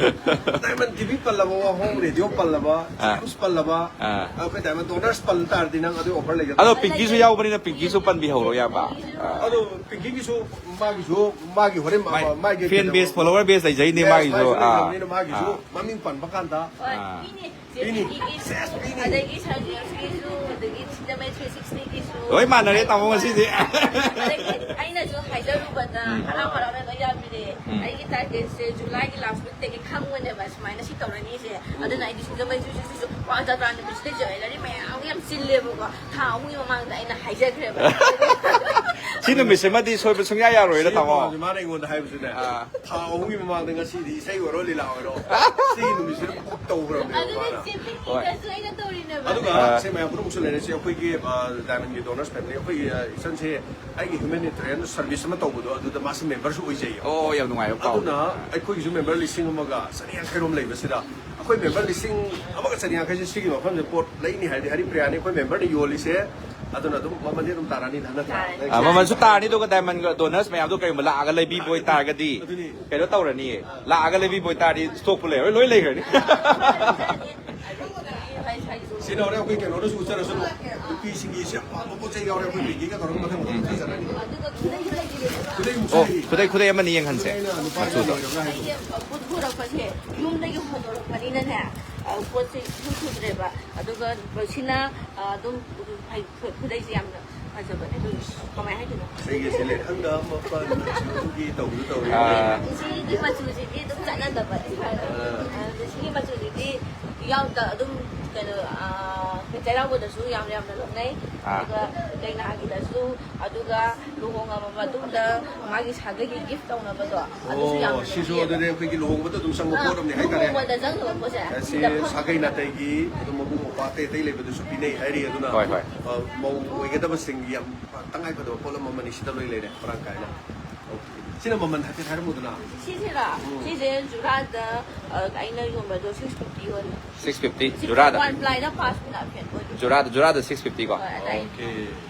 Diamond T V ꯄꯜꯂꯕ, ꯋꯥꯍꯣꯡ Radio ꯄꯜꯂꯕ, ꯑꯥ꯫ News ꯄꯜꯂꯕ, ꯑꯥ꯫ ꯑꯩꯈꯣꯏ Diamond Donors ꯄꯜ ꯇꯥꯔꯗꯤ ꯅꯪ ꯑꯗꯨ offer ꯂꯩꯒꯗ꯭ꯔꯥ? ꯑꯗꯣ ꯄꯤꯡꯀꯤꯁꯨ ꯌꯥꯎꯕꯅꯤꯅ ꯄꯤꯡꯀꯤꯁꯨ ꯄꯟꯕꯤꯍꯧꯔꯣ, ꯏꯌꯥꯝꯕ꯫ ꯑꯥ꯫ ꯑꯗꯣ ꯄꯤꯡꯀꯤꯒꯤꯁꯨ ꯃꯥꯒꯤꯁꯨ ꯃꯥꯒꯤ ꯍꯣꯔꯦꯟ ꯃꯥꯏ ꯃꯥꯒꯤ fan base, follower base ꯂꯩꯖꯩꯅꯦ Yes, ꯃꯥꯒꯤꯁꯨ꯫ ꯃꯥꯒꯤꯁꯨ ꯑꯥ꯫ ꯂꯩꯖꯕꯅꯤꯅ ꯃꯥꯒꯤꯁꯨ ꯑꯥ꯫ ꯃꯃꯤꯡ ꯄꯟꯕ ꯀꯥꯟꯗ ꯍꯣꯏ, ꯑꯥ꯫ ꯄꯤꯅꯤ꯫ ꯄꯤꯅꯤ꯫ ꯄꯤꯅꯤꯒꯤꯁꯨ, ꯑꯗꯒꯤ ꯁꯔꯖꯤꯁꯀꯤꯁꯨ, ꯑꯗꯒꯤ ꯁꯤꯗꯃꯩ three sixty-ꯒꯤꯁꯨ꯫ ꯂꯣꯏ ꯃꯥꯟꯅꯔꯦ, ꯇꯥꯃꯣ, ꯉꯁꯤꯗꯤ꯫ ꯑꯗꯒꯤ ꯑꯩꯅꯁꯨ ꯍꯥꯏꯖꯔꯨꯕꯗ ꯍꯔꯥꯎ ꯍꯔꯥꯎꯅ ꯂꯣꯏ ꯌꯥꯕꯤꯔꯦ꯫ ꯎꯝ꯫ ꯑꯩꯒꯤ target-ꯁꯦ July-ꯒꯤ last week-ꯇꯒꯤ ꯈꯪꯕꯅꯦꯕ, ꯁꯨꯃꯥꯏꯅ ꯁꯤ ꯇꯧꯔꯅꯤꯁꯦ꯫ ꯑꯗꯨꯅ ꯑꯩꯗꯤ ꯁꯤꯗꯃꯩ three sixty-ꯁꯨ ꯋꯥ ꯖꯇ꯭ꯔꯥ ꯅꯨꯃꯤꯠꯁꯤꯗ jewellery ꯃꯌꯥꯝ ꯌꯥꯝ ꯆꯤꯜꯂꯦꯕꯀꯣ꯫ ꯊꯥ ꯑꯍꯨꯝꯒꯤ ꯃꯃꯥꯡꯗ ꯑꯩꯅ ꯍꯥꯏꯖꯈ꯭ꯔꯦꯕ꯫ ꯁꯤ ꯅꯨꯃꯤꯠꯁꯤꯃꯗꯤ ꯁꯣꯏꯕ ꯁꯨꯡꯌꯥ ꯌꯥꯔꯣꯏꯅ, ꯁꯤ ꯇꯥꯃꯣ꯫ ꯄꯥꯎꯁꯦ ꯃꯥꯅ ꯑꯩꯉꯣꯟꯗ ꯍꯥꯏꯕꯁꯤꯅꯦ꯫ ꯑꯥ꯫ ꯊꯥ ꯑꯍꯨꯝꯒꯤ ꯃꯃꯥꯡꯗ ꯉꯁꯤꯗꯤ ꯏꯁꯩ ꯑꯣꯏꯔꯣ ꯂꯤꯂꯥ ꯑꯣꯏꯔꯣ ꯁꯤꯒꯤ ꯅꯨꯃꯤꯠꯁꯤꯗ ꯕꯨꯛ ꯇꯧꯈ꯭ꯔꯕꯅꯦꯕ ꯑꯗꯨꯅ ꯃꯥꯅ꯫ ꯍꯣꯏ꯫ ꯆꯦ ꯄꯤꯡꯀꯤꯒꯁꯨ ꯑꯩꯅ ꯇꯧꯔꯤꯅꯦꯕ꯫ ꯑꯗꯨꯒ ꯑꯥ꯫ ꯁꯤ ꯃꯌꯥꯝ ꯄꯨꯝꯅꯃꯛꯁꯨ ꯂꯩꯔꯦ꯫ ꯁꯤ ꯑꯩꯈꯣꯏꯒꯤ, ꯑ, Diamond ꯒꯤ Donors Family, ꯑꯩꯈꯣꯏꯒꯤ, ꯑ, ꯏꯆꯟꯁꯦ ꯑꯩꯒꯤ humanitarian service ꯑꯃ ꯇꯧꯕꯗꯣ ꯑꯗꯨꯗ ꯃꯥꯁꯦ member ꯁꯨ ꯑꯣꯏꯖꯩꯌꯦ꯫ ꯑꯣ, ꯌꯥꯝ ꯅꯨꯡꯉꯥꯏꯕ ꯄꯥꯎ꯫ ꯑꯗꯨꯅ ꯑꯩꯈꯣꯏꯒꯤꯁꯨ member ꯂꯤꯁꯤꯡ ꯑꯃꯒ ꯆꯅꯤ ꯌꯥꯡꯈꯩ ꯔꯣꯝ ꯂꯩꯕꯁꯤꯗ ꯑꯩꯈꯣꯏ member ꯂꯤꯁꯤꯡ ꯑꯃꯒ ꯆꯅꯤ ꯌꯥꯡꯈꯩꯁꯦ ꯁꯤꯒꯤ ꯃꯐꯝꯁꯦ ꯄꯣꯠ ꯂꯩꯅꯤ ꯍꯥꯏꯔꯗꯤ ꯍꯔꯤꯄ꯭ꯔꯤꯌꯥꯅꯤ ꯑꯩꯈꯣꯏ member ꯅ ꯌꯣꯜꯂꯤꯁꯦ꯫ ꯑꯗꯨꯅ ꯑꯗꯨꯝ ꯃꯃꯜꯗꯤ ꯑꯗꯨꯝ ꯇꯥꯔꯅꯤꯗ, ꯅꯠꯇ꯭ꯔꯥ? ꯇꯥꯔꯅꯤ꯫ ꯑ, ꯃꯃꯜꯁꯨ ꯇꯥꯔꯅꯤ, ꯑꯗꯨꯒ Diamond ꯒ Donors ꯃꯌꯥꯝꯗꯣ ꯀꯩꯒꯨꯝꯕ ꯂꯥꯛꯑꯒ ꯂꯩꯕꯤꯕ ꯑꯣꯏꯇꯥꯔꯒꯗꯤ ꯑꯗꯨꯅꯤ꯫ ꯀꯩꯅꯣ ꯇꯧꯔꯅꯤ, ꯂꯥꯛꯑꯒ ꯂꯩꯕꯤꯕ ꯑꯣꯏꯇꯥꯔꯗꯤ stock ꯄꯨ ꯂꯩꯔꯣꯏ, ꯂꯣꯏ ꯂꯩꯈ꯭ꯔꯅꯤ꯫ ꯁꯤꯅ ꯍꯣꯔꯦꯟ ꯑꯩꯈꯣꯏ ꯀꯩꯅꯣꯗꯁꯨ ꯎꯠꯆꯔꯁꯅꯨ꯫ ꯅꯨꯄꯤꯁꯤꯡꯒꯤ ꯁꯤ ꯑꯄꯥꯝꯕ ꯄꯣꯠ ꯆꯩ ꯌꯥꯎꯔꯦ, ꯑꯩꯈꯣꯏ ꯄꯤꯡꯀꯤꯒ ꯇꯧꯔꯒ ꯃꯊꯪ ꯃꯊꯪ ꯎꯠꯆꯔꯅꯤ꯫ ꯈꯨꯗꯩ ꯑꯃꯨꯛꯁꯨ ꯑꯣ, ꯂꯩꯔꯤ꯫ ꯈꯨꯗꯩ, ꯈꯨꯗꯩ ꯑꯃꯅꯤ ꯌꯦꯡꯍꯟꯁꯦ꯫ ꯈꯨꯗꯩꯅ ꯅꯨꯄꯥꯒꯤ ꯃꯆꯨꯗꯣ꯫ ꯑꯣꯏꯔꯕ꯭ꯔꯥ ꯍꯥꯏꯕꯗꯣ꯫ ꯄꯨꯊꯣꯔꯛꯄꯁꯦ ꯌꯨꯝꯗꯒꯤ ꯍꯣꯟꯗꯣꯔꯛꯄꯅꯤꯅꯅꯦ, ꯑ, ꯄꯣꯠꯁꯦ ꯏꯁꯨ ꯁꯨꯗ꯭ꯔꯦꯕ꯫ ꯑꯗꯨꯒ ꯁꯤꯅ, ꯑ, ꯑꯗꯨꯝ ꯐꯩ꯫ ꯈꯨ-, ꯈꯨꯗꯩꯁꯦ ꯌꯥꯝꯅ ꯐꯖꯕꯅꯦ꯫ ꯑꯗꯨ ꯀꯃꯥꯏꯅ ꯍꯥꯏꯗꯣꯏꯅꯣ? ꯑꯩꯒꯤꯁꯦ ꯂꯩꯈꯪꯗ ꯃꯄꯥꯟ ꯃꯆꯨꯒꯤ ꯇꯧꯕꯗꯨ ꯇꯧꯔꯤ꯫ ꯑꯥ꯫ ꯁꯤꯒꯤ ꯃꯆꯨꯁꯤꯗꯤ ꯑꯗꯨꯝ ꯆꯠꯅꯗꯕꯅꯦ꯫ ꯑꯥ꯫ ꯑꯗꯨ ꯁꯤꯒꯤ ꯃꯆꯨꯁꯤꯗꯤ ꯌꯥꯎꯗ ꯑꯗꯨꯝ ꯀꯩꯅꯣ, ꯑꯥ, ꯆꯩꯔꯥꯎꯕꯗꯁꯨ ꯌꯥꯝ ꯌꯥꯝꯅ ꯂꯧꯅꯩ꯫ ꯑꯥ꯫ ꯑꯗꯨꯒ ꯀꯩꯅꯥꯒꯤꯗꯁꯨ, ꯑꯗꯨꯒ ꯂꯨꯍꯣꯡꯉꯕ ꯃꯇꯨꯡꯗ ꯃꯥꯒꯤ ꯁꯥꯒꯩꯒꯤ gift ꯇꯧꯅꯕꯗꯣ, ꯑꯗꯨꯁꯨ ꯑꯣ, ꯌꯥꯝꯅ ꯁꯤꯁꯨ ꯂꯧꯅꯩꯌꯦ꯫ ꯑꯗꯨꯗꯤ ꯑꯩꯈꯣꯏꯒꯤ ꯂꯨꯍꯣꯡꯕꯗ ꯑꯗꯨꯝ ꯆꯪꯕ ꯑꯥ, ꯄꯣꯠ ꯑꯃꯅꯤ ꯍꯥꯏꯇꯥꯔꯦ꯫ ꯂꯨꯍꯣꯡꯕꯗ ꯆꯪꯗꯕ ꯄꯣꯠꯁꯦ ꯑꯁꯤ ꯁꯤꯗ ꯐꯪꯉꯦ꯫ ꯁꯥꯒꯩ ꯅꯥꯇꯩꯒꯤ ꯑꯗꯨꯝ ꯃꯕꯨꯡ ꯃꯧꯄ꯭ꯋꯥ ꯑꯇꯩ ꯑꯇꯩ ꯂꯩꯕꯗꯁꯨ ꯄꯤꯅꯩ ꯍꯥꯏꯔꯤ꯫ ꯑꯗꯨꯅ, ꯍꯣꯏ, ꯍꯣꯏ꯫ ꯑ, ꯃꯧ ꯑꯣꯏꯒꯗꯕꯁꯤꯡꯒꯤ ꯌꯥꯝ ꯇꯉꯥꯏ ꯐꯗꯕ ꯄꯣꯠ ꯑꯃꯅꯤ꯫ ꯁꯤꯗ ꯂꯣꯏ ꯂꯩꯔꯦ ꯃꯔꯥꯡ ꯀꯥꯏꯅ꯫ ꯑꯣꯀꯦ꯫ ꯁꯤꯅ ꯃꯃꯜ ꯍꯥꯏꯐꯦꯠ ꯍꯥꯏꯔꯝꯃꯨꯗꯅ꯫ ꯁꯤꯁꯤꯔꯥ? ꯎꯝ꯫ ꯁꯤꯁꯦ ꯖꯨꯔꯥꯗ, ꯑ, ꯑꯩꯅ ꯌꯣꯟꯕꯗꯣ six fifty ꯌꯣꯜꯂꯦ꯫ Six fifty ꯁꯤ ꯖꯨꯔꯥꯗ? One ply ꯗ ꯄꯥꯁ ꯄꯨꯂꯞ ꯐꯦꯟ ꯑꯣꯏꯗꯣꯏꯅꯦ꯫ ꯖꯨꯔꯥꯗ, ꯖꯨꯔꯥꯗ six fifty ꯀꯣ? ꯍꯣꯏ, ꯑꯗꯥꯏꯗ꯫ ꯑꯣꯀꯦ꯫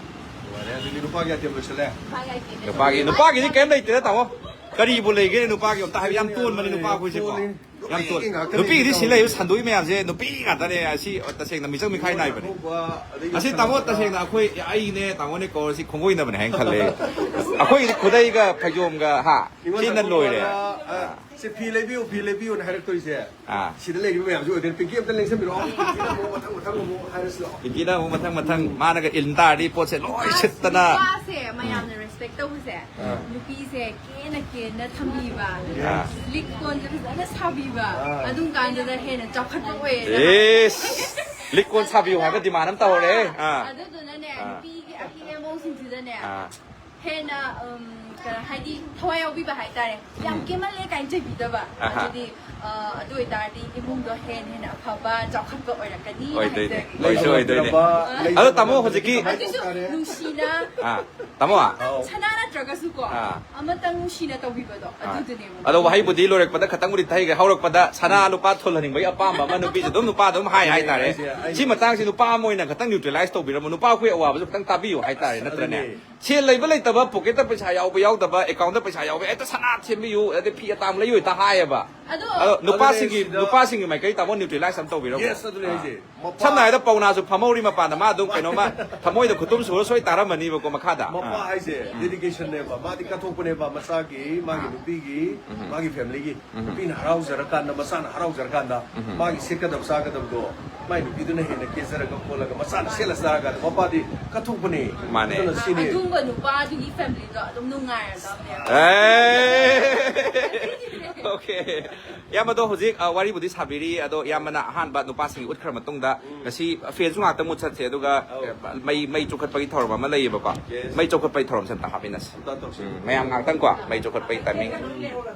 ꯅꯨꯡꯉꯥꯏꯔꯦ꯫ ꯑꯗꯨꯗꯤ ꯅꯨꯄꯥꯒꯤ item ꯂꯣꯏꯁꯤꯜꯂꯦ꯫ ꯅꯨꯄꯥꯒꯤ item ꯅꯨꯄꯥꯒꯤ, ꯂꯣꯏꯁꯤꯜꯂꯦ꯫ ꯅꯨꯄꯥꯒꯤꯗꯤ ꯀꯩꯝ ꯂꯩꯇꯦꯗ, ꯇꯥꯃꯣ꯫ ꯀꯔꯤꯕꯨ ꯂꯩꯒꯦ ꯅꯨꯄꯥꯒꯤ? ꯑꯝꯇ ꯍꯥꯏꯕ, ꯌꯥꯝ ꯇꯣꯟꯕꯅꯦ ꯅꯨꯄꯥ ꯑꯩꯈꯣꯏꯁꯦꯀꯣ꯫ ꯌꯣꯜꯂꯤ꯫ ꯌꯥꯝ ꯇꯣꯜꯂꯤ꯫ ꯉꯥꯛꯇꯅꯤ ꯅꯨꯄꯤꯒꯤꯗꯤ ꯁꯤ ꯇꯧꯔꯤꯁꯦ꯫ ꯂꯩꯕ ꯁꯟꯗꯣꯏ ꯃꯌꯥꯝꯁꯦ ꯅꯨꯄꯤ ꯉꯥꯛꯇꯅꯦ꯫ ꯑꯁꯤ ꯇꯁꯦꯡꯅ ꯃꯤꯆꯪ ꯃꯤꯈꯥꯏ ꯅꯥꯏꯕꯅꯦ꯫ ꯑꯉꯧꯕ, ꯑꯗꯒꯤ ꯑꯁꯤ ꯇꯥꯃꯣ, ꯁꯪꯕ꯫ ꯇꯁꯦꯡꯅ ꯑꯩꯈꯣꯏ, ꯑꯩꯅꯦ ꯇꯥꯃꯣꯅꯦ ꯀꯧꯔꯁꯤ ꯈꯣꯡꯒꯣꯏꯅꯕꯅꯦ ꯍꯥꯏꯅ ꯈꯜꯂꯦ꯫ ꯑꯩꯈꯣꯏꯒꯤꯗꯤ ꯈꯨꯗꯩꯒ ꯐꯩꯖꯣꯝꯒ, ꯍꯥ? ꯅꯤꯉꯣꯜ ꯁꯤꯅ ꯆꯥꯛꯀꯧꯕꯗ, ꯂꯣꯏꯔꯦ꯫ ꯑ, ꯁꯤ ꯐꯤ ꯂꯩꯕꯤꯌꯨ, ꯐꯤ ꯂꯩꯕꯤꯌꯨꯅ ꯍꯥꯏꯔꯛꯇꯣꯏꯁꯦ꯫ ꯑꯥ꯫ ꯁꯤꯗ ꯂꯩꯔꯤꯕ ꯃꯌꯥꯝꯁꯤ ꯑꯣꯏꯗꯣꯏꯅꯤ꯫ ꯄꯤꯡꯀꯤ ꯑꯝꯇ ꯂꯦꯡꯁꯟꯕꯤꯔꯛꯑꯣ꯫ ꯄꯤꯡꯀꯤꯅ ꯑꯃꯨꯛ ꯃꯊꯪ ꯃꯊꯪ ꯑꯃꯨꯛ ꯍꯥꯏꯔꯁꯤ ꯂꯥꯛꯑꯣ꯫ ꯄꯤꯡꯀꯤꯅ ꯑꯃꯨꯛ ꯃꯊꯪ ꯃꯊꯪ, ꯃꯥꯅꯒ ꯏꯟ ꯇꯥꯔꯗꯤ ꯄꯣꯠꯁꯦ ꯂꯣꯏ ꯁꯤꯠꯇꯅ꯫ ꯅꯨꯄꯥꯁꯦ ꯃꯌꯥꯝꯅ respect ꯇꯧꯕꯁꯦ, ꯑꯥ꯫ ꯅꯨꯄꯤꯁꯦ ꯀꯦꯅ ꯀꯦꯅ ꯊꯝꯕꯤꯕ, ꯑꯥ꯫ ꯂꯤꯛ ꯀꯣꯟꯁꯦ ꯐꯖꯅ ꯁꯥꯕꯤꯕ, ꯑꯥ꯫ ꯑꯗꯨꯝ ꯀꯥꯟꯗꯨꯗ ꯍꯦꯟꯅ ꯆꯥꯎꯈꯠꯄ ꯑꯣꯏꯌꯦ꯫ ꯏꯁ! ꯂꯤꯛ ꯀꯣꯟ ꯁꯥꯕꯤꯌꯨ ꯍꯥꯏꯕ demand ꯑꯃ ꯇꯧꯍꯧꯔꯦ꯫ ꯑꯥ꯫ ꯑꯗꯨꯗꯨꯅꯅꯦ, ꯑꯥ꯫ ꯅꯨꯄꯤꯒꯤ ꯑꯀꯦ ꯑꯃꯧꯁꯤꯡꯁꯤꯗꯅꯦ, ꯑꯥ꯫ ꯍꯦꯟꯅ ꯎꯝ, ꯀ- ꯍꯥꯏꯗꯤ ꯊꯋꯥꯏ ꯌꯥꯎꯕꯤꯕ ꯍꯥꯏꯇꯥꯔꯦ꯫ ꯌꯥꯝ ꯎꯝ꯫ ꯀꯦꯃꯜꯂꯦ ꯀꯥꯏꯅ ꯆꯩꯕꯤꯗꯕ꯫ ꯑꯍꯥ꯫ ꯑꯗꯨꯗꯤ ꯑ, ꯑꯗꯨ ꯑꯣꯏꯇꯥꯔꯗꯤ ꯏꯃꯨꯡꯗꯣ ꯍꯦꯟꯅ ꯍꯦꯟꯅ ꯑꯐꯕ ꯆꯥꯎꯈꯠꯄ ꯑꯣꯏꯔꯛꯀꯅꯤ ꯑꯣꯏꯗꯣꯏꯅꯤ꯫ ꯍꯥꯏꯖꯒꯦ꯫ ꯑꯣꯏꯁꯨ ꯑꯣꯏꯗꯣꯏꯅꯤ꯫ ꯂꯩꯇ꯭ꯔꯕ, ꯑꯗꯣ ꯇꯥꯃꯣ ꯍꯧꯖꯤꯛꯀꯤ ꯀꯃꯥꯏꯅ ꯑꯗꯨꯁꯨ ꯇꯧ ꯇꯥꯔꯦ? ꯅꯨꯡꯁꯤꯅ ꯑꯥ, ꯇꯥꯃꯣ꯫ ꯑꯥꯎ꯫ ꯁꯅꯥ ꯅꯠꯇ꯭ꯔꯒꯁꯨꯀꯣ ꯑꯥ꯫ ꯑꯃꯇꯪ ꯅꯨꯡꯁꯤꯅ ꯇꯧꯕꯤꯕꯗꯣ ꯑꯥ꯫ ꯑꯗꯨꯗꯨꯅꯦꯕ꯫ ꯑꯗꯣ ꯋꯥꯍꯩꯕꯨꯗꯤ ꯂꯣꯏꯔꯛꯄꯗ ꯈꯇꯪꯕꯨꯗꯤ ꯊꯩꯈ꯭ꯔꯦ꯫ ꯍꯧꯔꯛꯄꯗ ꯁꯅꯥ ꯂꯨꯄꯥ ꯊꯨꯜ ꯍꯟꯅꯤꯡꯕꯒꯤ ꯑꯄꯥꯝꯕ ꯑꯃ ꯅꯨꯄꯤꯁꯨ ꯑꯗꯨꯝ ꯅꯨꯄꯥꯗ ꯑꯗꯨꯝ ꯍꯥꯏ ꯑꯗꯨꯅꯦ ꯍꯥꯏꯇꯥꯔꯦ꯫ ꯑꯩꯁꯦ, ꯑꯩꯁꯦ꯫ ꯁꯤ ꯃꯇꯥꯡꯁꯤ ꯅꯨꯄꯥ ꯑꯃ ꯑꯣꯏꯅ ꯈꯇꯪ ꯅ꯭ꯌꯨꯇ꯭ꯔꯦꯂꯥꯏꯁ ꯇꯧꯕꯤꯔꯝꯃꯣ꯫ ꯅꯨꯄꯥ ꯑꯩꯈꯣꯏ ꯑꯋꯥꯕꯁꯨ ꯈꯇꯪ ꯇꯥꯕꯤꯌꯨ ꯍꯥꯏꯇꯥꯔꯦ, ꯑꯁ, ꯅꯠꯇ꯭ꯔꯅꯦ? ꯑꯗꯨꯅꯦ꯫ ꯁꯦꯜ ꯂꯩꯕ ꯂꯩꯇꯕ, ꯄꯣꯀꯦꯠꯇ ꯄꯩꯁꯥ ꯌꯥꯎꯕ ꯌꯥꯎꯗꯕ, ꯑꯦꯀꯥꯎꯟꯗ ꯄꯩꯁꯥ ꯌꯥꯎꯕ, ꯍꯦꯛꯇ ꯁꯅꯥ ꯁꯦꯝꯕꯤꯌꯨ, ꯑꯗꯩ ꯐꯤ ꯑꯇꯥꯡꯕ ꯂꯩꯌꯨ ꯍꯦꯛꯇ ꯍꯥꯏꯌꯦꯕ꯫ ꯑꯗꯣ ꯑꯗꯣ ꯅꯨꯄꯥꯁꯤꯡꯒꯤ, ꯑꯗꯨꯅꯦ ꯁꯤꯗ ꯅꯨꯄꯥꯁꯤꯡꯒꯤ ꯃꯥꯏꯀꯩ ꯇꯥꯃꯣ ꯅ꯭ꯌꯨꯇ꯭ꯔꯦꯂꯥꯏꯁ ꯑꯃ ꯇꯧꯕꯤꯔꯝꯃꯣ꯫ Yes, ꯑꯗꯨꯅꯦ ꯑꯥ꯫ ꯍꯥꯏꯁꯦ꯫ ꯃꯄꯥ ꯁꯝꯅ ꯍꯥꯏꯔꯕꯗ ꯄꯥꯎꯅꯥꯁꯨ ꯐꯝꯍꯧꯔꯤ ꯃꯄꯥꯟꯗ, ꯃꯥ ꯑꯗꯨꯝ ꯀꯩꯅꯣꯃ ꯊꯃꯣꯏꯗ ꯈꯨꯇꯨꯝ ꯁꯨꯔ ꯁꯣꯏ ꯇꯥꯔꯝꯃꯅꯤꯕꯀꯣ ꯃꯈꯥꯗ꯫ ꯃꯄꯥ ꯑꯥ꯫ ꯍꯥꯏꯁꯦ ꯎꯝ꯫ ꯗꯦꯗꯤꯀꯦꯁꯟꯅꯦꯕ꯫ ꯃꯥꯗꯤ ꯀꯠꯊꯣꯛꯄꯅꯦꯕ, ꯃꯆꯥꯒꯤ, ꯃꯥꯒꯤ ꯑꯥ꯫ ꯅꯨꯄꯤꯒꯤ, ꯎꯝ꯫ ꯃꯥꯒꯤ ꯐꯦꯃꯤꯂꯤꯒꯤ꯫ ꯎꯝ꯫ ꯅꯨꯄꯤꯅ ꯍꯔꯥꯎꯖꯔꯀꯥꯟꯗ, ꯃꯆꯥꯅ ꯍꯔꯥꯎꯖꯔꯀꯥꯟꯗ, ꯎꯝ꯫ ꯃꯥꯒꯤ ꯁꯦꯠꯀꯗꯕ ꯆꯥꯒꯗꯕꯗꯣ ꯃꯥꯏ ꯅꯨꯄꯤꯗꯨꯅ ꯍꯦꯟꯅ ꯀꯦꯖꯔꯒ ꯈꯣꯠꯂꯒ ꯃꯆꯥꯅ ꯁꯦꯠꯂ ꯆꯥꯔꯀꯥꯟꯗ ꯃꯄꯥꯗꯤ ꯀꯠꯊꯣꯛꯄꯅꯦ꯫ ꯃꯥꯅꯦ꯫ ꯑꯗꯨꯅ ꯁꯤꯅꯤ꯫ ꯑꯗꯨꯒꯨꯝꯕ ꯅꯨꯄꯥꯗꯨꯒꯤ ꯐꯦꯃꯤꯂꯤꯗꯣ ꯑꯗꯨꯝ ꯅꯨꯡꯉꯥꯏꯔꯗꯕꯅꯦꯕ꯫ ꯑꯦ! Okay꯫ ꯏꯌꯥꯝꯕꯗꯣ ꯍꯧꯖꯤꯛ, ꯑ, ꯋꯥꯔꯤꯕꯨꯗꯤ ꯁꯥꯕꯤꯔꯤ, ꯑꯗꯣ ꯏꯌꯥꯝꯕꯅ ꯑꯍꯥꯟꯕ ꯅꯨꯄꯥꯁꯤꯡꯒꯤ ꯎꯠꯈ꯭ꯔ ꯃꯇꯨꯡꯗ ꯉꯁꯤ ꯐꯦꯟꯁꯨ ꯉꯥꯛꯇ ꯃꯨꯠꯊꯠꯁꯦ, ꯑꯗꯨꯒ, ꯑꯧ꯫ ꯑ, ꯃꯩ, ꯃꯩ ꯆꯣꯡꯈꯠꯄꯒꯤ ꯊꯧꯔꯝ ꯑꯃ ꯂꯩꯌꯦꯕꯀꯣ꯫ Yes꯫ ꯃꯩ ꯆꯣꯡꯈꯠꯄꯒꯤ ꯊꯧꯔꯝꯁꯦ ꯑꯝꯇ ꯍꯥꯞꯃꯤꯟꯅꯁꯦ꯫ ꯑꯝꯇ ꯇꯧꯁꯤ꯫ ꯎꯝ, ꯃꯌꯥꯝ ꯉꯥꯛꯇꯪꯀꯣ, ꯃꯩ ꯆꯣꯡꯈꯠꯄꯒꯤ ꯇꯥꯏꯃꯤꯡ꯫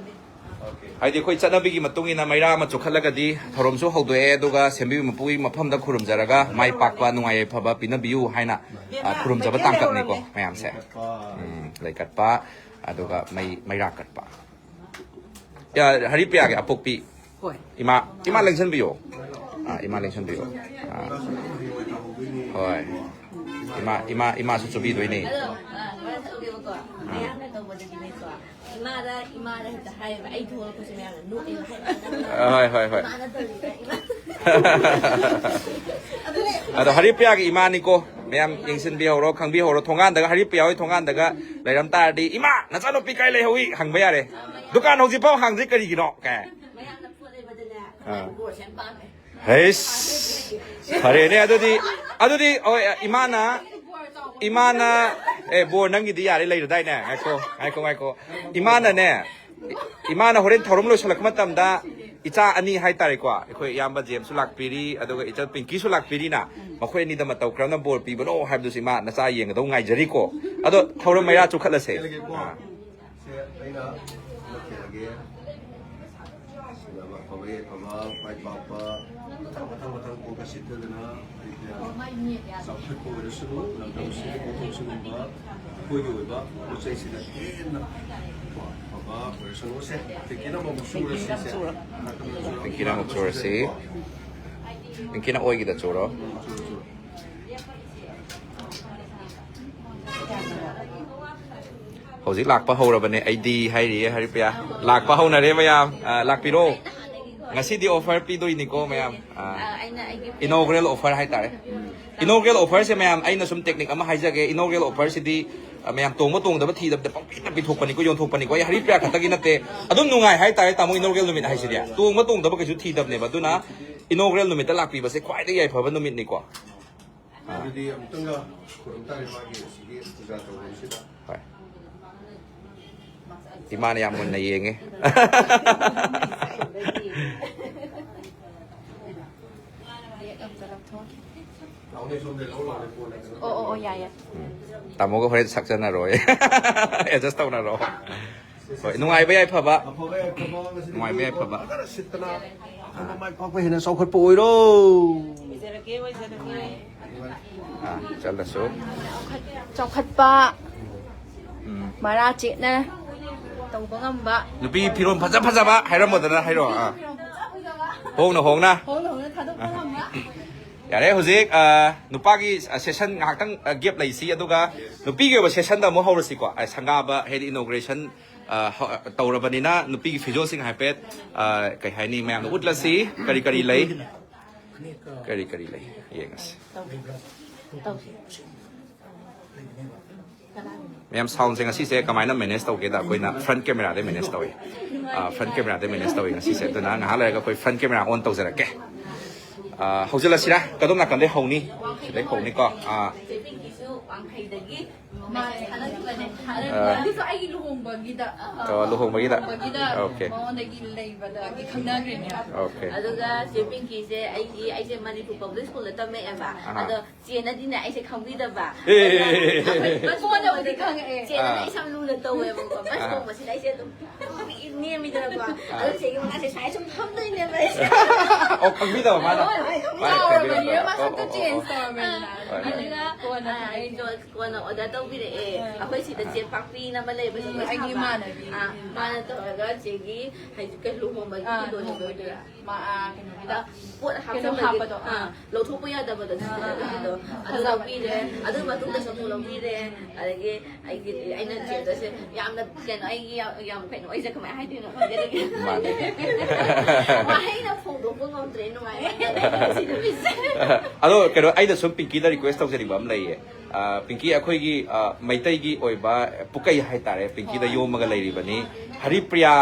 Okay꯫ ꯍꯥꯏꯗꯤ ꯑꯩꯈꯣꯏ ꯆꯠꯅꯕꯤꯒꯤ ꯃꯇꯨꯡ ꯏꯟꯅ ꯃꯩꯔꯥ ꯑꯃ ꯆꯣꯡꯈꯠꯂꯒꯗꯤ ꯊꯧꯔꯝꯁꯨ ꯍꯧꯗꯣꯛꯑꯦ, ꯑꯗꯨꯒ ꯁꯦꯝꯕꯤꯕ ꯃꯄꯨꯒꯤ ꯃꯐꯝꯗ ꯈꯨꯔꯨꯝꯖꯔꯒ ꯃꯥꯏ ꯄꯥꯛꯄ, ꯅꯨꯡꯉꯥꯏ ꯌꯥꯏꯐꯕ ꯄꯤꯅꯕꯤꯌꯨ ꯍꯥꯏꯅ, ꯑ, ꯈꯨꯔꯨꯝꯖꯕ ꯇꯥꯡꯀꯛꯅꯤꯀꯣ ꯃꯌꯥꯝꯁꯦ꯫ ꯎꯝ, ꯂꯩꯀꯠꯄ, ꯑꯗꯨꯒ ꯃꯩ, ꯃꯩꯔꯥ ꯀꯠꯄ꯫ ꯌꯥ, ꯍꯔꯤꯄ꯭ꯔꯤꯌꯥꯒꯤ ꯑꯄꯣꯛꯄꯤ꯫ ꯍꯣꯏ꯫ ꯏꯃꯥ, ꯏꯃꯥ ꯂꯦꯡꯁꯟꯕꯤꯌꯣ꯫ ꯑꯥ, ꯏꯃꯥ ꯂꯦꯡꯁꯟꯕꯤꯌꯣ꯫ ꯑꯥ꯫ ꯍꯣꯏ꯫ ꯏꯃꯥ, ꯏꯃꯥ, ꯏꯃꯥꯁꯨ ꯆꯨꯕꯤꯗꯣꯏꯅꯦ꯫ ꯑꯗꯣ, ꯑ, ꯃꯔꯛ ꯊꯠꯂꯨꯒꯦꯕꯀꯣ꯫ ꯑꯥ꯫ ꯃꯌꯥꯝꯅ ꯇꯧꯕꯗꯗꯤꯅꯦꯀꯣ, ꯏꯃꯥꯗ, ꯏꯃꯥꯗ ꯍꯦꯛꯇ ꯍꯥꯏꯌꯦꯕ꯫ ꯑꯩ ꯊꯣꯛꯂꯛꯄꯁꯦ ꯃꯌꯥꯝꯅ ꯅꯣꯛꯑꯦꯕ꯫ ꯍꯥꯏ, ꯑ, ꯍꯣꯏ, ꯍꯣꯏ, ꯍꯣꯏ꯫ ꯏꯃꯥꯅ ꯇꯧꯔꯤꯕ, ꯏꯃꯥ꯫ ꯑꯗꯨꯅꯦ꯫ ꯑꯗꯣ ꯍꯔꯤꯄ꯭ꯔꯤꯌꯥꯒꯤ ꯏꯃꯥꯅꯤꯀꯣ꯫ ꯃꯌꯥꯝ ꯌꯦꯡꯁꯤꯟꯕꯤꯍꯧꯔꯣ, ꯈꯪꯕꯤꯍꯧꯔꯣ꯫ ꯊꯣꯡꯒꯥꯟꯗꯒ, ꯍꯔꯤꯄ꯭ꯔꯤꯌꯥ ꯍꯣꯏ ꯊꯣꯡꯒꯥꯟꯗꯒ ꯂꯩꯔꯝ ꯇꯥꯔꯗꯤ, "ꯏꯃꯥ, ꯅꯆꯥꯅꯨꯄꯤ ꯀꯥꯏ ꯂꯩꯍꯧꯏ?" ꯍꯪꯕ ꯌꯥꯔꯦ꯫ "ꯗꯨꯀꯥꯟ ꯍꯧꯖꯤꯛꯐꯥꯎ ꯍꯥꯡꯗ꯭ꯔꯤ ꯀꯔꯤꯒꯤꯅꯣ?" ꯀꯥꯏ꯫ ꯃꯌꯥꯝꯅ ꯄꯣꯠ ꯂꯩꯕꯗꯅꯦ, ꯑꯥ꯫ ꯕꯣꯔꯁꯦ ꯌꯥꯝ ꯄꯥꯝꯃꯦ꯫ ꯍꯩꯁ, ꯐꯔꯦꯅꯦ ꯑꯗꯨꯗꯤ꯫ ꯑꯗꯨꯗꯤ, ꯍꯣꯏ, ꯏꯃꯥꯅ, ꯏꯃꯥꯅ, ꯑꯦ, ꯕꯣꯔ ꯅꯪꯒꯤꯗꯤ ꯌꯥꯔꯦ, ꯂꯩꯔꯗꯥꯏꯅꯦ? ꯉꯥꯏꯈꯣ, ꯉꯥꯏꯈꯣ, ꯉꯥꯏꯈꯣ꯫ ꯏꯃꯥꯅꯅꯦ, ꯏꯃꯥꯅ ꯍꯣꯔꯦꯟ ꯊꯧꯔꯝ ꯂꯣꯏꯁꯤꯜꯂꯛꯄ ꯃꯇꯝꯗ ꯏꯆꯥ ꯑꯅꯤ ꯍꯥꯏꯇꯥꯔꯦꯀꯣ, ꯑꯩꯈꯣꯏ ꯏꯌꯥꯝꯕ ꯖꯦꯝꯁꯁꯨ ꯂꯥꯛꯄꯤꯔꯤ, ꯑꯗꯨꯒ ꯏꯆꯜ ꯄꯤꯡꯀꯤꯁꯨ ꯂꯥꯛꯄꯤꯔꯤꯅ, ꯃꯈꯣꯏ ꯑꯅꯤꯗ ꯃꯇꯧ ꯀꯔꯝꯅ ꯕꯣꯔ ꯄꯤꯕꯅꯣ ꯍꯥꯏꯕꯗꯨꯁꯨ ꯏꯃꯥ ꯅꯆꯥ ꯌꯦꯡꯒꯗꯧ ꯉꯥꯏꯖꯔꯤꯀꯣ꯫ ꯑꯗꯣ ꯊꯧꯔꯝ ꯃꯩꯔꯥ ꯆꯨꯈꯠꯂꯁꯦ꯫ ꯁꯦ ꯑꯩꯅ ꯍꯟꯗꯛꯀꯤ ꯁꯤꯟꯅꯕ ꯑꯐꯕ ꯌꯥꯏꯐꯕ, ꯃꯥꯏ ꯄꯥꯛꯄ, ꯃꯊꯪ ꯃꯊꯪ ꯃꯊꯪ ꯄꯣꯛꯀ ꯁꯤꯠꯊꯗꯅ ꯑꯩꯈꯣꯏ ꯆꯥꯎꯈꯠꯄ ꯑꯣꯏꯔꯁꯅꯨ, ꯂꯝꯗꯝꯁꯤꯒꯤ ꯄꯣꯠꯊꯣꯛ ꯁꯤꯒꯨꯝꯕ ꯑꯩꯈꯣꯏꯒꯤ ꯑꯣꯏꯕ ꯄꯣꯠ ꯆꯩꯁꯤꯅ ꯍꯦꯟꯅ ꯀꯣ ꯑꯐꯕ ꯑꯣꯏꯔꯁꯅꯨ꯫ ꯁꯦ ꯄꯤꯡꯀꯤꯅ ꯑꯃꯃꯨꯛ ꯁꯨꯔꯁꯤ꯫ ꯁꯦ ꯄꯤꯡꯀꯤꯅ ꯑꯃꯨꯛ ꯁꯨꯔꯁꯤ꯫ ꯄꯤꯡꯀꯤꯅ ꯑꯣꯏꯒꯤꯗ ꯆꯨꯔꯣ꯫ ꯍꯧꯖꯤꯛ ꯂꯥꯛꯄ ꯍꯧꯔꯕꯅꯦ ꯑꯩꯗꯤ ꯍꯥꯏꯔꯤꯌꯦ ꯍꯔꯤꯄ꯭ꯔꯤꯌꯥ꯫ ꯂꯥꯛꯄ ꯍꯧꯅꯔꯦ ꯃꯌꯥꯝ꯫ ꯑ, ꯂꯥꯛꯄꯤꯔꯣ꯫ ꯉꯁꯤꯗꯤ ꯑꯣꯐꯔ ꯄꯤꯗꯣꯏꯅꯤꯀꯣ ꯃꯌꯥꯝ꯫ ꯑ, ꯑꯩꯅ ꯑꯩꯒꯤ inaugural offer ꯍꯥꯏꯇꯥꯔꯦ꯫ Inaugural offerꯁꯦ ꯃꯌꯥꯝ, ꯑꯩꯅ ꯁꯨꯝ technique ꯑꯃ ꯍꯥꯏꯖꯒꯦ꯫ Inaugural offerꯁꯤꯗꯤ, ꯑ, ꯃꯌꯥꯝ ꯇꯣꯡꯕ ꯇꯣꯡꯗꯕ ꯊꯤꯗꯕꯗ ꯄꯪꯄꯤꯗ ꯄꯤꯊꯣꯛꯄꯅꯤꯀꯣ, ꯌꯣꯟꯊꯣꯛꯄꯅꯤꯀꯣ꯫ ꯑꯩ ꯍꯔꯤꯄ꯭ꯔꯤꯌꯥ ꯈꯛꯇꯒꯤ ꯅꯠꯇꯦ꯫ ꯑꯗꯨꯝ ꯅꯨꯡꯉꯥꯏ ꯍꯥꯏꯇꯥꯔꯦ ꯇꯥꯃꯣ, inaugural ꯅꯨꯃꯤꯠ ꯍꯥꯏꯁꯤꯗꯤ꯫ ꯇꯣꯡꯕ ꯇꯣꯡꯗꯕ ꯀꯩꯁꯨ ꯊꯤꯗꯕꯅꯦꯕ꯫ ꯑꯗꯨꯅ inaugural ꯅꯨꯃꯤꯠꯇ ꯂꯥꯛꯄꯤꯕꯁꯦ ꯈ꯭ꯋꯥꯏꯗꯒꯤ ꯌꯥꯏꯐꯕ ꯅꯨꯃꯤꯠꯅꯤꯀꯣ꯫ ꯑꯗꯨꯗꯤ ꯑꯃꯨꯛꯇꯪꯒ ꯈꯨꯔꯨꯝ ꯇꯥꯔꯦ ꯃꯥꯒꯤ ꯑꯁꯤꯒꯤ ꯄꯨꯖꯥ ꯇꯧꯐꯝꯁꯤꯗ꯫ ꯍꯣꯏ꯫ ꯏꯃꯥꯅ ꯌꯥꯝ ꯃꯨꯟꯅ ꯌꯦꯡꯉꯦ꯫ ꯑꯣ, ꯑꯣ, ꯑꯣ, ꯌꯥꯏ, ꯌꯥꯏ꯫ ꯎꯝ꯫ ꯇꯥꯃꯣꯒ ꯍꯣꯔꯦꯟ ꯁꯛꯆꯅꯔꯣꯏ꯫ Adjust ꯇꯧꯅꯔꯣ꯫ ꯍꯣꯏ, ꯅꯨꯡꯉꯥꯏꯕ ꯌꯥꯏꯐꯕ꯫ ꯑꯐꯕ ꯌꯥꯏꯐꯕ ꯉꯁꯤꯗꯤ ꯅꯨꯡꯉꯥꯏꯕ ꯌꯥꯏꯐꯕ꯫ ꯐꯖꯅ ꯁꯤꯠꯇꯅ ꯑꯐꯕ ꯃꯥꯏ ꯄꯥꯛꯄ ꯍꯦꯟꯅ ꯆꯥꯎꯈꯠꯄ ꯑꯣꯏꯔꯣ꯫ ꯑꯣꯏꯖꯔꯒꯦ, ꯑꯣꯏꯖꯔꯒꯦ꯫ ꯑꯥ, ꯆꯠꯂꯁꯨ꯫ ꯆꯥꯎꯈꯠꯄ, ꯎꯝ꯫ ꯃꯔꯥ ꯆꯦꯠꯅ ꯇꯧꯕ ꯉꯝꯕ꯫ ꯅꯨꯄꯤ ꯐꯤꯔꯣꯜ ꯐꯖ ꯐꯖꯕ ꯍꯥꯏꯔꯝꯃꯣꯗꯅ, ꯍꯥꯏꯔꯣ꯫ ꯑꯥ꯫ ꯍꯣꯡꯅ ꯍꯣꯡꯅ꯫ ꯍꯣꯡꯅ ꯍꯣꯡꯅ ꯊꯥꯗꯣꯛꯄ ꯉꯝꯕ꯫ ꯌꯥꯔꯦ, ꯍꯧꯖꯤꯛ, ꯑ, ꯅꯨꯄꯥꯒꯤ, ꯑ, session ꯉꯥꯏꯍꯥꯛꯇꯪ, ꯑ, gap ꯂꯩꯁꯤ, ꯑꯗꯨꯒ ꯅꯨꯄꯤꯒꯤ ꯑꯣꯏꯕ sessionꯗ ꯑꯃꯨꯛ ꯍꯧꯔꯁꯤꯀꯣ꯫ ꯑ, ꯁꯪꯒꯥꯕ ꯍꯥꯏꯗꯤ inauguration, ꯑ, ꯍꯧ-, ꯇꯧꯔꯕꯅꯤꯅ ꯅꯨꯄꯤꯒꯤ ꯐꯤꯖꯣꯜꯁꯤꯡ ꯍꯥꯏꯐꯦꯠ, ꯑ, ꯀꯩ ꯍꯥꯏꯅꯤ, ꯃꯌꯥꯝꯗ ꯎꯠꯂꯁꯤ꯫ ꯀꯔꯤ ꯀꯔꯤ ꯂꯩ? ꯀꯔꯤ ꯀꯔꯤ ꯂꯩ? ꯌꯦꯡꯉꯁꯤ꯫ ꯃꯌꯥꯝ, soundꯁꯦ ꯉꯁꯤꯁꯦ ꯀꯃꯥꯏꯅ manage ꯇꯧꯒꯦꯗ, ꯑꯩꯈꯣꯏꯅ front cameraꯗꯩ manage ꯇꯧꯏ꯫ ꯑ, front cameraꯗꯩ manage ꯇꯧꯏ ꯉꯁꯤꯁꯦ꯫ ꯑꯗꯨꯅ ꯉꯥꯏꯍꯥꯛ ꯂꯩꯔꯒ ꯑꯩꯈꯣꯏ front camera on ꯇꯧꯖꯔꯛꯀꯦ꯫ ꯑ, ꯍꯧꯖꯤꯜꯂꯁꯤꯔꯥ? ꯀꯗꯣꯝ ꯅꯥꯀꯟꯗꯩ ꯍꯧꯅꯤ? ꯁꯤꯗꯩ ꯍꯧꯅꯤꯀꯣ꯫ ꯑ꯫ ꯃꯥꯅꯦ, ꯊꯥꯒꯠꯈꯤꯕꯅꯦ꯫ ꯑꯥ꯫ ꯑꯗꯨꯁꯨ ꯑꯩꯒꯤ ꯂꯨꯍꯣꯡꯕꯒꯤꯗ꯫ ꯑꯣ, ꯂꯨꯍꯣꯡꯕꯒꯤꯗ? ꯂꯨꯍꯣꯡꯕꯒꯤꯗ ꯑꯣꯀꯦ꯫ ꯃꯉꯣꯟꯗꯒꯤ ꯂꯩꯕꯗꯒꯤ ꯈꯪꯅꯈ꯭ꯔꯤꯅꯦ꯫ ꯑꯣꯀꯦ꯫ ꯑꯗꯨꯒ ꯆꯦ ꯄꯤꯡꯀꯤꯁꯦ ꯑꯩꯒꯤ, ꯑꯩꯁꯦ ꯃꯅꯤꯄꯨꯔ ꯄꯕ꯭ꯂꯤꯛ ꯁ꯭ꯀꯨꯜꯗ ꯇꯝꯃꯛꯑꯦꯕ꯫ ꯑꯍꯥ꯫ ꯑꯗꯣ ꯆꯦꯅꯗꯤꯅꯦ ꯑꯩꯁꯦ ꯈꯪꯕꯤꯗꯕ꯫ ꯑꯦ, ꯑꯦ, ꯑꯦ, ꯑꯦ꯫ ꯑꯩꯈꯣꯏ ꯕꯁ ꯀꯣꯟꯅꯕꯨꯗꯤ ꯇꯣꯡꯕꯗ ꯈꯪꯉꯛꯑꯦ꯫ ꯆꯦꯅꯗꯤ ꯑꯥ꯫ ꯑꯩꯁꯦ ꯌꯥꯝ ꯂꯨꯅ ꯇꯧꯋꯦꯕꯀꯣ꯫ ꯕꯁ ꯑꯥ꯫ ꯇꯣꯡꯕꯁꯤꯗ ꯑꯩꯁꯦ ꯑꯗꯨꯝ ꯅꯦꯝꯃꯤꯗꯅꯀꯣ꯫ ꯑꯥ꯫ ꯑꯗꯨ ꯆꯦꯒꯤ ꯃꯅꯥꯛꯁꯦ ꯁꯨꯃꯥꯏꯅ ꯁꯨꯝ ꯐꯝꯗꯣꯏꯅꯦꯕ ꯑꯩꯁꯦ꯫ ꯑꯣ, ꯈꯪꯕꯤꯗꯕ ꯃꯥꯅ? ꯍꯣꯏ, ꯍꯣꯏ, ꯃꯥꯅ ꯆꯥꯎꯔꯕꯅꯤꯅ ꯈꯪꯕꯤꯗꯕ꯫ ꯃꯁꯛꯇꯣ ꯑꯣ, ꯑꯣ, ꯆꯦꯟꯖ ꯑꯣ꯫ ꯇꯧꯔꯕꯅꯤꯅ꯫ ꯍꯣꯏ, ꯍꯣꯏ꯫ ꯑꯗꯨꯒ, ꯀꯣꯟꯅ ꯑꯥ, ꯈꯪꯉꯛꯏꯅꯦ꯫ ꯀꯣꯟꯅ ꯑꯣꯔꯗꯔ ꯇꯧꯕꯤꯔꯛꯑꯦ꯫ ꯑꯥ꯫ ꯑꯩꯈꯣꯏ ꯁꯤꯗ ꯆꯦ ꯄꯥꯛꯄꯤꯅ ꯑꯃ ꯂꯩꯕꯗꯣ, ꯎꯝ, ꯑꯩꯈꯣꯏ ꯑꯩꯒꯤ ꯁꯥꯕ꯫ ꯏꯃꯥꯟꯅꯕꯤ꯫ ꯑꯥ, ꯃꯥꯅ ꯇꯧꯔꯒ ꯆꯦꯒꯤ ꯍꯥꯏꯗꯤ ꯀꯩ ꯂꯨꯍꯣꯡꯕꯒꯤ ꯑꯥ, ꯀꯩꯅꯣꯗꯣ ꯂꯨꯍꯣꯡꯕꯒꯤ꯫ ꯑꯣꯏꯗꯣꯏꯔꯥ? ꯃꯥ-, ꯑꯥ, ꯀꯩꯅꯣꯒꯤꯗ꯫ ꯄꯣꯠ ꯀꯩꯅꯣ ꯍꯥꯞꯆꯟꯕꯒꯤ, ꯍꯥꯞꯄꯗꯣ, ꯑꯥ, ꯑꯥ꯫ ꯂꯧꯊꯣꯛꯄ ꯌꯥꯗꯕꯗꯣ ꯑꯥ, ꯑꯥ, ꯁꯤꯖꯤꯟꯅꯕꯒꯤꯗꯣ꯫ ꯑꯥ꯫ ꯑꯗꯨ ꯐꯖꯕꯅꯦ꯫ ꯂꯧꯕꯤꯔꯦ꯫ ꯑꯗꯨ ꯃꯇꯨꯡꯗꯁꯨ ꯑꯃꯨꯛ ꯂꯧꯕꯤꯔꯦ꯫ ꯑꯗꯒꯤ ꯑꯩꯒꯤ, ꯑꯩꯅ ꯆꯦꯗꯁꯦ ꯌꯥꯝꯅ ꯀꯩꯅꯣ, ꯑꯩꯒꯤ ꯌꯥꯝ, ꯌꯥꯝ ꯀꯩꯅꯣ, ꯑꯩꯁꯦ ꯀꯃꯥꯏꯅ ꯍꯥꯏꯗꯣꯏꯅꯣ ꯈꯪꯗꯦ꯫ ꯃꯥꯅꯦ꯫ ꯋꯥꯍꯩꯅ ꯐꯣꯡꯗꯣꯛꯄ ꯉꯝꯗ꯭ꯔꯦ, ꯅꯨꯡꯉꯥꯏꯃꯟꯗꯅ ꯁꯤ ꯅꯨꯃꯤꯠꯁꯦ꯫ ꯑꯗꯣ ꯀꯩꯅꯣ, ꯑꯩꯅ ꯁꯨꯝ ꯄꯤꯡꯀꯤꯗ ꯔꯤꯀ꯭ꯋꯦꯁ ꯇꯧꯖꯅꯤꯡꯕ ꯑꯃ ꯂꯩꯌꯦ꯫ ꯑ, ꯄꯤꯡꯀꯤ, ꯑꯩꯈꯣꯏꯒꯤ, ꯑ, ꯃꯩꯇꯩꯒꯤ ꯑꯣꯏꯕ ꯄꯨꯀꯩ ꯍꯥꯏꯇꯥꯔꯦ, ꯄꯤꯡꯀꯤꯗ ꯌꯣꯝꯃꯒ ꯂꯩꯔꯤꯕꯅꯤ꯫ ꯍꯔꯤꯄ꯭ꯔꯤꯌꯥ,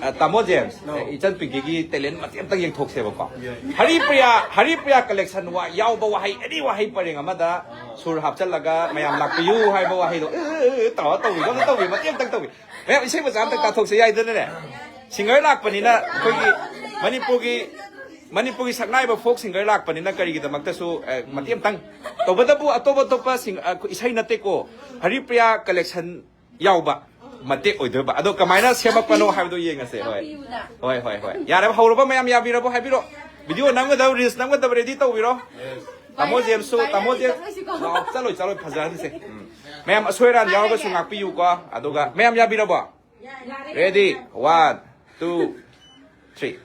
ꯑ, ꯇꯥꯃꯣ ꯖꯦꯝꯁ, ꯍꯥꯎ꯫ ꯑ, ꯏꯆꯟ ꯄꯤꯡꯀꯤꯒꯤ ꯇꯦꯂꯦꯟ ꯃꯇꯦꯛ ꯑꯝꯇꯪ ꯌꯦꯡꯊꯣꯛꯁꯦꯕꯀꯣ꯫ ꯌꯥꯏ꯫ ꯍꯔꯤꯄ꯭ꯔꯤꯌꯥ, ꯍꯔꯤꯄ꯭ꯔꯤꯌꯥ ꯀꯂꯦꯛꯁꯟ ꯋꯥ-, ꯌꯥꯎꯕ ꯋꯥꯍꯩ, ꯑꯦꯅꯤ ꯋꯥꯍꯩ ꯄꯔꯦꯡ ꯑꯃꯗ ꯁꯨꯔ ꯍꯥꯞꯆꯜꯂꯒ ꯃꯌꯥꯝ ꯂꯥꯛꯄꯤꯌꯨ ꯍꯥꯏꯕ ꯋꯥꯍꯩꯗꯣ, ꯑ, ꯑ, ꯑ, ꯇꯧꯔ ꯇꯧꯕꯤꯌꯨ, ꯑꯝꯇ ꯇꯧꯕꯤꯌꯨ, ꯃꯇꯦꯛ ꯑꯝꯇꯪ ꯇꯧꯕꯤꯌꯨ꯫ ꯃꯌꯥꯝ ꯏꯁꯩ ꯃꯆꯥ ꯑꯝꯇꯪ ꯇꯥꯊꯣꯛꯁꯦ ꯌꯥꯏꯗꯅꯅꯦ꯫ ꯁꯤꯡꯒꯔ ꯂꯥꯛꯄꯅꯤꯅ ꯑꯩꯈꯣꯏꯒꯤ ꯃꯅꯤꯄꯨꯔꯒꯤ, ꯃꯅꯤꯄꯨꯔꯒꯤ ꯁꯛꯅꯥꯏꯕ ꯐꯣꯛ ꯁꯤꯡꯒꯔ ꯂꯥꯛꯄꯅꯤꯅ ꯀꯔꯤꯒꯤꯗꯃꯛꯇꯁꯨ, ꯑ, ꯃꯇꯦꯛ ꯑꯝꯇꯪ꯫ ꯇꯧꯕꯇꯕꯨ ꯑꯇꯣꯞ ꯑꯇꯣꯞꯄ ꯁꯤꯡ-, ꯑ, ꯏꯁꯩ ꯅꯠꯇꯦꯀꯣ, ꯍꯔꯤꯄ꯭ꯔꯤꯌꯥ ꯀꯂꯦꯛꯁꯟ ꯌꯥꯎꯕ ꯃꯇꯦꯛ ꯑꯣꯏꯗꯣꯏꯕ꯫ ꯑꯗꯣ ꯀꯃꯥꯏꯅ ꯁꯦꯝꯃꯛꯄꯅꯣ ꯍꯥꯏꯕꯗꯣ ꯌꯦꯡꯉꯁꯦ꯫ ꯍꯣꯏ꯫ ꯇꯥꯛꯄꯤꯌꯨꯅ꯫ ꯍꯣꯏ, ꯍꯣꯏ, ꯍꯣꯏ꯫ ꯌꯥꯔꯕ? ꯍꯧꯔꯕ? ꯃꯌꯥꯝ ꯌꯥꯕꯤꯔꯕꯣ? ꯍꯥꯏꯕꯤꯔꯣ꯫ ꯚꯤꯗꯤꯑꯣ ꯅꯝꯒꯗꯕ, ꯔꯤꯜꯁ ꯅꯝꯒꯗꯕ ꯔꯦꯗꯤ ꯇꯧꯕꯤꯔꯣ꯫ ꯇꯥꯃꯣ ꯚꯥꯏꯔꯦꯜ, ꯖꯦꯝꯁꯁꯨ, ꯇꯥꯃꯣ ꯚꯥꯏꯔꯦꯜꯗꯤ ꯖꯦꯝꯁ꯫ ꯆꯠꯂꯣꯏꯁꯤꯀꯣ꯫ ꯂꯥꯎ, ꯆꯠꯂꯣꯏ, ꯆꯠꯂꯣꯏ, ꯐꯖꯍꯟꯁꯦ꯫ ꯎꯝ꯫ ꯃꯌꯥꯝ ꯑꯁꯣꯏ ꯑꯔꯥꯟ ꯌꯥꯎꯔꯒꯁꯨ ꯉꯥꯛꯄꯤꯌꯨꯀꯣ꯫ ꯑꯗꯨꯒ ꯃꯌꯥꯝ ꯌꯥꯕꯤꯔꯕꯣ? ꯌꯥꯔꯦ꯫ Ready? One, two, three.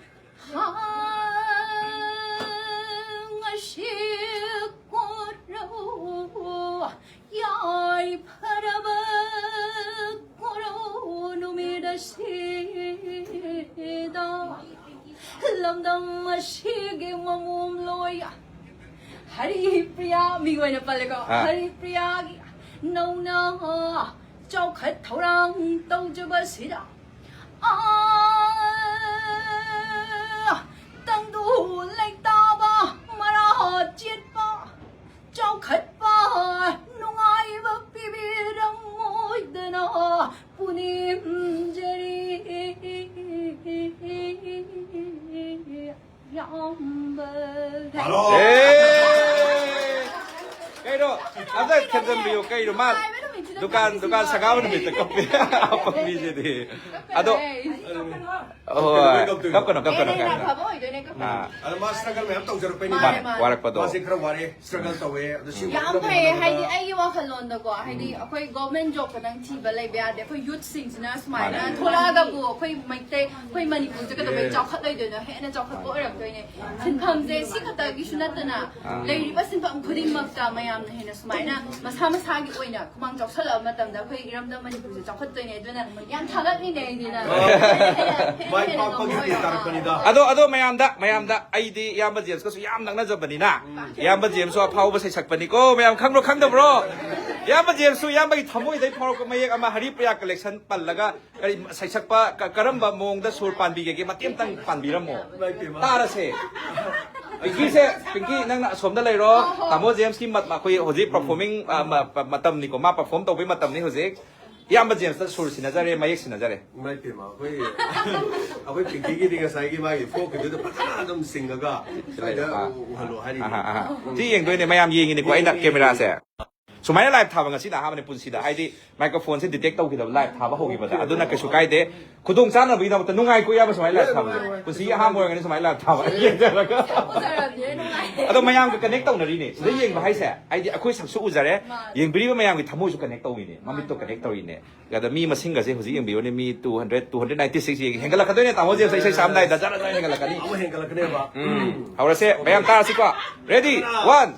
ꯉꯁꯤ ꯀꯣꯔꯧ ꯌꯥꯏꯐꯔꯕ ꯀꯣꯔꯧ ꯅꯨꯃꯤꯠ ꯑꯁꯤꯗ ꯂꯝꯗꯝ ꯑꯁꯤꯒꯤ ꯃꯃꯣꯝ ꯂꯣꯏ ꯍꯔꯤꯄ꯭ꯔꯤꯌꯥ, ꯃꯤꯡ ꯑꯣꯏꯅ ꯄꯜꯂꯦꯀꯣ, ꯑꯥ꯫ ꯍꯔꯤꯄ꯭ꯔꯤꯌꯥꯒꯤ ꯅꯧꯅ ꯆꯥꯎꯈꯠ ꯊꯧꯔꯥꯡ ꯇꯧꯖꯕꯁꯤꯗ, ꯑꯥ, ꯇꯪꯗꯨ ꯂꯩꯇꯥꯕ, ꯃꯔꯥ ꯆꯦꯠꯄ, ꯆꯥꯎꯈꯠꯄ, ꯅꯨꯡꯉꯥꯏꯕ ꯄꯤꯕꯤꯔ ꯄꯨꯅꯤꯝꯖꯔꯤ ꯌꯥꯝꯕ꯫ ꯍꯜꯂꯣ꯫ ꯑꯦ! ꯀꯩꯅꯣ? ꯑꯝꯇ ꯊꯦꯝꯖꯤꯟꯕꯤꯌꯨ꯫ ꯀꯩꯅꯣ ꯃꯥ ꯗꯨꯀꯥꯟ, ꯗꯨꯀꯥꯟ ꯁꯪꯒꯥꯕ ꯅꯨꯃꯤꯠꯇ ꯀꯞꯄꯦ꯫ ꯑꯄꯪꯕꯤꯁꯤꯗꯤ꯫ ꯑꯗꯣ, ꯍꯣꯏ꯫ ꯀꯞꯀꯅꯨ, ꯀꯞꯀꯅꯨ, ꯑꯦ, ꯅꯦꯅꯥ ꯀꯞꯀꯅꯨ꯫ ꯐꯕ ꯑꯣꯏꯗꯣꯏꯅꯦ, ꯀꯞꯀꯅꯨ꯫ ꯑꯥ, ꯑꯗꯣ ꯃꯥ ꯁ꯭ꯇ꯭ꯔꯒꯜ ꯃꯌꯥꯝ ꯇꯧꯖꯔꯛꯄꯩꯅꯤ꯫ ꯃꯥꯅꯦ, ꯃꯥꯅꯦ, ꯃꯥꯅꯦ꯫ ꯋꯥꯔꯛꯄꯗꯣ꯫ ꯃꯥꯁꯦ ꯈꯔ ꯋꯥꯔꯦ, ꯁ꯭ꯇ꯭ꯔꯒꯜ ꯇꯧꯋꯦ꯫ ꯑꯗꯣ ꯁꯤ ꯌꯥꯝ ꯋꯥꯔꯛꯄ ꯐꯩꯌꯦ꯫ ꯃꯇꯝꯗ ꯍꯥꯏꯗꯤ ꯑꯩꯒꯤ ꯋꯥꯈꯜꯂꯣꯟꯗꯀꯣ, ꯍꯥꯏꯗꯤ ꯑꯩꯈꯣꯏ ꯒꯣꯔꯃꯦꯟ ꯖꯣꯕ ꯈꯛꯇꯪ ꯊꯤꯕ ꯂꯩꯕ ꯌꯥꯗꯦ꯫ ꯑꯩꯈꯣꯏ ꯌꯨꯠꯁꯤꯡꯁꯤꯅ ꯁꯨꯃꯥꯏꯅ ꯃꯥꯅꯦ꯫ ꯊꯣꯛꯂꯛꯑꯒꯕꯨ ꯑꯩꯈꯣꯏ ꯃꯩꯇꯩ, ꯑꯩꯈꯣꯏ ꯃꯅꯤꯄꯨꯔꯁꯦ ꯀꯩꯗꯧꯕꯩ ꯆꯥꯎꯈꯠꯂꯣꯏꯗꯣꯏꯅꯣ? ꯍꯦꯟꯅ ꯆꯥꯎꯈꯠꯄ ꯑꯣꯏꯔꯛꯇꯣꯏꯅꯦ꯫ ꯁꯤꯟꯐꯝꯁꯦ ꯁꯤ ꯈꯛꯇꯒꯤꯁꯨ ꯅꯠꯇꯅ, ꯑꯥ꯫ ꯂꯩꯔꯤꯕ ꯁꯤꯟꯐꯝ ꯈꯨꯗꯤꯡꯃꯛꯇ ꯃꯌꯥꯝꯅ ꯍꯦꯟꯅ ꯁꯨꯃꯥꯏꯅ ꯃꯁꯥ ꯃꯁꯥꯒꯤ ꯑꯣꯏꯅ ꯈꯨꯃꯥꯡ ꯆꯥꯎꯁꯜꯂꯛꯑꯕ ꯃꯇꯝꯗ ꯑꯩꯈꯣꯏ ꯏꯔꯝꯗꯝ ꯃꯅꯤꯄꯨꯔꯁꯦ ꯆꯥꯎꯈꯠꯇꯣꯏꯅꯦ꯫ ꯑꯗꯨꯅ ꯌꯥꯝ ꯊꯥꯒꯠꯂꯤꯅꯦ ꯑꯩꯗꯤ ꯅꯪ꯫ ꯃꯥꯏ ꯄꯥꯛꯄꯒꯤ ꯇꯦ ꯇꯥꯔꯛꯄꯅꯤꯗ꯫ ꯑꯗꯣ, ꯑꯗꯣ ꯃꯌꯥꯝꯗ, ꯃꯌꯥꯝꯗ ꯑꯩꯗꯤ ꯏꯌꯥꯝꯕ ꯖꯦꯝꯁꯀꯁꯨ ꯌꯥꯝ ꯅꯛꯅꯖꯕꯅꯤꯅ, ꯏꯌꯥꯝꯕ ꯖꯦꯝꯁꯁꯨ ꯑꯐꯥꯎꯕ ꯁꯩꯁꯛꯄꯅꯤꯀꯣ꯫ ꯃꯌꯥꯝ ꯈꯪꯕ꯭ꯔꯣ, ꯈꯪꯗꯕ꯭ꯔꯣ? ꯏꯌꯥꯝꯕ ꯖꯦꯝꯁꯁꯨ ꯏꯌꯥꯝꯕꯒꯤ ꯊꯃꯣꯏꯗꯩ ꯐꯥꯎꯔꯛꯄ ꯃꯌꯦꯛ ꯑꯃ, ꯍꯔꯤꯄ꯭ꯔꯤꯌꯥ ꯀꯂꯦꯛꯁꯟ ꯄꯜꯂꯒ ꯀꯔꯤ ꯁꯩꯁꯛꯄ, ꯀ-, ꯀꯔꯝꯕ ꯃꯑꯣꯡꯗ ꯁꯨꯔ ꯄꯥꯟꯕꯤꯒꯦꯒꯦ? ꯃꯇꯦꯛ ꯑꯃꯇꯪ ꯄꯥꯟꯕꯤꯔꯝꯃꯣ꯫ ꯏꯃꯥꯏ ꯄꯦꯝꯃ꯫ ꯇꯥꯔꯁꯦ꯫ ꯄꯤꯡꯀꯤꯁꯦ, ꯄꯤꯡꯀꯤ, ꯅꯪꯅ ꯑꯁꯣꯝꯗ ꯂꯩꯔꯣ꯫ ꯇꯥꯃꯣ ꯖꯦꯝꯁꯀꯤ ꯃꯠ-, ꯑꯩꯈꯣꯏ ꯍꯧꯖꯤꯛ ꯄꯔꯐꯣꯔꯃꯤꯡ, ꯑ, ꯃ-, ꯄ-, ꯃꯇꯝꯅꯤꯀꯣ꯫ ꯃꯥ ꯄꯔꯐꯣꯔꯝ ꯇꯧꯕꯒꯤ ꯃꯇꯝꯅꯤ ꯍꯧꯖꯤꯛ꯫ ꯏꯌꯥꯝꯕ ꯖꯦꯝꯁꯇ ꯁꯨꯔ ꯁꯤꯟꯅꯖꯔꯦ, ꯃꯌꯦꯛ ꯁꯤꯟꯅꯖꯔꯦ꯫ ꯏꯃꯥꯏ ꯄꯦꯝꯃ, ꯑꯩꯈꯣꯏ, ꯑꯩꯈꯣꯏ ꯄꯤꯡꯀꯤꯒꯤꯗꯤ ꯉꯁꯥꯏꯒꯤ ꯃꯥꯒꯤ ꯐꯣꯛꯀꯤꯗꯨꯗ ꯐꯖꯅ ꯑꯗꯨꯝ ꯁꯤꯡꯉꯒ ꯁ꯭ꯋꯥꯏꯗ ꯑꯥ꯫ ꯎꯍꯜꯂꯣ ꯍꯥꯏꯔꯤꯅꯦ꯫ ꯑꯍꯥ, ꯑꯍꯥ꯫ ꯁꯤ ꯌꯦꯡꯗꯣꯏꯅꯦ, ꯃꯌꯥꯝ ꯌꯦꯡꯉꯤꯅꯤꯀꯣ ꯑꯩꯅ ꯀꯦꯃꯦꯔꯥꯁꯦ꯫ ꯁꯨꯃꯥꯏꯅ ꯂꯥꯏꯚ ꯊꯥꯕ ꯉꯁꯤꯅ ꯑꯍꯥꯟꯕꯅꯦ ꯄꯨꯟꯁꯤꯗ꯫ ꯍꯥꯏꯗꯤ ꯃꯥꯏꯀ꯭ꯔꯣꯐꯣꯟꯁꯦ ꯗꯤꯇꯦꯛ ꯇꯧꯈꯤꯗꯕ ꯂꯥꯏꯚ ꯊꯥꯕ ꯍꯧꯈꯤꯕꯗ꯫ ꯑꯗꯨꯅ ꯀꯩꯁꯨ ꯀꯥꯏꯗꯦ꯫ ꯈꯨꯗꯣꯡ ꯆꯥꯅꯕꯒꯤꯗꯃꯛꯇ ꯅꯨꯡꯉꯥꯏꯀꯣ ꯏꯌꯥꯝꯕ ꯁꯨꯃꯥꯏꯅ ꯂꯥꯏꯚ ꯊꯥꯕꯁꯦ꯫ ꯄꯨꯟꯁꯤꯒꯤ ꯑꯍꯥꯟꯕ ꯑꯣꯏꯔꯒꯅꯤ ꯁꯨꯃꯥꯏꯅ ꯂꯥꯏꯚ ꯊꯥꯕ꯫ ꯌꯦꯡꯖꯔꯒ꯫ ꯎꯖꯔꯕꯅꯤꯅ ꯅꯨꯡꯉꯥꯏ꯫ ꯑꯗꯣ ꯃꯌꯥꯝꯒ ꯀꯅꯦꯛ ꯇꯧꯅꯔꯤꯅꯦ꯫ ꯁꯤꯗ ꯌꯦꯡꯕ ꯍꯥꯏꯁꯦ ꯍꯥꯏꯗꯤ ꯑꯩꯈꯣꯏ ꯁꯛꯁꯨ ꯎꯖꯔꯦ, ꯃꯥꯅꯦ꯫ ꯌꯦꯡꯕꯤꯔꯤꯕ ꯃꯌꯥꯝꯒꯤ ꯊꯃꯣꯏꯁꯨ ꯀꯅꯦꯛ ꯇꯧꯔꯤꯅꯦ, ꯃꯃꯤꯠꯇꯣ ꯀꯅꯦꯛ ꯇꯧꯔꯤꯅꯦ꯫ ꯑꯗ ꯃꯤ ꯃꯁꯤꯡꯒꯁꯦ ꯍꯧꯖꯤꯛ ꯌꯦꯡꯕꯤꯌꯨꯅꯦ, ꯃꯤ two hundred, two hundred ninety six ꯌꯦꯡꯉꯤ꯫ ꯍꯦꯟꯒꯠꯂꯛꯀꯗꯣꯏꯅꯦ ꯇꯥꯃꯣ ꯖꯦꯝꯁ ꯏꯁꯩ ꯁꯛꯑꯝꯗꯥꯏꯗ ꯖꯔ ꯖꯔ ꯍꯦꯟꯒꯠꯂꯛꯀꯅꯤ꯫ ꯑꯃꯨꯛ ꯍꯦꯟꯒꯠꯂꯛꯀꯅꯦꯕ꯫ ꯎꯝ, ꯍꯧꯔꯁꯦ ꯃꯌꯥꯝ ꯇꯥꯔꯁꯤꯀꯣ꯫ Ready, one.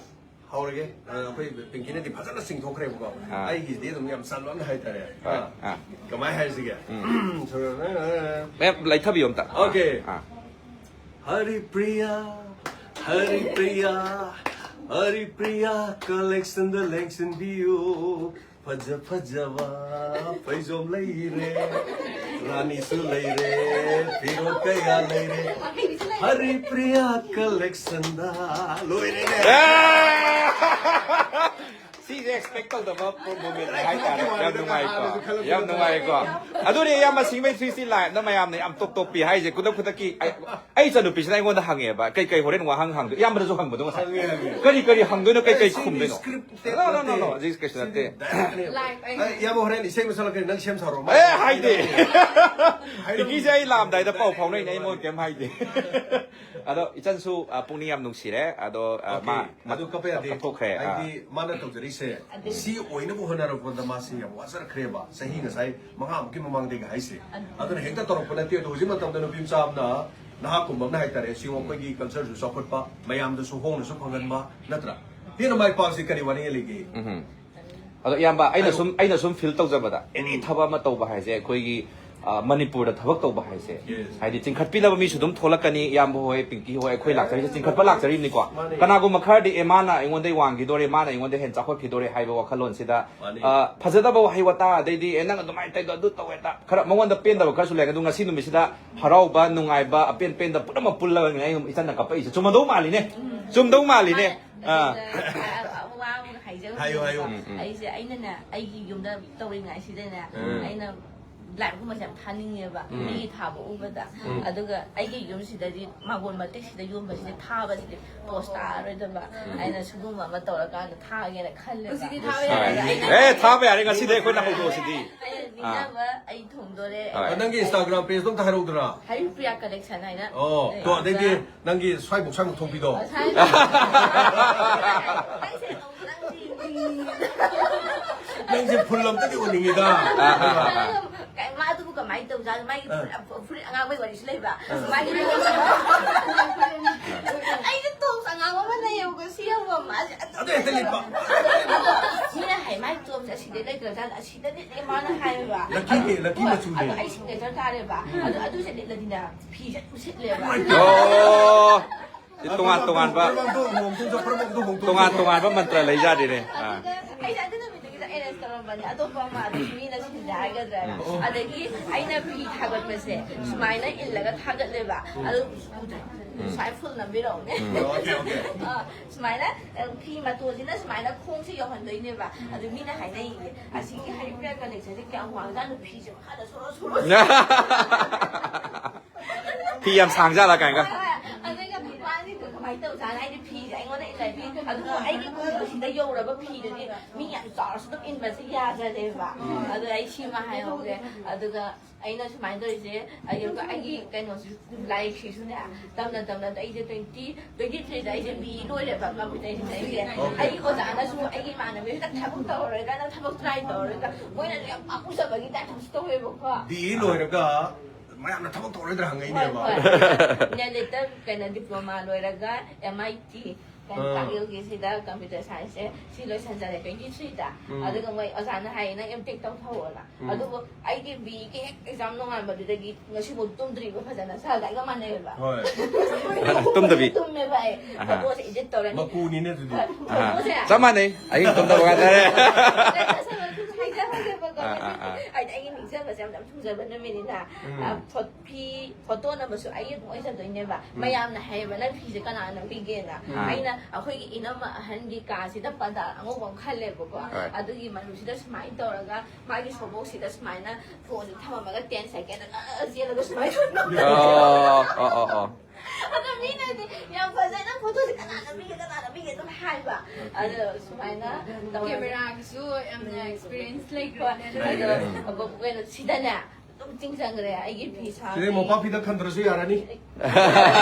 ꯍꯧꯔꯒꯦ꯫ ꯑ, ꯑꯩꯈꯣꯏ ꯄꯤꯡꯀꯤꯅꯗꯤ ꯐꯖꯅ ꯆꯤꯡꯊꯣꯛꯈ꯭ꯔꯦꯕꯀꯣ꯫ ꯑꯥ꯫ ꯑꯩꯒꯤꯗꯤ ꯑꯗꯨꯝ ꯌꯥꯝ ꯆꯝꯂꯞꯅ ꯍꯥꯏꯇꯥꯔꯦ꯫ ꯍꯣꯏ, ꯑꯥ꯫ ꯑꯥ꯫ ꯀꯃꯥꯏꯅ ꯍꯥꯏꯁꯤꯒꯦ? ꯃꯌꯥꯝ ꯂꯩꯊꯕꯤꯌꯣ ꯑꯝꯇ꯫ Okay. ꯑꯥ꯫ ꯍꯔꯤꯄ꯭ꯔꯤꯌꯥ, ꯍꯔꯤꯄ꯭ꯔꯤꯌꯥ, ꯍꯔꯤꯄ꯭ꯔꯤꯌꯥ ꯀꯂꯦꯛꯁꯟꯗ ꯂꯦꯡꯁꯤꯟꯕꯤꯌꯨ꯫ ꯐꯖ ꯐꯖꯕ ꯐꯩꯖꯣꯝ ꯂꯩꯔꯦ, ꯔꯥꯅꯤꯁꯨ ꯂꯩꯔꯦ, ꯐꯤꯔꯣꯜ ꯀꯌꯥ ꯂꯩꯔꯦ꯫ ꯍꯔꯤꯄ꯭ꯔꯤꯌꯥ ꯀꯂꯦꯛꯁꯟꯗ ꯂꯣꯏꯔꯦꯅꯦ꯫ ꯑꯦ! ꯁꯤꯁꯦ ꯑꯦꯛꯁꯄꯦꯛ ꯇꯧꯗꯕ ꯃꯣꯃꯦꯟ ꯍꯥꯏꯇꯥꯔꯦ꯫ ꯌꯥꯝ ꯅꯨꯡꯉꯥꯏꯀꯣ꯫ ꯌꯥꯝ ꯅꯨꯡꯉꯥꯏꯀꯣ꯫ ꯑꯗꯨꯅꯦ ꯏꯌꯥꯝꯕ ꯁꯤꯡꯕꯩ ꯊ꯭ꯔꯤ ꯁꯤ ꯂꯥꯏꯟꯗ ꯃꯌꯥꯝꯅ ꯌꯥꯝ ꯇꯣꯞ ꯇꯣꯞꯄꯤ ꯍꯥꯏꯁꯦ꯫ ꯈꯨꯗꯛ ꯈꯨꯗꯛꯀꯤ ꯑꯩ, ꯑꯩ ꯏꯆꯟꯅꯨꯄꯤꯁꯤꯅ ꯑꯩꯉꯣꯟꯗ ꯍꯪꯉꯦꯕ, "ꯀꯩ ꯀꯩ ꯍꯣꯔꯦꯟ ꯋꯥꯍꯪ ꯍꯪꯗꯣꯏ?" ꯏꯌꯥꯝꯕꯗꯁꯨ ꯍꯪꯕꯗꯣ ꯉꯁꯥꯏ꯫ ꯍꯪꯉꯦ, ꯍꯪꯉꯦ꯫ "ꯀꯔꯤ ꯀꯔꯤ ꯍꯪꯗꯣꯏꯅꯣ? ꯀꯩ ꯀꯩ ꯁꯤꯗꯤ ꯈꯨꯝꯗꯣꯏꯅꯣ?" Script tape No, no, no, no, ꯅꯠꯇꯦ꯫ ꯍꯧꯖꯤꯛ ꯀꯩꯁꯨ ꯁꯤꯗꯤ ꯅꯠꯇꯦ꯫ ꯗꯥꯏꯔꯦꯛꯅꯦ꯫ ꯂꯥꯏꯐ ꯑꯩ ꯑꯩ ꯏꯌꯥꯝꯕ ꯍꯣꯔꯦꯟ ꯏꯁꯩ ꯑꯃ ꯁꯛꯂꯛꯀꯅꯤ, ꯅꯪ ꯁꯦꯝ ꯁꯥꯔꯣ꯫ ꯑꯦ, ꯍꯥꯏꯗꯦ꯫ ꯍꯥꯏꯔꯝꯃꯣ꯫ ꯄꯤꯀꯤꯁꯦ ꯑꯩ ꯂꯥꯛꯑꯝꯗꯥꯏꯗ ꯄꯥꯎ ꯐꯥꯎꯅꯩꯅꯦ, ꯑꯩꯉꯣꯟꯗ ꯀꯩꯝ ꯍꯥꯏꯗꯦ꯫ ꯑꯗꯣ ꯏꯆꯟꯁꯨ, ꯑ, ꯄꯨꯛꯅꯤꯡ ꯌꯥꯝ ꯅꯨꯡꯁꯤꯔꯦ꯫ ꯑꯗꯣ, ꯑ, OK, ꯃꯥ ꯑꯗꯨ ꯀꯞꯄ ꯌꯥꯗꯦ꯫ ꯀꯞꯊꯣꯛꯈ꯭ꯔꯦ꯫ ꯑꯥ꯫ ꯍꯥꯏꯗꯤ ꯃꯥꯅ ꯇꯧꯖꯔꯤꯁꯦ ꯑꯗꯨ ꯁꯤ ꯑꯣꯏꯅꯕ ꯍꯣꯠꯅꯔꯛꯄꯗ ꯃꯥꯁꯦ ꯌꯥꯝ ꯋꯥꯖꯔꯛꯈ꯭ꯔꯦꯕ, ꯆꯍꯤ ꯉꯁꯥꯏ ꯃꯉꯥꯃꯨꯛꯀꯤ ꯃꯃꯥꯡꯗꯒꯤ ꯍꯥꯏꯁꯦ꯫ ꯑꯗꯨ ꯑꯗꯨꯅ ꯍꯦꯛꯇ ꯇꯧꯔꯛꯄ ꯅꯠꯇꯦ꯫ ꯑꯗꯣ ꯍꯧꯖꯤꯛ ꯃꯇꯝꯗ ꯅꯨꯄꯤ ꯃꯆꯥ ꯑꯃꯅ, ꯅꯍꯥ ꯀꯨꯝꯕ ꯑꯃꯅ ꯍꯥꯏꯇꯥꯔꯦ, ꯁꯤꯒꯨꯝꯕ ꯑꯩꯈꯣꯏꯒꯤ ꯀꯜꯆꯔꯁꯨ ꯆꯥꯎꯈꯠꯄ, ꯃꯌꯥꯝꯗꯁꯨ ꯍꯣꯡꯅꯁꯨ ꯐꯪꯍꯟꯕ ꯅꯠꯇ꯭ꯔꯥ? ꯍꯦꯟꯅ ꯃꯥꯏ ꯄꯥꯛꯁꯤ ꯀꯔꯤ ꯋꯥꯅꯤꯡꯉꯥꯏ ꯂꯩꯒꯦ? ꯎꯝꯍꯨꯝ꯫ ꯑꯗꯣ ꯏꯌꯥꯝꯕ, ꯑꯩꯅ ꯍꯥꯏꯌꯨ꯫ ꯁꯨꯝ, ꯑꯩꯅ ꯁꯨꯝ ꯐꯤꯜ ꯇꯧꯖꯕꯗ, ꯑꯦꯅꯤ ꯎꯝ꯫ ꯊꯕꯛ ꯑꯃ ꯇꯧꯕ ꯍꯥꯏꯁꯦ, ꯑꯩꯈꯣꯏꯒꯤ, ꯑ, ꯃꯅꯤꯄꯨꯔꯗ ꯊꯕꯛ ꯇꯧꯕ ꯍꯥꯏꯁꯦ, Yes. ꯍꯥꯏꯗꯤ ꯆꯤꯡꯈꯠꯄꯤꯅꯕ ꯃꯤꯁꯨ ꯑꯗꯨꯝ ꯊꯣꯛꯂꯛꯀꯅꯤ꯫ ꯏꯌꯥꯝꯕ ꯍꯣꯏ, ꯄꯤꯡꯀꯤ ꯍꯣꯏ, ꯑꯩꯈꯣꯏ ꯂꯥꯛꯆꯔꯤꯁꯦ ꯆꯤꯡꯈꯠꯄ ꯂꯥꯛꯆꯔꯤꯕꯅꯤꯀꯣ꯫ ꯃꯥꯅꯦ꯫ ꯀꯅꯥꯒꯨꯝꯕ ꯈꯔꯗꯤ, "ꯑꯦ, ꯃꯥꯅ ꯑꯩꯉꯣꯟꯗꯩ ꯋꯥꯡꯈꯤꯗꯣꯔꯦ, ꯃꯥꯅ ꯑꯩꯉꯣꯟꯗ ꯍꯦꯟꯅ ꯆꯥꯎꯈꯠꯈꯤꯗꯣꯔꯦ" ꯍꯥꯏꯕ ꯋꯥꯈꯜꯂꯣꯟꯁꯤꯗ, ꯃꯥꯅꯦ꯫ ꯑ, ꯐꯖꯗꯕ ꯋꯥꯍꯩ ꯋꯥꯇꯥ, ꯑꯗꯩꯗꯤ, "ꯑꯦ, ꯅꯪ ꯑꯗꯨꯃꯥꯏꯅ ꯇꯧꯗꯣ, ꯑꯗꯨ ꯇꯧꯋꯦ" ꯇ-, ꯈꯔ ꯃꯉꯣꯟꯗ ꯄꯦꯟꯗꯕ ꯈꯔꯁꯨ ꯂꯩ꯫ ꯑꯗꯨ ꯉꯁꯤ ꯅꯨꯃꯤꯠꯁꯤꯗ ꯍꯔꯥꯎꯕ, ꯅꯨꯡꯉꯥꯏꯕ, ꯑꯄꯦꯟ ꯄꯦꯟꯗ ꯄꯨꯝꯅꯃꯛ ꯄꯨꯜꯂꯒꯅꯦ ꯑꯩ ꯏꯆꯟꯅ ꯀꯞꯄꯛꯏꯁꯦ꯫ ꯆꯨꯝꯃꯗꯧ ꯃꯥꯜꯂꯤꯅꯦ꯫ ꯎꯝ꯫ ꯆꯨꯝꯗꯧ ꯃꯥꯜꯂꯤꯅꯦ꯫ ꯃꯥꯅꯦ꯫ ꯑꯥ꯫ ꯑꯗꯨꯗ ꯋꯥ ꯑꯃꯒ ꯍꯥꯏꯖꯍꯧꯒꯦ꯫ ꯍꯥꯏꯌꯨ, ꯍꯥꯏꯌꯨ꯫ ꯎꯝ, ꯎꯝ꯫ ꯑꯩꯁꯦ, ꯑꯩꯅꯅꯦ, ꯑꯩꯒꯤ ꯌꯨꯝꯗ ꯇꯧꯔꯤꯉꯩꯁꯤꯗꯅꯦ, ꯎꯝ꯫ ꯑꯩꯅ ꯂꯥꯏꯔꯤꯛꯀꯨꯝꯕꯁꯦ ꯌꯥꯝ ꯊꯥꯅꯤꯡꯉꯦꯕ, ꯎꯝ꯫ ꯃꯤꯒꯤ ꯊꯥꯕ ꯎꯕꯗ꯫ ꯎꯝ꯫ ꯑꯗꯨꯒ ꯑꯩꯒꯤ ꯌꯨꯝꯁꯤꯗꯗꯤ ꯃꯥꯡꯒꯣꯟ ꯃꯇꯦꯛꯁꯤꯗ ꯌꯣꯟꯕꯁꯤꯗꯤ ꯊꯥꯕꯁꯤꯗꯤ ꯄꯣꯁ ꯇꯥꯔꯔꯣꯏꯗꯕ꯫ ꯎꯝ꯫ ꯑꯩꯅ ꯁꯤꯒꯨꯝꯕ ꯑꯃ ꯇꯧꯔꯀꯥꯟꯗ ꯊꯥꯒꯦꯅ ꯈꯜꯂꯦꯕ꯫ ꯍꯧꯖꯤꯛꯇꯤ ꯊꯥꯕ ꯌꯥꯔꯦ꯫ ꯑꯗꯨꯗ ꯑꯩꯅ ꯑꯦ, ꯊꯥꯕ ꯌꯥꯔꯦ, ꯉꯁꯤꯗꯩ ꯑꯩꯈꯣꯏꯅ ꯍꯧꯗꯣꯛꯑꯁꯤꯗꯤ꯫ ꯑꯩꯅ ꯑꯥ꯫ ꯅꯤꯡꯖꯕ ꯑꯩ ꯊꯣꯡꯗꯣꯔꯦ꯫ ꯍꯣꯏ꯫ ꯑ, ꯅꯪꯒꯤ Instagram page ꯗꯣ ꯑꯝꯇ ꯍꯥꯏꯔꯛꯎꯗꯅ꯫ ꯍꯔꯤꯄ꯭ꯔꯤꯌꯥ collection ꯍꯥꯏꯅ ꯑꯣ, ꯂꯩ꯫ ꯇꯣ, ꯑꯗꯩꯗꯤ ꯑꯗꯨꯗ ꯅꯪꯒꯤ ꯁ꯭ꯋꯥꯏꯕꯨꯛ ꯁ꯭ꯋꯥꯏꯃꯨꯛ ꯊꯣꯛꯄꯤꯗꯣ꯫ ꯉꯁꯥꯏ ꯅꯪꯁꯦ ꯑꯃꯨꯛ ꯅꯪꯗꯤ ꯅꯪꯁꯦ ꯐꯨꯜ ꯑꯝꯇꯗꯤ ꯎꯅꯤꯡꯉꯤꯗ꯫ ꯀꯩ, ꯃꯥ ꯑꯗꯨꯕꯨ ꯀꯃꯥꯏꯅ ꯇꯧꯖꯥꯠꯅꯣ? ꯃꯥꯒꯤ ꯑꯥ꯫ ꯐꯨꯔꯤꯠ, ꯐꯨꯔꯤꯠ ꯑꯉꯥꯡꯕꯩ ꯋꯥꯔꯤꯁꯨ ꯂꯩꯕ꯫ ꯑꯥ꯫ ꯃꯥꯒꯤ ꯑꯩꯁꯦ ꯇꯣꯞꯁ ꯑꯉꯥꯡꯕ ꯑꯃ ꯂꯩꯌꯦꯕꯀꯣ, ꯁꯤ ꯌꯧꯕ ꯃꯥꯁꯦ ꯑꯗꯨ ꯑꯗꯨ ꯍꯦꯛꯇ ꯂꯤꯠꯄ꯫ ꯑꯗꯣ ꯃꯤꯅ ꯍꯥꯏ, "ꯃꯥꯒꯤ ꯇꯣꯞꯁꯦ ꯑꯁꯤꯗꯩ ꯂꯩꯇ꯭ꯔꯖꯥꯠꯂ?" ꯑꯁꯤꯗꯅꯦ ꯃꯥꯅ ꯍꯥꯏꯌꯦꯕ꯫ ꯂꯛꯀꯤꯅꯦ, ꯂꯛꯀꯤ ꯑꯗꯣ, ꯃꯆꯨꯅꯦ꯫ ꯑꯗꯣ ꯑꯩ ꯁꯤꯒꯅꯦꯆꯔ ꯇꯥꯔꯦꯕ꯫ ꯎꯝ꯫ ꯑꯗꯣ ꯑꯗꯨꯁꯦ ꯂꯤꯠꯂꯗꯤꯅꯦ, ꯐꯤꯁꯦ ꯑꯗꯨꯝ ꯁꯤꯠꯂꯦꯕ꯫ ꯑꯣ꯫ ꯁꯤ ꯇꯣꯉꯥꯟ ꯇꯣꯉꯥꯟꯕ, ꯄ꯭ꯔꯃꯥꯟꯗꯣ ꯍꯣꯡꯗꯣꯛ-, ꯄ꯭ꯔꯃꯥꯟꯗꯣ ꯍꯣꯡꯗꯣꯛ-, ꯇꯣꯉꯥꯟ ꯇꯣꯉꯥꯟꯕ ꯃꯟꯇ꯭ꯔ ꯂꯩꯖꯥꯠꯅꯤꯅꯦ꯫ ꯑꯥ꯫ ꯑꯗꯨꯗ ꯑꯩꯁꯦ ꯑꯗꯨ ꯅꯨꯃꯤꯠꯇꯨꯒꯤꯗ ꯑꯩꯅ ꯇꯧꯔꯝꯕꯅꯦ, ꯑꯇꯣꯞꯄ ꯑꯃ ꯑꯗꯨꯝ ꯃꯤꯅ ꯁꯤꯟꯁꯦ ꯍꯥꯏꯒꯗ꯭ꯔꯥ ꯍꯥꯏꯅ꯫ ꯑꯗꯒꯤ ꯑꯩꯅ ꯐꯤ ꯊꯥꯒꯠꯄꯁꯦ ꯁꯨꯃꯥꯏꯅ ꯏꯜꯂꯒ ꯊꯥꯒꯠꯂꯦꯕ, ꯑꯗꯨ ꯎꯗ꯭ꯔꯦ꯫ ꯁꯨꯃꯥꯏꯅ ꯐꯨꯜ ꯅꯝꯕꯤꯔꯛꯎꯅꯦ꯫ Okay, okay. ꯑ, ꯁꯨꯃꯥꯏꯅ, ꯑ, ꯐꯤ ꯃꯇꯣꯟꯁꯤꯅ ꯁꯨꯃꯥꯏꯅ ꯈꯣꯡꯁꯦ ꯌꯧꯍꯟꯗꯣꯏꯅꯦꯕ꯫ ꯑꯗꯨ ꯃꯤꯅ ꯍꯥꯏꯅꯩꯌꯦ, "ꯑꯁꯤꯒꯤ ꯍꯥꯏꯔꯤꯕ ꯀꯂꯦꯛꯁꯟꯁꯦ ꯀꯌꯥꯝ ꯋꯥꯡꯖꯥꯠꯅꯣ, ꯐꯤꯁꯦ ꯃꯈꯥꯗ ꯁꯣꯔꯣ ꯁꯣꯔꯣ ꯐꯤ ꯌꯥꯝ ꯁꯥꯡꯖꯥꯠꯂ ꯀꯥꯏꯅꯒ꯫ ꯍꯣꯏ, ꯍꯣꯏ꯫ ꯑꯗꯨꯒ ꯃꯥꯗꯤ ꯀꯃꯥꯏꯅ ꯇꯧꯖꯥꯠꯅꯣ? ꯍꯥꯏꯗꯤ ꯐꯤꯁꯦ ꯑꯩꯉꯣꯟꯗ ꯏꯜꯂꯗꯤ, ꯑꯗꯨꯕꯨ ꯑꯩꯒꯤ ꯈꯨꯗꯣꯝꯁꯤꯗ ꯌꯧꯔꯕ ꯐꯤꯗꯨꯗꯤ ꯃꯤ ꯌꯥꯝ ꯆꯥꯎꯔꯁꯨ ꯑꯗꯨꯝ ꯏꯟꯕꯁꯦ ꯌꯥꯖꯔꯦꯕ꯫ ꯑꯗꯣ ꯑꯩ ꯁꯤꯃ ꯍꯥꯏꯍꯧꯒꯦ꯫ ꯑꯗꯨꯒ ꯑꯩꯅ ꯁꯨꯃꯥꯏꯅ ꯇꯧꯔꯤꯁꯦ, ꯑꯩꯒꯤ, ꯑꯩꯒꯤ ꯀꯩꯅꯣꯁꯤ, ꯂꯥꯏꯔꯤꯛꯁꯤꯁꯨꯅꯦ, ꯇꯝꯅ ꯇꯝꯅ ꯑꯩꯁꯦ twenty, twenty threeꯗ ꯑꯩꯁꯦ B E ꯂꯣꯏꯔꯦꯕ, computer engineeringꯁꯦ꯫ ꯑꯣꯀꯦ꯫ ꯑꯩꯒꯤ ꯑꯣꯖꯥꯅꯁꯨ ꯑꯩꯒꯤ ꯏꯃꯥꯟꯅꯕꯤꯁꯤꯗ ꯊꯕꯛ ꯇꯧꯔꯔꯣꯏ, ꯅꯪ ꯊꯕꯛ try ꯇꯧꯔꯔꯣꯏ, ꯃꯣꯏꯅꯁꯨ ꯌꯥꯝ ꯄꯥꯝꯃꯨꯖꯕꯒꯤ typeꯇꯁꯨ ꯇꯧꯋꯦꯕꯀꯣ꯫ B E ꯂꯣꯏꯔꯒ ꯃꯌꯥꯝꯅ ꯊꯕꯛ ꯇꯧꯔꯣꯏꯗ꯭ꯔꯥ ꯍꯪꯉꯛꯏꯅꯦꯕ꯫ ꯍꯣꯏ, ꯍꯣꯏ꯫ ꯅꯦꯂꯤꯠꯇ ꯀꯩꯅꯣ diploma ꯂꯣꯏꯔꯒ M I T ꯀꯩꯅꯣ ꯑꯥ꯫ ꯇꯥꯛꯌꯦꯜꯒꯤꯁꯤꯗ computer scienceꯁꯦ ꯁꯤ ꯂꯣꯏꯁꯟꯖꯔꯦ twenty threeꯗ꯫ ꯎꯝ꯫ ꯑꯗꯨꯒ ꯃꯣꯏ ꯑꯣꯖꯥꯅ ꯍꯥꯏꯌꯦ, "ꯅꯪ M Tech ꯇꯧꯊꯧꯑꯣꯅ"꯫ ꯎꯝ꯫ ꯑꯗꯨꯕꯨ ꯑꯩꯒꯤ B E ꯒꯤ ꯍꯦꯛ exam ꯅꯣꯡꯉꯥꯟꯕꯗꯨꯗꯒꯤ ꯉꯁꯤꯐꯥꯎ ꯇꯨꯝꯗ꯭ꯔꯤꯕ ꯐꯖꯅ, ꯁꯥꯒ ꯑꯩꯒ ꯃꯥꯟꯅꯩꯌꯦꯕ꯫ ꯍꯣꯏ꯫ ꯇꯨꯝꯗꯕꯤ? ꯇꯨꯝꯃꯦꯕ ꯑꯩ꯫ ꯑꯍꯥ꯫ Photoꯁꯦ edit ꯇꯧꯔꯅꯤ꯫ ꯃꯄꯨꯅꯤꯅꯦ ꯑꯗꯨꯗꯤ꯫ ꯍꯣꯏ, ꯑꯍꯥ꯫ Photoꯁꯦ꯫ ꯆꯞ ꯃꯥꯟꯅꯩ꯫ ꯑꯍꯤꯡ ꯇꯨꯝꯗꯕ ꯉꯥꯛꯇꯅꯦ꯫ ꯍꯥꯏꯖꯕꯒꯦꯕꯀꯣ꯫ ꯑꯥ, ꯑꯥ, ꯑꯥ꯫ ꯍꯥꯏꯗꯤ ꯑꯩꯒꯤ ꯅꯤꯡꯖꯕꯁꯦ ꯌꯥꯝ ꯊꯨꯡꯖꯕ ꯅꯨꯃꯤꯠꯅꯤꯅ꯫ ꯎꯝ꯫ ꯑ, ꯐꯣ-, ꯐꯤ ꯐꯣꯇꯣ ꯅꯝꯕꯁꯨ ꯑꯩ ꯑꯗꯨꯝ ꯑꯣꯏꯖꯗꯣꯏꯅꯦꯕ꯫ ꯎꯝ꯫ ꯃꯌꯥꯝꯅ ꯍꯥꯏꯌꯦꯕ, "ꯅꯪ ꯐꯤꯁꯦ ꯀꯅꯥꯅ ꯅꯝꯕꯤꯒꯦꯅ?" ꯑꯥ꯫ ꯑꯩꯅ ꯑꯩꯈꯣꯏꯒꯤ ꯏꯅꯝꯃ ꯑꯍꯟꯒꯤ ꯀꯥꯁꯤꯗ ꯄꯔꯗꯥ ꯑꯉꯧꯕ ꯑꯃ ꯈꯜꯂꯦꯕꯀꯣ꯫ ꯍꯣꯏ꯫ ꯑꯗꯨꯒꯤ ꯃꯅꯨꯡꯁꯤꯗ ꯁꯨꯃꯥꯏꯅ ꯇꯧꯔꯒ ꯃꯥꯒꯤ ꯁꯣꯕꯣꯛꯁꯤꯗ ꯁꯨꯃꯥꯏꯅ ꯐꯣꯟꯁꯦ ꯊꯝꯃꯝꯃꯒ ten second ꯆꯦꯜꯂꯒ ꯁꯨꯃꯥꯏꯅ ꯇꯧꯔꯒ ꯑꯣ, ꯑꯣ, ꯑꯣ, ꯑꯣ꯫ ꯑꯗꯣ ꯃꯤꯅꯗꯤ ꯌꯥꯝ ꯐꯖꯅ ꯐꯣꯇꯣꯁꯦ ꯀꯅꯥ ꯅꯝꯕꯤꯒꯦ, ꯀꯅꯥ ꯅꯝꯕꯤꯒꯦ ꯑꯗꯨꯝ ꯍꯥꯏꯕ꯫ ꯑꯗꯣ ꯁꯨꯃꯥꯏꯅ ꯇꯧꯔꯒ cameraꯒꯤꯁꯨ ꯌꯥꯝꯅ experience ꯂꯩꯈ꯭ꯔꯦ꯫ ꯍꯣꯏ꯫ ꯑꯗꯣ ꯀꯩꯅꯣ ꯁꯤꯗꯅꯦ ꯑꯗꯨꯝ ꯆꯤꯡ ꯆꯪꯈ꯭ꯔꯦ ꯑꯩꯒꯤ ꯐꯤ ꯁꯥꯕꯤ꯫ ꯁꯤꯗꯩ ꯃꯣꯝꯄꯥꯛ ꯐꯤꯗꯛ ꯈꯟꯗ꯭ꯔꯁꯨ ꯌꯥꯔꯅꯤ꯫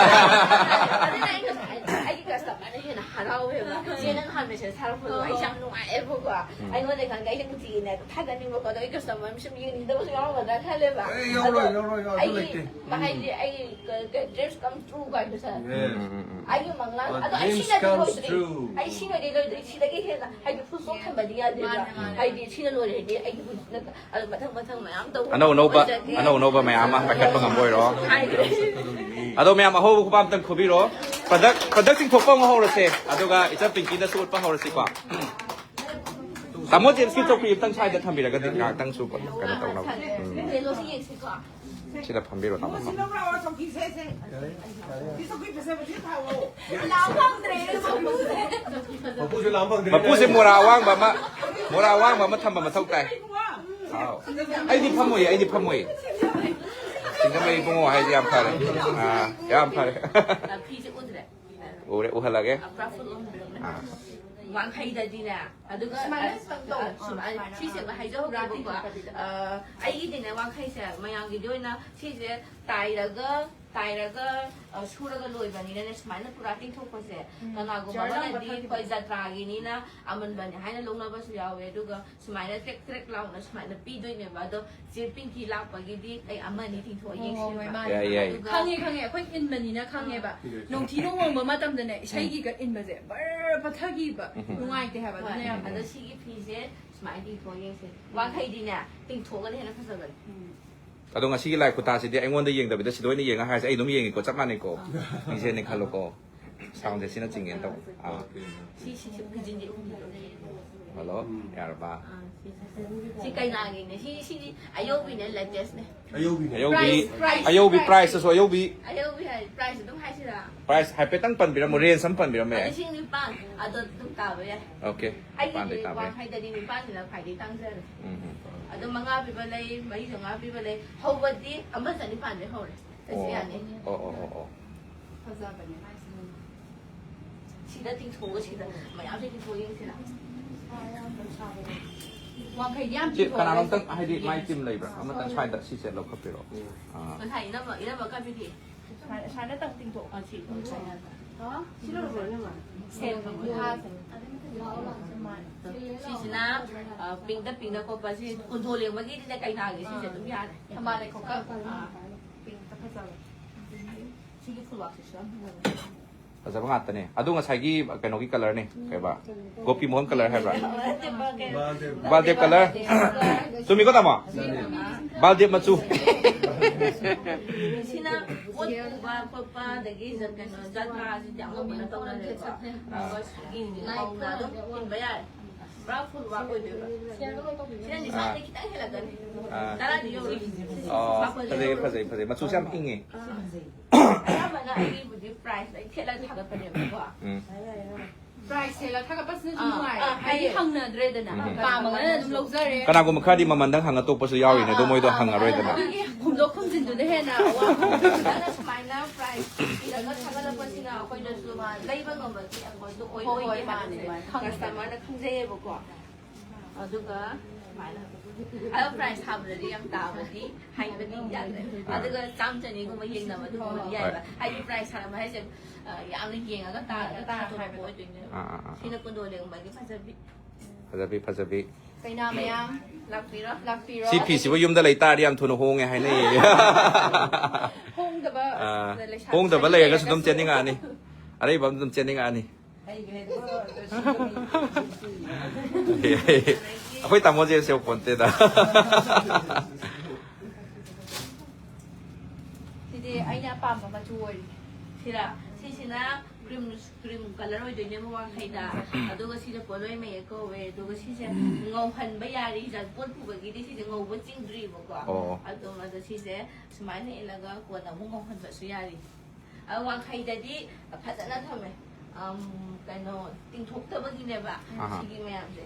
ꯑꯗꯨꯅ ꯑꯩ ꯉꯁꯥꯏ ꯑꯩꯒꯤ customerꯅ ꯍꯦꯟꯅ ꯍꯔꯥꯎꯋꯦꯕ꯫ ꯆꯦ, ꯅꯪ ꯅꯍꯥꯟ message ꯊꯥꯔꯛꯄꯗꯣ ꯑꯩꯁꯦ ꯌꯥꯝ ꯅꯨꯡꯉꯥꯏꯑꯦꯕꯀꯣ꯫ ꯎꯝ꯫ ꯑꯩꯉꯣꯟꯗ ꯈꯪꯗꯦ, ꯑꯩꯁꯦ ꯅꯨꯡꯇꯤꯒꯤꯅꯦ ꯊꯥꯒꯠꯅꯤꯡꯕꯀꯣ, ꯑꯗꯣ ꯑꯩ customer ꯁꯨꯝ ꯌꯦꯡꯅꯤꯡꯗꯕꯁꯨ ꯌꯥꯎꯔꯝꯒꯗ꯭ꯔꯥ ꯈꯜꯂꯦꯕ꯫ ꯑꯦ, ꯌꯥꯎꯔꯣꯏ, ꯑꯗꯣ ꯌꯥꯎꯔꯣꯏ, ꯑꯗꯨ ꯑꯩꯒꯤ ꯂꯩꯇꯦ꯫ ꯍꯥꯏꯗꯤ ꯑꯩꯒꯤ ꯀ-, ꯀ-, dreams come true ꯀꯥꯏꯗꯣ ꯁꯥꯔ꯫ Yes꯫ ꯎꯝ, ꯎꯝ, ꯎꯝ꯫ ꯑꯩꯒꯤ ꯃꯪꯂꯥꯟ, our ꯑꯗꯣ ꯑꯩ dreams ꯁꯤꯅꯗꯤ comes ꯂꯣꯏꯗ꯭ꯔꯤ꯫ True꯫ ꯑꯩ ꯁꯤ ꯂꯣꯏꯗꯤ ꯂꯣꯏꯗ꯭ꯔꯤ, ꯁꯤꯗꯒꯤ ꯍꯦꯟꯅ ꯍꯥꯏꯗꯤ full stop ꯊꯝꯕꯗꯤ ꯌꯥꯗꯦꯕ꯫ ꯃꯥꯅꯦ, ꯃꯥꯅꯦ꯫ ꯍꯥꯏꯗꯤ ꯁꯤꯅ ꯂꯣꯏꯔꯦ ꯍꯥꯏꯗꯤ ꯑꯩꯒꯤ ꯄꯨꯟꯁꯤ ꯅꯠꯇ-, ꯑꯗꯣ ꯃꯊꯪ ꯃꯊꯪ ꯃꯌꯥꯝ ꯇꯧꯕ ꯑꯅꯧ ꯑꯅꯧꯕ, ꯑꯣꯏꯖꯒꯦ꯫ ꯑꯅꯧ ꯑꯅꯧꯕ ꯃꯌꯥꯝ ꯑꯃ ꯄꯥꯏꯈꯠꯄ ꯉꯝꯕ ꯑꯣꯏꯔꯣ꯫ ꯍꯥꯏꯗꯤ ꯑꯗꯣ ꯃꯌꯥꯝ ꯑꯍꯧꯕ ꯈꯨꯕꯥꯛ ꯑꯝꯇꯪ ꯈꯨꯕꯤꯔꯣ꯫ Product, product ꯆꯤꯡꯊꯣꯛꯄ ꯑꯃꯨꯛ ꯍꯧꯔꯁꯦ꯫ ꯑꯗꯨꯒ ꯏꯆꯟ ꯄꯤꯡꯀꯤꯗꯁꯨ ꯎꯠꯄ ꯍꯧꯔꯁꯤꯀꯣ꯫ ꯇꯥꯃꯣ ꯖꯦꯝꯁꯀꯤ ꯆꯧꯀ꯭ꯔꯤ ꯑꯝꯇꯪ ꯁ꯭ꯋꯥꯏꯗ ꯊꯝꯕꯤꯔꯒꯗꯤ ꯉꯥꯏꯍꯥꯛꯇꯪꯁꯨ ꯀꯩꯅꯣ ꯇꯧꯅꯕ꯫ ꯎꯝ꯫ ꯁꯤꯗ ꯐꯝꯕꯤꯔꯣ, ꯇꯥꯃꯣ꯫ ꯐꯝꯃꯣ꯫ ꯂꯥꯛ ꯐꯪꯗ꯭ꯔꯦ, ꯃꯄꯨꯁꯦ꯫ ꯃꯄꯨꯁꯦ ꯂꯥꯛ ꯐꯪꯗ꯭ꯔꯦ꯫ ꯃꯄꯨꯁꯦ ꯃꯣꯔꯥ ꯑꯋꯥꯡꯕ ꯑꯃ, ꯃꯣꯔꯥ ꯑꯋꯥꯡꯕ ꯑꯃ ꯊꯝꯕ ꯃꯊꯧ ꯇꯥꯏ꯫ ꯑꯥꯎ꯫ ꯑꯩꯗꯤ ꯐꯝꯃꯣꯏꯌꯦ, ꯑꯩꯗꯤ ꯐꯝꯃꯣꯏꯌꯦ꯫ ꯁꯤꯡꯖꯃꯩ ꯏꯕꯨꯡꯉꯣ ꯍꯥꯏꯁꯦ ꯌꯥꯝ ꯐꯔꯦ꯫ ꯑꯥ, ꯌꯥꯝ ꯐꯔꯦ꯫ ꯐꯤꯁꯦ ꯎꯗ꯭ꯔꯦ꯫ ꯎꯔꯦ, ꯎꯍꯜꯂꯒꯦ꯫ ꯑꯥ꯫ ꯋꯥꯡꯈꯩꯗꯗꯤꯅꯦ, ꯑꯗꯨꯒ, ꯁꯨꯃꯥꯏꯅ ꯁꯨꯝ ꯇꯧ꯫ ꯑ, ꯁꯨꯃꯥꯏꯅ, ꯑꯥ꯫ ꯁꯤꯁꯦ ꯑꯃ ꯍꯥꯏꯖꯍꯧꯒꯦꯕꯀꯣ꯫ ꯑ, ꯑꯩꯒꯤꯗꯤꯅꯦ, ꯋꯥꯡꯈꯩꯁꯦ ꯃꯌꯥꯝꯒꯤꯗꯤ ꯑꯣꯏꯅ ꯁꯤꯁꯦ ꯇꯥꯏꯔꯒ, ꯇꯥꯏꯔꯒ, ꯑ, ꯁꯨꯔꯒ ꯂꯣꯏꯕꯅꯤꯅꯅꯦ, ꯁꯨꯃꯥꯏꯅ ꯄꯨꯔꯥ ꯇꯤꯡꯊꯣꯛꯄꯁꯦ, ꯎꯝ꯫ ꯀꯅꯥꯒꯨꯝꯕ ꯖꯔ ꯂꯥꯎꯅ ꯑꯃꯅꯗꯤ ꯊꯥꯈꯤꯕ꯫ ꯍꯣꯏ, ꯖꯇ꯭ꯔꯥꯒꯤꯅꯤꯅ ꯑꯃꯟꯕꯅꯦ ꯍꯥꯏꯅ ꯂꯧꯅꯕꯁꯨ ꯌꯥꯎꯋꯦ, ꯑꯗꯨꯒ ꯁꯨꯃꯥꯏꯅ ꯇ꯭ꯔꯦꯛ ꯇ꯭ꯔꯦꯛ ꯂꯥꯎꯅ ꯁꯨꯃꯥꯏꯅ ꯄꯤꯗꯣꯏꯅꯦꯕ꯫ ꯑꯗꯣ ꯆꯦ ꯄꯤꯡꯀꯤ ꯂꯥꯛꯄꯒꯤꯗꯤ ꯑꯩ ꯑꯃ ꯑꯅꯤ ꯇꯤꯡꯊꯣꯛꯑ ꯍꯣꯏ, ꯍꯣꯏ, ꯌꯦꯡꯁꯦꯕ꯫ ꯃꯥꯅꯦ꯫ ꯌꯥꯏ, ꯌꯥꯏ꯫ ꯑꯗꯨꯒ ꯈꯪꯉꯦ, ꯈꯪꯉꯦ꯫ ꯑꯩꯈꯣꯏ ꯏꯟꯕꯅꯤꯅ ꯈꯪꯉꯦꯕ꯫ ꯅꯨꯡꯊꯤ ꯅꯨꯡꯉꯣꯡꯕ ꯃꯇꯝꯗꯅꯦ, ꯏꯁꯩꯒꯤꯒ ꯏꯟꯕꯁꯦ ꯕꯔ ꯄꯠꯊꯈꯤꯕ꯫ ꯎꯝ꯫ ꯅꯨꯡꯉꯥꯏꯇꯦ ꯍꯥꯏꯕ꯫ ꯍꯣꯏ꯫ ꯑꯗꯨꯅ ꯌꯥꯝ ꯑꯗꯣ ꯁꯤꯒꯤ ꯐꯤꯁꯦ ꯁꯨꯃꯥꯏꯅ ꯇꯤꯡꯊꯣꯛꯑ ꯌꯦꯡꯁꯦ꯫ ꯋꯥꯡꯈꯩꯗꯤꯅꯦ, ꯇꯤꯡꯊꯣꯛꯑꯒꯅ ꯍꯦꯟꯅ ꯐꯖꯕꯅꯦ꯫ ꯎꯝ꯫ ꯑꯗꯣ ꯉꯁꯤꯒꯤ ꯂꯥꯏ ꯈꯨꯇꯥꯁꯤꯗꯤ ꯑꯩꯉꯣꯟꯗ ꯌꯦꯡꯗꯕꯤꯗ ꯁꯤꯗ ꯑꯣꯏꯅ ꯌꯦꯡꯉ ꯍꯥꯏꯔꯁꯦ꯫ ꯑꯩ ꯑꯗꯨꯝ ꯌꯦꯡꯉꯤꯀꯣ, ꯆꯞ ꯃꯥꯟꯅꯩꯀꯣ꯫ ꯃꯤꯡꯁꯦꯜꯅꯤ ꯈꯜꯂꯣꯀꯣ꯫ ꯁꯥꯎꯟꯁꯦ ꯁꯤꯅ ꯆꯤꯡꯒꯦꯅ ꯇꯧꯕ꯫ ꯑꯥ꯫ ꯁꯤ, ꯁꯤ, ꯁꯤ ꯈꯨꯖꯤꯟꯁꯦ ꯎꯕꯤꯔꯣ? ꯍꯜꯂꯣ? ꯌꯥꯔꯕ? ꯑꯥ, ꯁꯤ, ꯁꯤ, ꯁꯤ꯫ ꯁꯤ ꯀꯩꯅꯥꯒꯤꯅꯦ꯫ ꯁꯤ, ꯁꯤꯗꯤ ꯑꯌꯧꯕꯤꯅꯦ, latest ꯅꯦ꯫ ꯑꯌꯧꯕꯤ꯫ ꯑꯌꯧꯕꯤ, price, price, ꯑꯌꯧꯕꯤ, price꯫ Price ꯇꯁꯨ ꯑꯌꯧꯕꯤ꯫ ꯑꯌꯧꯕꯤ ꯍꯥꯏ, price ꯑꯗꯨꯝ ꯍꯥꯏꯁꯤꯔꯥ? Price ꯍꯥꯏꯐꯦꯠꯇꯪ ꯄꯟꯕꯤꯔꯝꯃꯣ, range ꯑꯃ ꯄꯟꯕꯤꯔꯝꯃꯣ ꯌꯥꯏ꯫ ꯂꯤꯁꯤꯡ ꯅꯤꯄꯥꯟ, ꯑꯗꯣ ꯑꯗꯨꯝ ꯇꯥꯕ ꯌꯥꯏ꯫ Okay, ꯅꯤꯄꯥꯟꯗꯩ ꯑꯩꯒꯤꯗꯤ ꯇꯥꯕ ꯌꯥꯏ꯫ ꯋꯥꯡꯈꯩꯗꯗꯤ ꯅꯤꯄꯥꯟꯁꯤꯅ ꯈ꯭ꯋꯥꯏꯗꯒꯤ ꯇꯥꯡꯖꯔꯦ꯫ ꯎꯝ, ꯎꯝ꯫ ꯑꯗꯣ ꯃꯉꯥ ꯄꯤꯕ ꯂꯩ, ꯃꯔꯤ ꯆꯥꯝꯃꯉꯥ ꯄꯤꯕ ꯂꯩ, ꯍꯧꯕꯗꯤ ꯑꯃ ꯆꯅꯤꯄꯥꯟꯗꯩ ꯍꯧꯔꯦ꯫ ꯑꯣ, ꯑꯣ, ꯑꯣ, ꯑꯣ꯫ ꯐꯖꯕꯅꯦ ꯃꯥꯏꯁꯦ꯫ ꯁꯤꯗ ꯇꯤꯡꯊꯣꯛꯑꯒ ꯁꯤꯗ ꯃꯌꯥꯝꯁꯦ ꯇꯤꯡꯊꯣꯛꯑ ꯌꯦꯡꯁꯤꯔꯥ? ꯋꯥꯡꯈꯩꯗꯤ ꯌꯥꯝ ꯆꯦ, ꯇꯤꯡꯊꯣꯛꯑ ꯀꯅꯥꯅꯣꯝꯇꯪ ꯌꯦꯡꯁꯦ꯫ ꯍꯥꯏꯗꯤ ꯃꯥꯏ team ꯂꯩꯕ꯭ꯔꯥ? ꯑꯃꯇꯪ ꯁ꯭ꯋꯥꯏꯗ ꯁꯤꯁꯦ ꯂꯧꯈꯠꯄꯤꯔꯣ꯫ ꯎꯝ꯫ ꯑꯥ꯫ ꯉꯁꯥꯏ ꯏꯅꯝꯃ, ꯏꯅꯝꯃ ꯀꯥꯕꯤꯗꯤ? ꯁꯨꯃꯥꯏꯅ, ꯁꯨꯃꯥꯏꯅ ꯇꯧ ꯇꯤꯡꯊꯣꯛꯑꯣ꯫ ꯑꯥ, ꯁꯤ, ꯁꯨꯃꯥꯏꯅ꯫ ꯁꯦꯝꯕ ꯈꯨꯠꯁꯥꯁꯦ꯫ ꯁꯤꯁꯤꯅ, ꯑ, ꯄꯤꯡꯗ, ꯄꯤꯡꯗ ꯈꯣꯠꯄ, ꯁꯤ ꯀꯣꯟꯊꯣꯜ ꯂꯦꯡꯕꯒꯤꯗꯤꯅꯦ ꯀꯩꯅꯥꯒꯤ ꯁꯤꯁꯦ ꯑꯗꯨꯝ ꯌꯥꯔꯦ꯫ ꯊꯝꯕꯥꯜ ꯂꯩꯈꯣꯛꯀ꯫ ꯑꯥ꯫ ꯄꯤꯡꯗ ꯐꯖꯕ꯫ ꯁꯤꯒꯤ ꯐꯨꯜꯋꯥꯛꯁꯤꯁꯨ ꯌꯥꯝ ꯐꯖꯕ꯫ ꯐꯖꯕ ꯉꯥꯛꯇꯅꯦ꯫ ꯑꯗꯨ ꯉꯁꯥꯏꯒꯤ ꯀꯩꯅꯣꯒꯤ colour ꯅꯦ꯫ ꯀꯩꯕ? ꯒꯣꯄꯤ ꯃꯣꯍꯟ colour ꯍꯥꯏꯕ꯭ꯔꯥ? ꯕꯥꯜꯗꯦꯕ colour꯫ ꯆꯨꯝꯃꯤꯀꯣ, ꯇꯥꯃꯣ? ꯕꯥꯜꯗꯦꯕ ꯃꯆꯨ꯫ ꯁꯤꯅ ꯄꯣꯠ ꯄꯨꯕ ꯈꯣꯠꯄ, ꯑꯗꯒꯤ ꯀꯩꯅꯣ, ꯖꯇ꯭ꯔꯥꯁꯤꯗꯤ ꯌꯥꯝ ꯀꯟꯅ ꯇꯧꯅꯗꯦꯀꯣ꯫ ꯑꯥ꯫ ꯑꯩꯈꯣꯏ ꯁꯤꯒꯤ ꯃꯧꯅ ꯑꯗꯨꯝ ꯏꯟꯕ ꯌꯥꯔꯦ꯫ ꯄꯨꯔꯥ ꯐꯨꯜ ꯋꯥꯛ ꯑꯣꯏꯗꯣꯏꯕ꯫ ꯁꯤꯅ ꯗꯤꯖꯥꯏꯟꯗ ꯈꯤꯇꯪ ꯍꯦꯜꯂꯛꯀꯅꯤ꯫ ꯑꯥ꯫ ꯇꯔꯥꯗꯤ ꯌꯧꯔꯣꯏ꯫ ꯑꯣ, ꯐꯖꯩ, ꯐꯖꯩ, ꯐꯖꯩ꯫ ꯃꯆꯨꯁꯦ ꯌꯥꯝ ꯏꯪꯉꯦ꯫ ꯑꯌꯥꯝꯕꯅ ꯑꯩꯒꯤꯕꯨꯗꯤ ꯄ꯭ꯔꯥꯏꯁ ꯂꯣꯏ ꯊꯦꯠꯂꯒ ꯊꯥꯒꯠꯄꯅꯦꯕꯀꯣ꯫ ꯎꯝ꯫ ꯄ꯭ꯔꯥꯏꯁ ꯊꯦꯠꯂꯒ ꯊꯥꯒꯠꯄꯁꯤꯅꯁꯨ ꯑꯥ, ꯅꯨꯡꯉꯥꯏ꯫ ꯑꯥ, ꯍꯥꯏꯗꯤ ꯍꯪꯅꯗ꯭ꯔꯦꯗꯅ꯫ ꯎꯝ꯫ ꯄꯥꯝꯃꯒꯅ ꯑꯗꯨꯝ ꯂꯧꯖꯔꯦ꯫ ꯀꯅꯥꯒꯨꯝꯕ ꯈꯔꯗꯤ ꯃꯃꯜꯗꯪ ꯍꯪꯉ ꯇꯣꯛꯄꯁꯨ ꯌꯥꯎꯔꯤꯅꯦ, ꯑꯗꯣ ꯃꯣꯏꯗꯣ ꯍꯪꯉꯔꯣꯏꯗꯅ꯫ ꯑꯗꯨꯒꯤ ꯈꯨꯝꯗꯣꯛ ꯈꯨꯝꯖꯤꯟꯗꯨꯅ ꯍꯦꯟꯅ ꯋꯥ ꯍꯪꯕꯗꯨꯅ ꯁꯨꯃꯥꯏꯅ ꯄ꯭ꯔꯥꯏꯁ ꯄꯤꯔꯒ ꯊꯥꯒꯠꯂꯛꯄꯁꯤꯅ ꯑꯩꯈꯣꯏꯗꯁꯨ ꯂꯩꯕ ꯉꯝꯕꯒꯤ ꯑꯦꯐꯣꯔꯠꯇꯨ ꯑꯣꯏ ꯍꯣꯏ, ꯑꯣꯏ ꯃꯥꯅꯦ, ꯍꯥꯏꯕꯁꯦ ꯃꯥꯅꯦ꯫ ꯀꯁꯇꯃꯔꯅ ꯈꯪꯖꯩꯌꯦꯕꯀꯣ꯫ ꯑꯗꯨꯒ ꯁꯨꯃꯥꯏꯅ ꯑꯗꯣ ꯄ꯭ꯔꯥꯏꯁ ꯊꯥꯕꯗꯗꯤ ꯌꯥꯝ ꯇꯥꯕꯗꯤ ꯍꯥꯏꯕꯗꯤ ꯌꯥꯗ꯭ꯔꯦ꯫ ꯑꯗꯨꯒ ꯆꯥꯝ ꯆꯅꯤꯒꯨꯝꯕ ꯌꯦꯡꯅꯕ ꯑꯗꯨꯒꯨꯝꯕꯗꯤ ꯌꯥꯏꯕ꯫ ꯍꯥꯏꯗꯤ ꯄ꯭ꯔꯥꯏꯁ ꯊꯥꯔꯝꯕ ꯍꯥꯏꯁꯦ, ꯑ, ꯌꯥꯝꯅ ꯌꯦꯡꯉꯒ ꯇꯥꯔꯒ ꯇꯥꯔꯒ ꯍꯥꯏꯕ ꯑꯣꯏꯗꯣꯏꯅꯦꯕ꯫ ꯑꯥ, ꯑꯥ, ꯑꯥ, ꯑꯥ꯫ ꯁꯤꯅ ꯀꯨꯟꯗꯣ ꯂꯦꯡꯕꯒꯤ ꯐꯖꯕꯤ꯫ ꯐꯖꯕꯤ, ꯐꯖꯕꯤ꯫ ꯀꯩꯅꯥ ꯃꯌꯥꯝ ꯂꯥꯛꯄꯤꯔꯣ, ꯂꯥꯛꯄꯤꯔꯣ꯫ ꯁꯤ ꯐꯤꯁꯤꯕꯨ ꯌꯨꯝꯗ ꯂꯩ ꯇꯥꯔꯗꯤ ꯌꯥꯝ ꯊꯨꯅ ꯍꯣꯡꯉꯦ ꯍꯥꯏꯅꯩꯌꯦ꯫ ꯍꯣꯡꯗꯕ, ꯑꯥ, ꯂꯩꯁꯥꯕꯤ ꯍꯣꯡꯗꯕ ꯂꯩꯔꯒꯁꯨ ꯑꯗꯨꯝ ꯂꯩꯔꯒꯁꯨ꯫ ꯆꯦꯟꯅꯤꯡꯉꯛꯑꯅꯤ꯫ ꯑꯔꯩꯕ ꯑꯃ ꯑꯗꯨꯝ ꯆꯦꯟꯅꯤꯡꯉꯛꯑꯅꯤ꯫ ꯑꯩꯈꯣꯏ ꯇꯥꯃꯣꯁꯦ ꯁꯦ ꯄꯣꯟꯇꯦꯗ꯫ ꯁꯤꯗꯤ ꯑꯩꯅ ꯑꯄꯥꯝꯕ ꯃꯆꯨ ꯑꯣꯏꯔꯤ꯫ ꯁꯤꯔ, ꯁꯤꯁꯤꯅ ꯀ꯭ꯔꯤꯝ, ꯀ꯭ꯔꯤꯝ ꯀꯂꯔ ꯑꯣꯏꯗꯣꯏꯅꯦꯕ ꯋꯥꯡꯈꯩꯗ꯫ ꯑꯗꯨꯒ ꯁꯤꯁꯦ ꯄꯣꯠꯂꯣꯏ ꯃꯌꯦꯛ ꯀꯧꯋꯦ꯫ ꯑꯗꯨꯒ ꯁꯤꯁꯦ ꯉꯧꯍꯟꯕ ꯌꯥꯔꯤ, ꯄꯣꯠ ꯄꯨꯕꯒꯤꯗꯤ ꯁꯤꯁꯦ ꯉꯧꯕ ꯆꯤꯡꯗ꯭ꯔꯤꯕꯀꯣ꯫ ꯑꯣ꯫ ꯑꯗꯨꯝ ꯑꯗꯣ ꯁꯤꯁꯦ ꯁꯨꯃꯥꯏꯅ ꯏꯜꯂꯒ ꯀꯣꯟꯅ ꯑꯃꯨꯛ ꯉꯧꯍꯟꯕꯁꯨ ꯌꯥꯔꯤ꯫ ꯑ, ꯋꯥꯡꯈꯩꯗꯗꯤ ꯐꯖꯅ ꯊꯝꯃꯦ꯫ ꯑꯝ, ꯀꯩꯅꯣ, ꯇꯤꯡꯊꯣꯛꯇꯕꯒꯤꯅꯦꯕ꯫ ꯑꯍꯥ꯫ ꯁꯤꯒꯤ ꯃꯌꯥꯝꯁꯦ꯫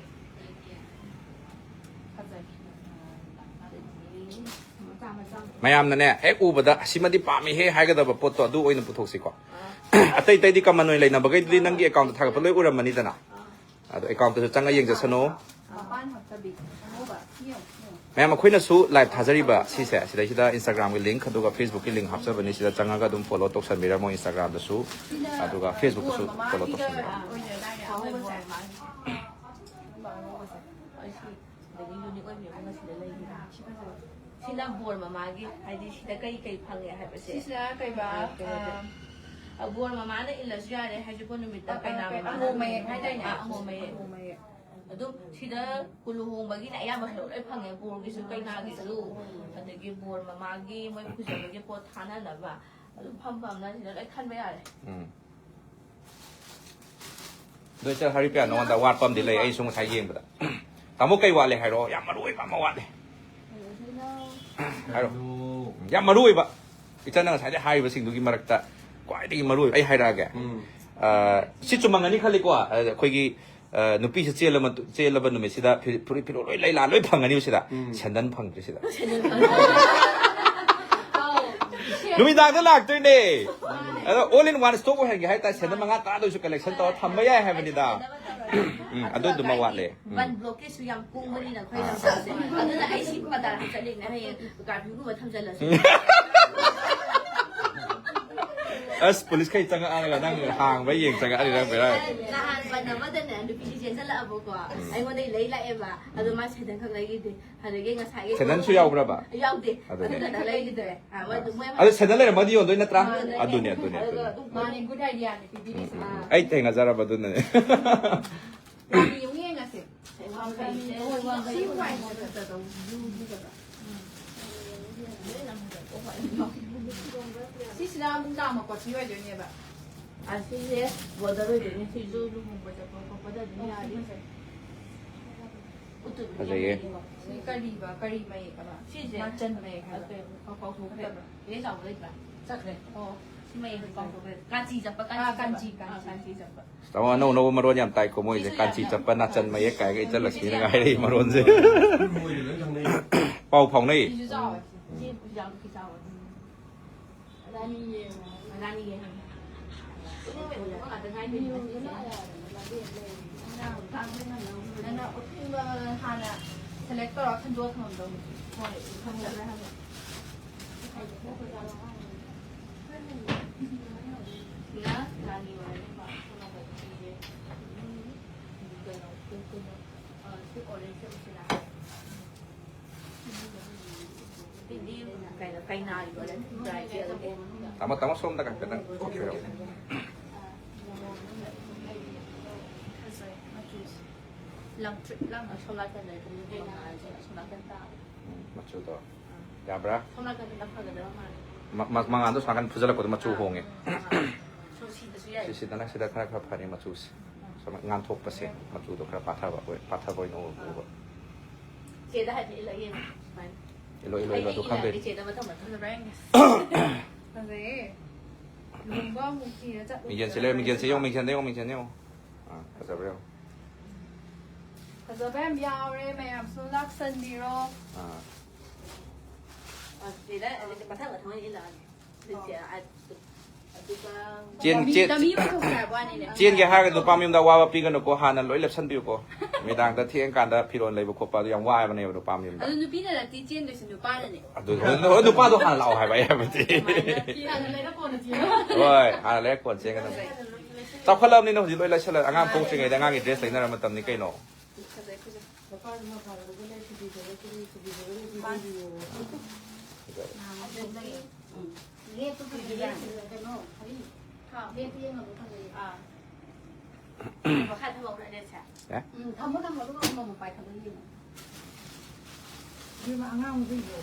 ꯐꯖꯩ꯫ ꯃꯌꯥꯝꯅꯅꯦ, ꯍꯦꯛ ꯎꯕꯗ "ꯁꯤꯃꯗꯤ ꯄꯥꯝꯃꯤꯍꯦ" ꯍꯥꯏꯒꯗꯕ ꯄꯣꯠꯇꯣ ꯑꯗꯨ ꯑꯣꯏꯅ ꯄꯨꯊꯣꯛꯁꯤꯀꯣ꯫ ꯑꯇꯩ ꯑꯇꯩꯗꯤ ꯀꯃꯟ ꯑꯣꯏꯅ ꯂꯩꯅꯕꯈꯩꯗꯨꯗꯤ ꯅꯪꯒꯤ ꯑꯦꯀꯥꯎꯟꯗ ꯊꯥꯒꯠꯄ ꯂꯣꯏ ꯎꯔꯝꯃꯅꯤꯗꯅ꯫ ꯑꯗꯣ ꯑꯦꯀꯥꯎꯟꯇꯁꯨ ꯆꯪꯉ ꯌꯦꯡꯖꯁꯅꯨ꯫ ꯃꯄꯥꯟ ꯍꯛꯇꯕꯤ꯫ ꯑꯉꯧꯕ꯫ ꯁꯤ ꯌꯦꯡꯉꯣ, ꯁꯤ ꯌꯦꯡꯉꯣ꯫ ꯃꯌꯥꯝ, ꯑꯩꯈꯣꯏꯅꯁꯨ ꯂꯥꯏꯚ ꯊꯥꯖꯔꯤꯕ ꯁꯤꯁꯦ, ꯁꯤꯗꯩꯁꯤꯗ Instagram-ꯒꯤ link ꯑꯗꯨꯒ Facebook-ꯀꯤ link ꯍꯥꯞꯆꯕꯅꯤ꯫ ꯁꯤꯗ ꯆꯪꯉꯒ ꯑꯗꯨꯝ follow ꯇꯧꯁꯟꯕꯤꯔꯝꯃꯣ, Instagram-ꯗꯁꯨ, ꯑꯗꯨꯒ Facebook-ꯇꯁꯨ follow ꯇꯧꯁꯟꯕꯤꯔꯝꯃꯣ꯫ ꯑꯗꯒꯤ ꯌꯨꯅꯤꯛ ꯑꯣꯏꯕ ꯑꯃ ꯁꯤꯗ ꯂꯩꯔꯤ꯫ ꯁꯤꯅ ꯕꯣꯔ ꯃꯃꯥꯒꯤ, ꯍꯥꯏꯗꯤ ꯁꯤꯗ ꯀꯩ ꯀꯩ ꯐꯪꯉꯦ ꯍꯥꯏꯕꯁꯦ꯫ ꯁꯤꯁꯤꯅ ꯀꯩꯕ, ꯑ, ꯀꯩꯅꯣꯗ꯫ ꯑ, ꯕꯣꯔ ꯃꯃꯥꯅ ꯏꯜꯂꯁꯨ ꯌꯥꯔꯦ, ꯍꯩꯖꯤꯡꯄꯣꯠ ꯅꯨꯃꯤꯠꯇ ꯑ, ꯑ, ꯀꯩꯅꯥ ꯀꯩ-, ꯃꯃꯥꯅ ꯑꯉꯣꯝ ꯃꯌꯦꯛ ꯍꯥꯏꯗꯥꯏꯅꯦ? ꯑ, ꯑꯉꯣꯝ ꯃꯌꯦꯛ꯫ ꯑꯉꯣꯝ ꯃꯌꯦꯛ꯫ ꯑꯗꯨꯝ ꯁꯤꯗ ꯀꯨꯂꯨ ꯍꯣꯡꯕꯒꯤꯅ ꯑꯌꯥꯝꯕ ꯁꯔꯨꯛ ꯂꯣꯏ ꯐꯪꯉꯦ, ꯕꯣꯔꯒꯤꯁꯨ ꯀꯩꯅꯥꯒꯤꯁꯨ, ꯑꯗꯒꯤ ꯕꯣꯔ ꯃꯃꯥꯒꯤ ꯃꯣꯏ ꯄꯨꯖꯕꯒꯤ ꯄꯣꯠ ꯊꯥꯅꯅꯕ ꯑꯗꯨꯝ ꯐꯝ ꯐꯝꯅ ꯁꯤꯗ ꯂꯣꯏ ꯈꯟꯕ ꯌꯥꯔꯦ꯫ ꯎꯝ꯫ ꯑꯗꯣ ꯏꯆꯟ ꯍꯔꯤꯄ꯭ꯔꯤꯌꯥ, ꯅꯉꯣꯟꯗ ꯋꯥꯠꯄ ꯑꯃꯗꯤ ꯂꯩ, ꯑꯩ ꯁꯨꯝ ꯉꯁꯥꯏ ꯌꯦꯡꯕꯗ꯫ ꯇꯥꯃꯣ, ꯀꯩ ꯋꯥꯠꯂꯦ ꯍꯥꯏꯔꯣ? ꯌꯥꯝ ꯃꯔꯨ ꯑꯣꯏꯕ ꯑꯃ ꯋꯥꯠꯂꯦ꯫ ꯍꯥꯏꯔꯣ꯫ ꯌꯥꯝ ꯃꯔꯨ ꯑꯣꯏꯕ꯫ ꯏꯆꯟꯅ ꯉꯁꯥꯏꯗꯩ ꯍꯥꯏꯔꯤꯕꯁꯤꯡꯗꯨꯒꯤ ꯃꯔꯛꯇ ꯈ꯭ꯋꯥꯏꯗꯒꯤ ꯃꯔꯨ ꯑꯣꯏꯕ ꯑꯩ ꯍꯥꯏꯔꯛꯑꯒꯦ꯫ ꯎꯝ꯫ ꯑ, ꯁꯤ ꯆꯨꯝꯃꯝꯒꯅꯤ ꯈꯜꯂꯤꯀꯣ꯫ ꯑ, ꯑꯩꯈꯣꯏꯒꯤ, ꯑ, ꯅꯨꯄꯤꯁꯦ ꯆꯦꯜꯂ ꯃꯇꯨ-, ꯆꯦꯜꯂꯕ ꯅꯨꯃꯤꯠꯁꯤꯗ ꯐꯤ-, ꯐꯨꯔꯤꯠ ꯐꯤꯔꯣꯜ ꯂꯣꯏ ꯂꯩꯂꯥ ꯂꯣꯏ ꯐꯪꯒꯅꯤꯕ ꯁꯤꯗ꯫ ꯎꯝ꯫ ꯁꯦꯟꯗꯟ ꯐꯪꯗ꯭ꯔꯤ ꯁꯤꯗ꯫ ꯅꯨꯃꯤꯗꯥꯡꯗ ꯂꯥꯛꯇꯣꯏꯅꯦ꯫ ꯑꯗꯣ all in one stock ꯑꯣꯏꯍꯟꯒꯦ ꯍꯥꯏ ꯇꯥꯔꯦ, ꯁꯦꯟꯗꯟ ꯃꯉꯥ ꯇꯔꯥꯗ ꯑꯣꯏꯁꯨ collection ꯇꯧꯔ ꯊꯝꯕ ꯌꯥꯏ ꯍꯥꯏꯕꯅꯤꯗ꯫ ꯎꯝ, ꯑꯗꯨꯗꯨꯃ ꯋꯥꯠꯂꯦ꯫ ꯎꯝ꯫ ꯕꯟ ꯕ꯭ꯂꯣꯀꯦꯠꯁꯨ ꯌꯥꯝ ꯀꯨꯡꯕꯅꯤꯅ ꯑꯩꯈꯣꯏ ꯂꯝꯗꯝꯁꯦ꯫ ꯑꯗꯨꯅ ꯑꯩ ꯁꯤ ꯄꯇꯥ ꯆꯠꯂꯤꯅꯦ, ꯍꯌꯦꯡ ꯀꯥꯔꯐ꯭ꯌꯨꯒꯨꯝꯕ ꯊꯝꯖꯜꯂꯁꯨ꯫ ꯑꯁ, ꯄꯨꯂꯤꯁꯈꯩ ꯆꯪꯉꯛꯑꯒ ꯅꯪ ꯍꯥꯡꯕ ꯌꯦꯡ ꯆꯪꯉꯛꯑꯅꯤ ꯅꯪ ꯕꯦꯔꯥ꯫ ꯅꯍꯥꯟ ꯕꯟ ꯑꯃꯗꯅꯦ ꯅꯨꯄꯤꯁꯤ ꯆꯦꯟꯁꯤꯜꯂꯛꯑꯕꯀꯣ꯫ ꯎꯝ꯫ ꯑꯩꯉꯣꯟꯗꯒꯤ ꯂꯩ ꯂꯥꯛꯑꯦꯕ꯫ ꯑꯗꯣ ꯃꯥ ꯁꯦꯟꯗꯟ ꯈꯛ ꯂꯩꯈꯤꯗꯦ꯫ ꯑꯗꯒꯤ ꯉꯁꯥꯏꯒꯤ ꯁꯦꯟꯗꯟꯁꯨ ꯌꯥꯎꯕ꯭ꯔꯕ? ꯌꯥꯎꯗꯦ꯫ ꯑꯗꯨꯅꯦ꯫ ꯑꯗꯨ ꯈꯛꯇ ꯂꯩꯈꯤꯗ꯭ꯔꯦ꯫ ꯑꯥ, ꯃꯣꯏ ꯑꯗꯨ, ꯃꯣꯏ ꯑꯗꯨ ꯁꯦꯟꯗꯟ ꯂꯩꯔꯝꯃꯗꯤ ꯌꯣꯟꯗꯣꯏ ꯅꯠꯇ꯭ꯔꯥ? ꯃꯥꯅꯦ꯫ ꯑꯗꯨꯅꯦ, ꯑꯗꯨꯅꯦ, ꯑꯗꯨꯒ ꯑꯗꯨꯅꯦ꯫ ꯑꯗꯨꯝ ꯃꯥꯅꯦ, good idea ꯅꯤ ꯄꯤꯕꯤꯔꯤꯁꯦ꯫ ꯎꯝ, ꯎꯝ, ꯎꯝ꯫ ꯑꯩ ꯊꯦꯡꯅꯖꯔꯕ ꯑꯗꯨꯅꯅꯦ꯫ ꯔꯥꯅꯤ ꯑꯃꯨꯛ ꯌꯦꯡꯉꯁꯦ꯫ ꯋꯥꯡꯈꯩꯁꯦ꯫ ꯁꯤ ꯋꯥꯏꯁꯦ ꯐꯖꯗꯧ, blue ꯗꯨꯒ꯫ ꯁꯤꯁꯤꯅ ꯃꯨꯛꯅꯥ ꯃꯀꯣꯠꯄꯤ ꯑꯣꯏꯗꯣꯏꯅꯦꯕ꯫ ꯑꯁꯤꯁꯦ border ꯑꯣꯏꯗꯣꯏꯅꯦ꯫ ꯁꯤꯁꯨ ꯂꯨꯍꯣꯡꯕ ꯆꯠꯄ ꯈꯣꯠꯄꯗ ꯑꯗꯨꯝ ꯌꯥꯔꯤ꯫ ꯎꯠꯇꯨꯗꯤ ꯐꯖꯩꯌꯦ꯫ ꯌꯥꯝ ꯂꯩꯀꯣ꯫ ꯁꯤ ꯀꯔꯤꯕ? ꯀꯔꯤ ꯃꯌꯦꯛ ꯑꯕ? ꯁꯤꯁꯦ ꯅꯥꯆꯟ ꯃꯌꯦꯛ ꯍꯥꯏꯕ꯫ ꯑꯇꯩ ꯀꯥꯎ-, ꯀꯥꯎꯊꯣꯛꯈ꯭ꯔꯦꯕ꯫ ꯏꯍꯦ ꯆꯥꯎꯕ ꯂꯩꯇ꯭ꯔꯥ? ꯆꯠꯈ꯭ꯔꯦ꯫ ꯑꯣ, ꯁꯤ ꯃꯌꯦꯛꯁꯦ ꯀꯥꯎꯊꯣꯛꯈ꯭ꯔꯦ꯫ ꯀꯥꯟꯆꯤ ꯆꯠꯄ, ꯑꯥ, ꯀꯥꯟꯆꯤ ꯀꯥꯟꯆꯤ, ꯆꯠꯄ꯫ ꯀꯥꯟꯆꯤ꯫ ꯑꯥ, ꯀꯥꯟꯆꯤ ꯆꯠꯄ꯫ ꯇꯥꯃꯣ, ꯑꯅꯧ ꯑꯅꯧꯕ ꯃꯔꯣꯟ ꯌꯥꯝ ꯇꯥꯏꯀꯣ ꯃꯣꯏꯁꯦ꯫ ꯁꯤꯁꯨ ꯀꯥꯟꯆꯤ ꯌꯥꯝ ꯆꯠꯄ, ꯅꯥꯆꯟ ꯃꯌꯦꯛ ꯀꯥꯏꯒ ꯏꯆꯜ ꯂꯛꯁꯃꯤꯅ ꯍꯥꯏꯔꯛꯏ ꯃꯔꯣꯟꯁꯦ꯫ ꯃꯣꯏꯗꯤ ꯂꯣꯏ ꯈꯪꯅꯩ꯫ ꯄꯥꯎ ꯐꯥꯎꯅꯩ꯫ ꯁꯤꯁꯨ ꯆꯥꯎꯋꯦ꯫ ꯁꯤ ꯌꯥꯝ ꯈꯤ ꯆꯥꯎꯋꯦ꯫ ꯔꯥꯅꯤ ꯌꯦꯡꯉꯣ꯫ ꯔꯥꯅꯤ ꯌꯦꯡꯉꯣ꯫ ꯎꯅꯤꯡꯕ ꯎꯅꯤꯡꯕ ꯉꯥꯛꯇ ꯉꯥꯏꯗꯣꯏꯅꯤ ꯉꯁꯤꯁꯦ꯫ ꯅꯪꯅ ꯑꯊꯤꯡꯕ ꯍꯥꯟꯅ select ꯇꯧꯔ ꯈꯟꯗꯣꯛꯑ ꯊꯝꯃꯝꯗꯧꯅꯤ꯫ ꯍꯣꯏ, ꯈꯟꯗꯣꯛꯑ ꯊꯝꯃꯝꯗꯧꯅꯤ꯫ ꯁꯤꯅ ꯔꯥꯅꯤ ꯑꯣꯏꯔꯅꯤꯀꯣ꯫ ꯁꯣꯝ ꯅꯥꯀꯟ ꯐꯤꯁꯦ꯫ ꯀꯩꯅꯣ, ꯀꯩꯅꯣ, ꯑ, ꯁꯤ orange ꯁꯦ ꯎꯠꯁꯤꯔꯥ? ꯁꯤꯗꯤ ꯀꯩꯅꯣ, ꯀꯩꯅꯥꯒꯤ ꯑꯣꯏꯔꯅꯤ, bride ꯒꯤ ꯑꯣꯏꯔꯅꯤ꯫ ꯇꯥꯃꯣ, ꯇꯥꯃꯣ, ꯁꯣꯝꯗ ꯈꯤꯇꯪ꯫ Okay, okay. ꯐꯖꯩ ꯃꯆꯨꯁꯦ꯫ ꯂꯪꯇ꯭ꯔꯤꯛ ꯂꯪꯉ ꯁꯣꯝ ꯅꯥꯀꯟꯗ ꯀꯩꯅꯥꯁꯦ, ꯑꯁꯣꯝ ꯅꯥꯀꯟ ꯇꯥꯕ꯫ ꯎꯝ, ꯃꯆꯨꯗꯣ꯫ ꯌꯥꯕ꯭ꯔꯥ? ꯁꯣꯝ ꯅꯥꯀꯟꯗꯅ ꯐꯒꯗꯕ ꯃꯥꯜꯂꯦ꯫ ꯃ-, ꯃ-, ꯃꯉꯥꯜꯗꯣ ꯁꯣꯝ ꯅꯥꯀꯟ ꯐꯨꯖꯜꯂꯛꯄꯗꯣ ꯃꯆꯨ ꯑꯥ, ꯍꯣꯡꯉꯦ꯫ ꯑꯥ, ꯑꯥ꯫ ꯁꯣ-, ꯁꯤꯗꯁꯨ ꯌꯥꯏ꯫ ꯁꯤꯁꯤꯗꯅ ꯁꯤꯗ ꯈꯔ ꯈꯔ ꯐꯔꯦ ꯃꯆꯨꯁꯦ꯫ ꯑꯥ꯫ ꯉꯥꯟꯊꯣꯛꯄꯁꯦ, ꯃꯆꯨꯗꯣ ꯈꯔ ꯄꯥꯊꯕ ꯑꯣꯏ-, ꯄꯥꯊꯕ ꯑꯣꯏꯅ ꯎ-, ꯎꯕ꯫ ꯆꯦꯗ ꯍꯥꯏꯐꯦꯠ ꯏꯜꯂꯒ ꯌꯦꯡꯉꯣ ꯁꯨꯃꯥꯏꯅ꯫ ꯏꯜꯂꯣ, ꯏꯜꯂꯣ, ꯏꯜꯂꯣ, ꯑꯗꯨ ꯑꯩ ꯈꯪꯗꯣꯏꯅꯤ꯫ ꯏꯜꯂꯛꯑꯒꯦ ꯆꯦꯗ ꯃꯊꯪ ꯃꯊꯪ꯫ ꯐꯖꯕ꯭ꯔꯥ ꯌꯦꯡꯒꯦ꯫ ꯐꯖꯩꯌꯦ꯫ ꯂꯨꯍꯣꯡꯕ ꯑꯃꯨꯛ ꯊꯤꯔ ꯆꯠꯂꯨ꯫ ꯃꯤꯡꯖꯦꯜꯁꯦ ꯂꯩꯌꯣ, ꯃꯤꯡꯖꯦꯜꯁꯦ ꯌꯦꯡꯉꯣ, ꯃꯤꯡꯖꯦꯜꯗ ꯌꯦꯡꯉꯣ, ꯃꯤꯡꯖꯦꯜꯗ ꯌꯦꯡꯉꯣ꯫ ꯑꯥ, ꯐꯖꯕ꯭ꯔꯥ ꯌꯦꯡꯉꯣ꯫ ꯐꯖꯕ ꯌꯥꯝ ꯌꯥꯎꯔꯦ, ꯃꯌꯥꯝꯁꯨ ꯂꯥꯛꯁꯟꯕꯤꯔꯣ꯫ ꯑꯥ꯫ ꯑ, ꯆꯦꯗ ꯃꯊꯪ ꯃꯊꯪ ꯑꯣꯏꯅ ꯏꯜꯂꯛꯑꯒꯦ꯫ ꯑꯗꯨ ꯆꯦ, ꯑ, ꯑꯗꯨꯒ ꯆꯦꯟ-, ꯗꯃꯤ ꯆꯦꯟ-, ꯗꯃꯤ ꯄꯨꯊꯣꯛꯁꯦ ꯍꯥꯏꯕ ꯋꯥꯅꯤꯅꯦ꯫ ꯆꯦꯟꯒꯦ ꯍꯥꯏꯔꯒ ꯅꯨꯄꯥ ꯃꯌꯨꯝꯗ ꯑꯋꯥꯕ ꯄꯤꯒꯅꯨꯀꯣ, ꯍꯥꯟꯅ ꯂꯣꯏ ꯂꯦꯞꯁꯟꯕꯤꯌꯨꯀꯣ꯫ ꯅꯨꯃꯤꯗꯥꯡꯗ ꯊꯦꯡꯉꯀꯥꯟꯗ ꯐꯤꯔꯣꯜ ꯂꯩꯕ ꯈꯣꯠꯄ ꯑꯗꯨ ꯌꯥꯝ ꯋꯥꯕꯅꯦꯕ ꯅꯨꯄꯥ ꯃꯌꯨꯝꯗ꯫ ꯑꯗꯨ ꯅꯨꯄꯤꯅ ꯅꯠꯇꯦ ꯆꯦꯟꯗꯣꯏꯁꯦ, ꯅꯨꯄꯥꯅꯅꯦ꯫ ꯑꯗꯨ ꯍꯣꯏ, ꯍꯣꯏ, ꯅꯨꯄꯥꯗꯣ ꯍꯥꯟꯅ ꯂꯥꯛꯑꯣ ꯍꯥꯏꯕ ꯑꯩ ꯍꯥꯏꯕꯗꯤ꯫ ꯍꯥꯟꯅ ꯂꯩꯔ ꯀꯣꯟꯅ ꯆꯦꯜꯂꯣ꯫ ꯍꯣꯏ, ꯍꯥꯟꯅ ꯂꯩꯔ ꯀꯣꯟ ꯆꯦꯟꯒꯗꯕꯅꯤ꯫ ꯆꯥꯎꯈꯠꯂꯕꯅꯤꯅ ꯍꯧꯖꯤꯛ ꯂꯣꯏ ꯂꯩꯁꯜꯂꯦ꯫ ꯑꯉꯥꯡ ꯄꯣꯛꯇ꯭ꯔꯤꯉꯩꯗ ꯑꯉꯥꯡꯒꯤ ꯗ꯭ꯔꯦꯁ ꯂꯩꯅꯔ ꯃꯇꯝꯅꯤ ꯀꯩꯅꯣ꯫ ꯐꯖꯩ, ꯐꯖꯩ꯫ ꯂꯦꯞꯄꯒꯤ ꯀꯩꯅꯣ ꯍꯥ? ꯂꯦꯞꯄ ꯌꯦꯡꯉꯕ ꯐꯖꯩ꯫ ꯑꯥ꯫ ꯃꯈꯥ ꯊꯝꯃꯛꯎꯔ ꯔꯦꯠꯁꯦ? ꯑꯦ? ꯎꯝ, ꯊꯝꯃꯣ, ꯊꯝꯃꯣ, ꯑꯗꯨꯒ ꯑꯃꯃꯝ ꯄꯥꯏꯈꯠꯂ ꯌꯦꯡꯉꯣ꯫ ꯏꯕꯦꯝꯃ, ꯑꯉꯥꯡꯕꯁꯤꯡꯗꯣ꯫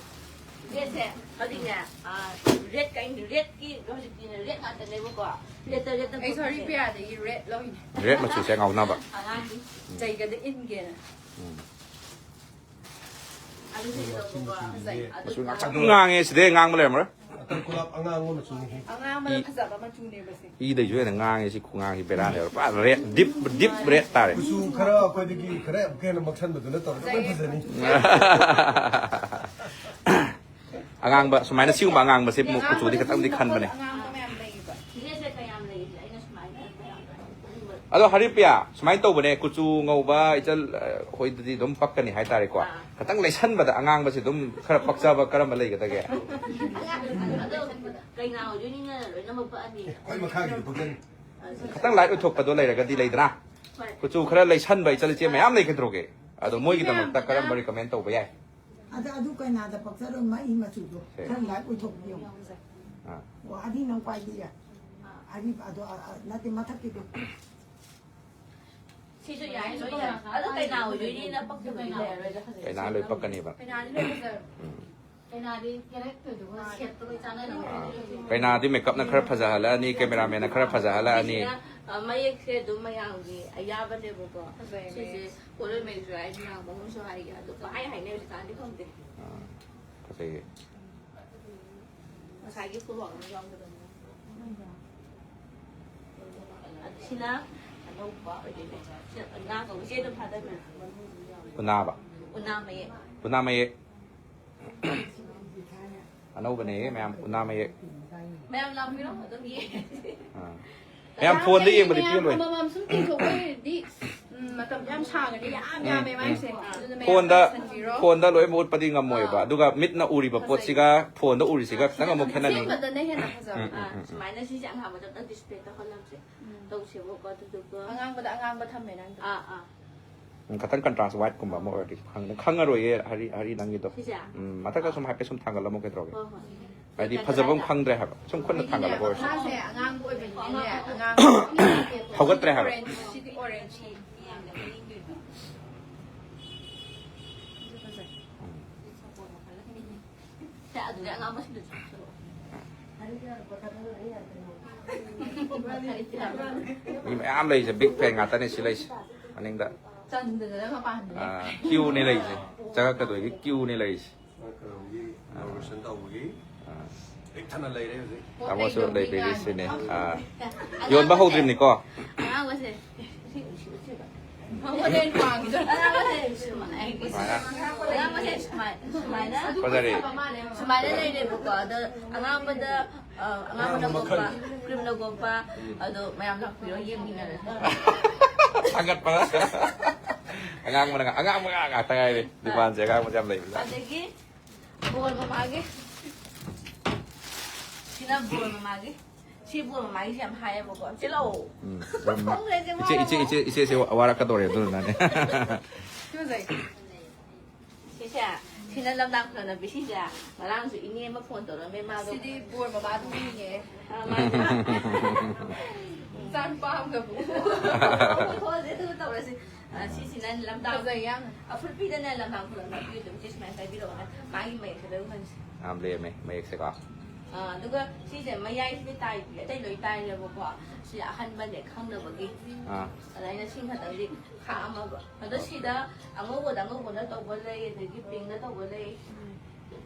ꯔꯦꯠꯁꯦ ꯍꯧꯖꯤꯛꯅꯦ, ꯑꯥ, ꯔꯦꯠ ꯀꯥꯏ, ꯔꯦꯠꯀꯤ ꯍꯧꯖꯤꯛꯇꯤꯅꯦ ꯔꯦꯠ ꯉꯥꯛꯇꯅꯦꯕꯀꯣ꯫ ꯔꯦꯠꯇ, ꯔꯦꯠꯇ ꯑꯩꯁꯨ ꯍꯔꯤꯄ꯭ꯔꯤꯌꯥꯗꯒꯤ ꯔꯦꯠ ꯂꯧꯔꯤꯅꯦ꯫ ꯔꯦꯠ ꯃꯆꯨꯁꯦ ꯉꯥꯎꯅꯕ꯫ ꯑꯉꯥꯡꯒꯤ꯫ ꯆꯩꯒꯗ ꯏꯟꯒꯦꯅ꯫ ꯎꯝ꯫ ꯑꯗꯨꯁꯨ ꯏꯜꯂꯧꯕꯀꯣ꯫ ꯐꯖꯩ꯫ ꯃꯆꯨ ꯉꯥꯛꯇ ꯑꯗꯨꯝ ꯉꯥꯡꯉꯦ ꯁꯤꯗꯩ ꯉꯥꯡꯕ ꯂꯩꯔꯝꯃꯔꯣꯏ꯫ ꯑꯇꯩ ꯈꯨꯂꯥꯞ ꯑꯉꯥꯡꯕ ꯃꯆꯨꯅꯤ꯫ ꯑꯉꯥꯡꯕꯗ ꯐꯖꯕ ꯃꯆꯨꯅꯦꯕ ꯁꯦ꯫ ꯏꯗꯩꯁꯨ ꯍꯦꯟꯅ ꯉꯥꯡꯉꯦ ꯁꯤ ꯈꯨꯉꯥꯡꯁꯤ ꯕꯦꯔꯥꯅꯦꯕ꯫ ꯄꯨꯔꯥ ꯔꯦꯠ, ꯗꯤꯞ, ꯗꯤꯞ ꯔꯦꯠ ꯇꯥꯔꯦ꯫ ꯀꯨꯆꯨ ꯈꯔ ꯑꯩꯈꯣꯏꯗꯒꯤ ꯈꯔ ꯑꯃꯨꯛꯀ ꯍꯦꯟꯅ ꯃꯛꯁꯟꯕꯗꯨꯅ ꯇꯧꯔꯒ ꯂꯣꯏ ꯐꯖꯅꯤ꯫ ꯑꯉꯥꯡꯕ ꯁꯨꯃꯥꯏꯅ ꯁꯤꯒꯨꯝꯕ ꯑꯉꯥꯡꯕꯁꯦ ꯑꯃꯨꯛ ꯀꯨꯆꯨꯗꯤ ꯈꯤꯇꯪꯗꯤ ꯈꯟꯕꯅꯦ꯫ ꯑꯉꯥꯡꯕ ꯃꯌꯥꯝ ꯂꯩꯌꯦꯕ꯫ ꯁꯤꯗꯩꯁꯦ ꯀꯌꯥꯝ ꯂꯩꯒꯦ? ꯑꯩꯅ ꯁꯨꯃꯥꯏꯅ ꯈꯟꯕ ꯌꯥꯝ ꯂꯩ꯫ ꯑꯗꯣ ꯍꯔꯤꯄ꯭ꯔꯤꯌꯥ, ꯁꯨꯃꯥꯏꯅ ꯇꯧꯕꯅꯦ, ꯀꯨꯆꯨ ꯉꯧꯕ ꯏꯆꯜ, ꯑ, ꯍꯣꯏꯗꯗꯤ ꯑꯗꯨꯝ ꯄꯛꯀꯅꯤ ꯍꯥꯏꯇꯥꯔꯦꯀꯣ꯫ ꯑꯥ꯫ ꯈꯤꯇꯪ ꯂꯩꯁꯟꯕꯗ ꯑꯉꯥꯡꯕꯁꯦ ꯑꯗꯨꯝ ꯈꯔ ꯄꯛꯆꯕ ꯀꯔꯝꯕ ꯂꯩꯒꯗꯒꯦ? ꯑꯗꯣ ꯀꯩꯅꯥ ꯑꯣꯏꯗꯣꯏꯅꯤꯅ ꯂꯣꯏꯅꯃꯛ ꯄꯛꯑꯅꯤ꯫ ꯈ꯭ꯋꯥꯏ ꯃꯈꯥꯒꯤꯗꯨ ꯐꯖꯅꯤ꯫ ꯈꯤꯇꯪ ꯂꯥꯏꯠ ꯑꯣꯏꯊꯣꯛꯄꯗꯣ ꯂꯩꯔꯒꯗꯤ ꯂꯩꯗ꯭ꯔꯥ? ꯍꯣꯏ꯫ ꯀꯨꯆꯨ ꯈꯔ ꯂꯩꯁꯟꯕ ꯏꯆꯜ ꯏꯆꯦ ꯃꯌꯥꯝ ꯂꯩꯒꯗ꯭ꯔꯣꯒꯦ? ꯑꯗꯣ ꯃꯣꯏꯒꯤꯗꯃꯛꯇ ꯀꯔꯝꯕ ꯔꯤꯀꯃꯦꯟ ꯇꯧꯕ ꯌꯥꯏ? ꯑꯗ ꯑꯗꯨ ꯀꯩꯅꯥꯗ ꯄꯛꯆꯔꯣꯏ, ꯃꯥꯒꯤ ꯃꯆꯨꯗꯣ ꯁꯦ꯫ ꯈꯔ ꯂꯥꯏꯠ ꯑꯣꯏꯊꯣꯛꯄꯤꯌꯣ꯫ ꯑꯥ꯫ ꯑꯣ, ꯑꯔꯤ ꯅꯪ ꯄꯥꯏꯕꯤꯔꯦ꯫ ꯑꯔꯤꯕ ꯑꯗꯣ, ꯑ, ꯑ, ꯅꯠꯇꯦ, ꯃꯊꯛꯀꯤꯗꯣ꯫ ꯁꯤꯁꯨ ꯌꯥꯏ, ꯂꯣꯏ ꯌꯥꯏ꯫ ꯑꯗꯣ ꯀꯩꯅꯥ ꯑꯣꯏꯗꯣꯏꯅꯤꯅ ꯄꯛꯇꯕꯗꯤ ꯂꯩꯔꯔꯣꯏꯗ, ꯐꯖꯩ꯫ ꯀꯩꯅꯥ ꯂꯣꯏ ꯄꯛꯀꯅꯦꯕ꯫ ꯀꯩꯅꯥꯗꯤ ꯂꯣꯏ ꯐꯖꯔꯦ꯫ ꯎꯝ꯫ ꯀꯩꯅꯥꯗꯤ ꯀꯦꯔꯦꯛꯇꯔꯗꯨꯒ ꯁꯦꯠꯇꯣ ꯂꯣꯏ ꯆꯥꯟꯅꯅꯕ꯫ ꯑꯥ꯫ ꯀꯩꯅꯥꯗꯤ ꯃꯦꯀꯞꯅ ꯈꯔ ꯐꯖꯍꯜꯂꯛꯑꯅꯤ, ꯀꯦꯃꯦꯔꯥꯃꯦꯟꯅ ꯈꯔ ꯐꯖꯍꯜꯂꯛꯑꯅꯤ꯫ ꯁꯤꯁꯤꯅ ꯑ, ꯃꯌꯦꯛꯁꯦ ꯑꯗꯨꯝ ꯃꯌꯥꯝꯒꯤ ꯑꯌꯥꯕꯅꯦꯕꯀꯣ꯫ ꯐꯖꯩ ꯁꯤꯁꯦ ꯃꯌꯦꯛꯁꯦ꯫ ꯄꯣꯠꯂꯣꯏ ꯃꯌꯦꯛꯁꯨ ꯍꯥꯏꯗꯤ ꯃꯌꯥꯝ ꯃꯉꯣꯟꯁꯨ ꯍꯥꯏꯒꯦ꯫ ꯑꯗꯣ ꯄꯪꯍꯥꯏ ꯍꯥꯏꯅꯩ ꯍꯧꯖꯤꯛꯀꯥꯟꯗꯤ ꯈꯪꯗꯦ꯫ ꯑꯥ, ꯐꯖꯩꯌꯦ꯫ ꯉꯁꯥꯏꯒꯤ ꯐꯨꯜ ꯋꯥꯛꯅ ꯌꯥꯎꯗꯕꯅꯦ꯫ ꯑꯗꯨ ꯁꯤꯅ ꯑꯅꯧꯕ ꯑꯣꯏꯗꯣꯏꯅꯦ꯫ ꯁꯤꯅ ꯉꯥ ꯀꯧꯕ ꯏꯆꯦ ꯑꯗꯨꯝ ꯊꯥꯗꯕꯤꯔꯣ꯫ ꯎꯅꯥꯕ꯫ ꯎꯅꯥ ꯃꯌꯦꯛ꯫ ꯎꯅꯥ ꯃꯌꯦꯛ꯫ ꯑꯅꯧꯕꯅꯦ ꯃꯌꯥꯝ, ꯎꯅꯥ ꯃꯌꯦꯛ꯫ ꯃꯌꯥꯝ ꯂꯥꯛꯄꯤꯔꯣ, ꯑꯗꯨꯝ ꯌꯦꯡꯉꯁꯤ꯫ ꯑꯥ꯫ ꯃꯌꯥꯝ ꯐꯣꯟꯗ ꯌꯦꯡꯕꯗꯤ ꯃꯌꯥꯝ ꯄꯦꯜꯂꯣꯏ꯫ ꯑꯃꯃꯝ ꯁꯨꯝ ꯆꯤꯡꯊꯣꯛꯄ ꯑꯣꯏꯔꯗꯤ, ꯎꯝ, ꯃꯇꯝ ꯌꯥꯝ ꯁꯥꯡꯉꯅꯤ, ꯌꯥꯝ ꯎꯝ, ꯌꯥꯝꯃꯦꯕ ꯎꯝ꯫ ꯍꯥꯏꯁꯦ꯫ ꯑꯗꯨꯅ ꯃꯌꯥꯝ ꯐꯣꯟꯗ, ꯂꯥꯛꯁꯟꯕꯤꯔꯣ꯫ ꯐꯣꯟꯗ ꯂꯣꯏ ꯃꯍꯨꯠ ꯄꯗꯤ ꯉꯝꯃꯣꯏꯕ꯫ ꯑꯥ꯫ ꯑꯗꯨꯒ ꯃꯤꯠꯅ ꯎꯔꯤꯕ ꯐꯖꯩ꯫ ꯄꯣꯠꯁꯤꯒ ꯐꯣꯟꯗ ꯎꯔꯤꯁꯤꯒ ꯈꯤꯇꯪ ꯑꯃꯨꯛ ꯈꯦꯠꯅꯅꯤ꯫ ꯑꯁꯦꯡꯕꯗꯅ ꯍꯦꯟꯅ ꯐꯖꯕ꯫ ꯎꯝ, ꯎꯝ, ꯑꯥ, ꯎꯝ, ꯎꯝ꯫ ꯁꯨꯃꯥꯏꯅ ꯁꯤꯁꯦ ꯑꯍꯥꯟꯕꯗ ꯑꯝꯇ ꯗꯤꯁꯄ꯭ꯂꯦ ꯇꯧꯍꯜꯂꯝꯁꯦ꯫ ꯎꯝ꯫ ꯇꯧꯁꯦꯕꯀꯣ, ꯑꯗꯨꯗꯨꯒ ꯑꯉꯥꯡꯕꯗ ꯑꯉꯥꯡꯕ ꯊꯝꯃꯦ ꯅꯪꯗꯣ꯫ ꯑꯥ, ꯑꯥ꯫ ꯎꯝ, ꯈꯤꯇꯪ ꯀꯟꯇ꯭ꯔꯥꯁ ꯋꯥꯏꯠꯀꯨꯝꯕ ꯑꯃ ꯑꯣꯏꯔꯗꯤ ꯈꯪ-, ꯈꯪꯉꯔꯣꯏꯌꯦ ꯍꯔꯤ, ꯍꯔꯤ ꯅꯪꯒꯤꯗꯣ꯫ ꯁꯤꯁꯦ? ꯎꯝ, ꯃꯊꯛꯇ ꯁꯨꯝ ꯍꯥꯏꯐꯦꯠ ꯁꯨꯝ ꯊꯥꯡꯒꯠꯂꯝꯃꯣ ꯀꯩꯗꯧꯔꯒꯦ? ꯍꯣꯏ, ꯍꯣꯏ꯫ ꯍꯥꯏꯗꯤ ꯐꯖꯕ ꯑꯃ ꯈꯪꯗ꯭ꯔꯦ ꯍꯥꯏꯕ꯫ ꯁꯨꯝ ꯈꯨꯠꯅ ꯍꯥꯏꯗꯤꯅꯦ, ꯊꯥꯡꯒꯠꯂꯒ ꯑꯣꯏꯔꯁꯨ꯫ ꯃꯈꯥꯁꯦ ꯑꯉꯥꯡꯕ ꯑꯣꯏꯕꯅꯤꯅꯅꯦ, ꯑꯉꯥꯡꯕ ꯍꯧꯒꯠꯇ꯭ꯔꯦ ꯍꯥꯏꯕ꯫ ꯑꯣꯔꯦꯟꯖ, ꯁꯤꯗꯤ ꯑꯣꯔꯦꯟꯖ꯫ ꯎꯝ꯫ ꯁꯦ, ꯑꯗꯨꯗꯤ ꯑꯉꯥꯡꯕꯁꯤꯡꯗꯨꯁꯨ ꯍꯥꯞꯆꯜꯂꯛꯑꯣ꯫ ꯃꯤ ꯃꯌꯥꯝ ꯂꯩꯁꯦ, ꯕꯤꯛ ꯐꯦꯟ ꯉꯥꯛꯇꯅꯦ ꯁꯤ ꯂꯩꯁꯦ ꯃꯅꯤꯡꯗ꯫ ꯆꯟꯗꯗꯅ ꯃꯄꯥꯟꯗꯅꯦ꯫ ꯑꯥ, ꯀ꯭ꯌꯨꯅꯦ ꯂꯩꯁꯦ꯫ ꯆꯪꯉꯛꯀꯗꯣꯏꯒꯤ ꯀ꯭ꯌꯨꯅꯦ ꯂꯩꯁꯦ꯫ ꯀꯩꯅꯣꯒꯤ ꯏꯅꯣꯒ꯭ꯔꯦꯁꯟ ꯇꯧꯕꯒꯤ ꯑꯥ꯫ ꯄꯤꯛ ꯊꯟꯅ ꯂꯩꯔꯦ ꯍꯧꯖꯤꯛ꯫ ꯄꯣꯠ ꯇꯥꯃꯣꯁꯨ ꯀꯩꯗꯧꯕꯤ ꯂꯩꯕꯤꯔꯤ ꯉꯥꯏ-, ꯁꯤꯅꯦ꯫ ꯑꯥ꯫ ꯌꯣꯟꯕ ꯍꯧꯗ꯭ꯔꯤꯕꯅꯤꯀꯣ꯫ ꯑꯉꯥꯡꯕꯁꯦ꯫ ꯃꯉꯣꯟꯗ ꯑꯩꯅ ꯄꯥꯝꯃꯤꯗꯣ꯫ ꯑꯉꯥꯡꯕꯁꯦ ꯁꯨꯃꯥꯏ-, ꯁꯨꯃꯥꯏꯅ꯫ ꯑꯉꯥꯡꯕꯁꯦ ꯁꯨꯃꯥꯏ-, ꯁꯨꯃꯥꯏꯅ꯫ ꯐꯖꯔꯦ꯫ ꯁꯨꯃꯥꯏꯅ ꯂꯩꯔꯦꯕꯀꯣ꯫ ꯑꯗꯣ ꯑꯉꯥꯡꯕꯗ, ꯑ, ꯑꯉꯥꯡꯕꯅ ꯑꯉꯥꯡꯕ ꯒꯣꯛꯄ, ꯃꯈꯜ꯫ ꯀ꯭ꯔꯤꯝꯅ ꯒꯣꯛꯄ, ꯎꯝ꯫ ꯑꯗꯣ ꯃꯌꯥꯝ ꯂꯥꯛꯄꯤꯔꯣ, ꯌꯦꯡꯃꯤꯟꯅꯔꯁꯤ꯫ ꯊꯥꯒꯠꯄ꯫ ꯑꯉꯥꯡꯕꯅ, ꯑꯉꯥꯡꯕ ꯉꯥꯛ-, ꯉꯥꯛꯇ ꯉꯥꯏꯔꯦ꯫ ꯗꯨꯀꯥꯟꯁꯦ ꯑꯉꯥꯡꯕꯁꯦ ꯌꯥꯝ ꯂꯩꯕꯖꯥꯠꯅꯤ꯫ ꯑꯗꯒꯤ ꯕꯣꯜ ꯃꯃꯥꯒꯤ꯫ ꯁꯤꯅ ꯕꯣꯜ ꯃꯃꯥꯒꯤ꯫ ꯁꯤ ꯕꯣꯜ ꯃꯃꯥꯒꯤꯁꯦ ꯌꯥꯝ ꯍꯥꯏꯌꯦꯕꯀꯣ꯫ ꯁꯤ ꯂꯧ꯫ ꯎꯝ, ꯌꯥꯝꯅ ꯈꯪꯗ꯭ꯔꯦ, ꯁꯤ ꯏꯆꯦ, ꯏꯆꯦ, ꯃꯥꯅ ꯏꯆꯦ, ꯏꯆꯦꯁꯦ ꯋꯥꯔꯛꯀꯗꯧꯔꯦ ꯑꯗꯨꯅꯅꯦ꯫ ꯁꯤ ꯐꯖꯩ꯫ ꯁꯤꯁꯦ, ꯁꯤꯅ ꯂꯝꯗꯥꯡ ꯈꯨꯂꯪ ꯂꯝꯕꯤ ꯁꯤꯁꯦ꯫ ꯉꯔꯥꯡꯁꯨ ꯏꯅꯦ ꯑꯃ ꯐꯣꯟ ꯇꯧꯔꯝꯃꯦ, ꯃꯥꯗꯣ꯫ ꯁꯤꯗꯤ ꯕꯣꯔ ꯃꯃꯥ ꯑꯗꯨꯝ ꯌꯦꯡꯉꯦ꯫ ꯑ, ꯃꯥꯗꯣ꯫ ꯃꯆꯥꯅꯨꯄꯥ ꯑꯃꯒꯕꯨ꯫ ꯊꯣꯛꯑꯁꯦ, ꯑꯗꯨꯒ ꯇꯧꯔꯁꯤ꯫ ꯑ, ꯁꯤꯁꯤꯅ ꯂꯝꯗꯥꯡ꯫ ꯐꯖꯩ ꯌꯥꯝꯅ꯫ ꯑꯐꯨꯠꯄꯤꯗꯅ ꯂꯝꯗꯥꯡ ꯈꯨꯂꯪ ꯂꯝꯕꯤ ꯑꯗꯨꯝ ꯁꯤ ꯁꯨꯃꯥꯏꯅ ꯄꯥꯏꯕꯤꯔꯛꯑꯣꯅꯦ꯫ ꯃꯥꯒꯤ ꯃꯌꯦꯛꯁꯦ ꯂꯣꯏ ꯎꯍꯟꯁꯤ꯫ ꯌꯥꯝ ꯂꯦꯝꯃꯦ ꯃꯌꯦꯛꯁꯦꯀꯣ꯫ ꯑꯥ, ꯑꯗꯨꯒ ꯁꯤꯁꯦ ꯃꯌꯥꯏꯁꯤꯗꯤ ꯇꯥꯏꯗꯦ, ꯑꯇꯩ ꯂꯣꯏ ꯇꯥꯏꯔꯦꯕꯀꯣ꯫ ꯁꯤ ꯑꯍꯟꯕꯅꯦ ꯈꯪꯅꯕꯒꯤ꯫ ꯑꯥ꯫ ꯑꯗ ꯑꯩꯅ ꯁꯤ ꯈꯛꯇꯪꯗꯤ ꯈꯥꯛꯑꯝꯃꯕ꯫ ꯑꯗꯣ ꯁꯤꯗ ꯑꯉꯧꯕꯗ ꯑꯉꯧꯕꯅ ꯇꯧꯕ ꯂꯩ, ꯑꯗꯒꯤ ꯄꯤꯡꯅ ꯇꯧꯕ ꯂꯩ꯫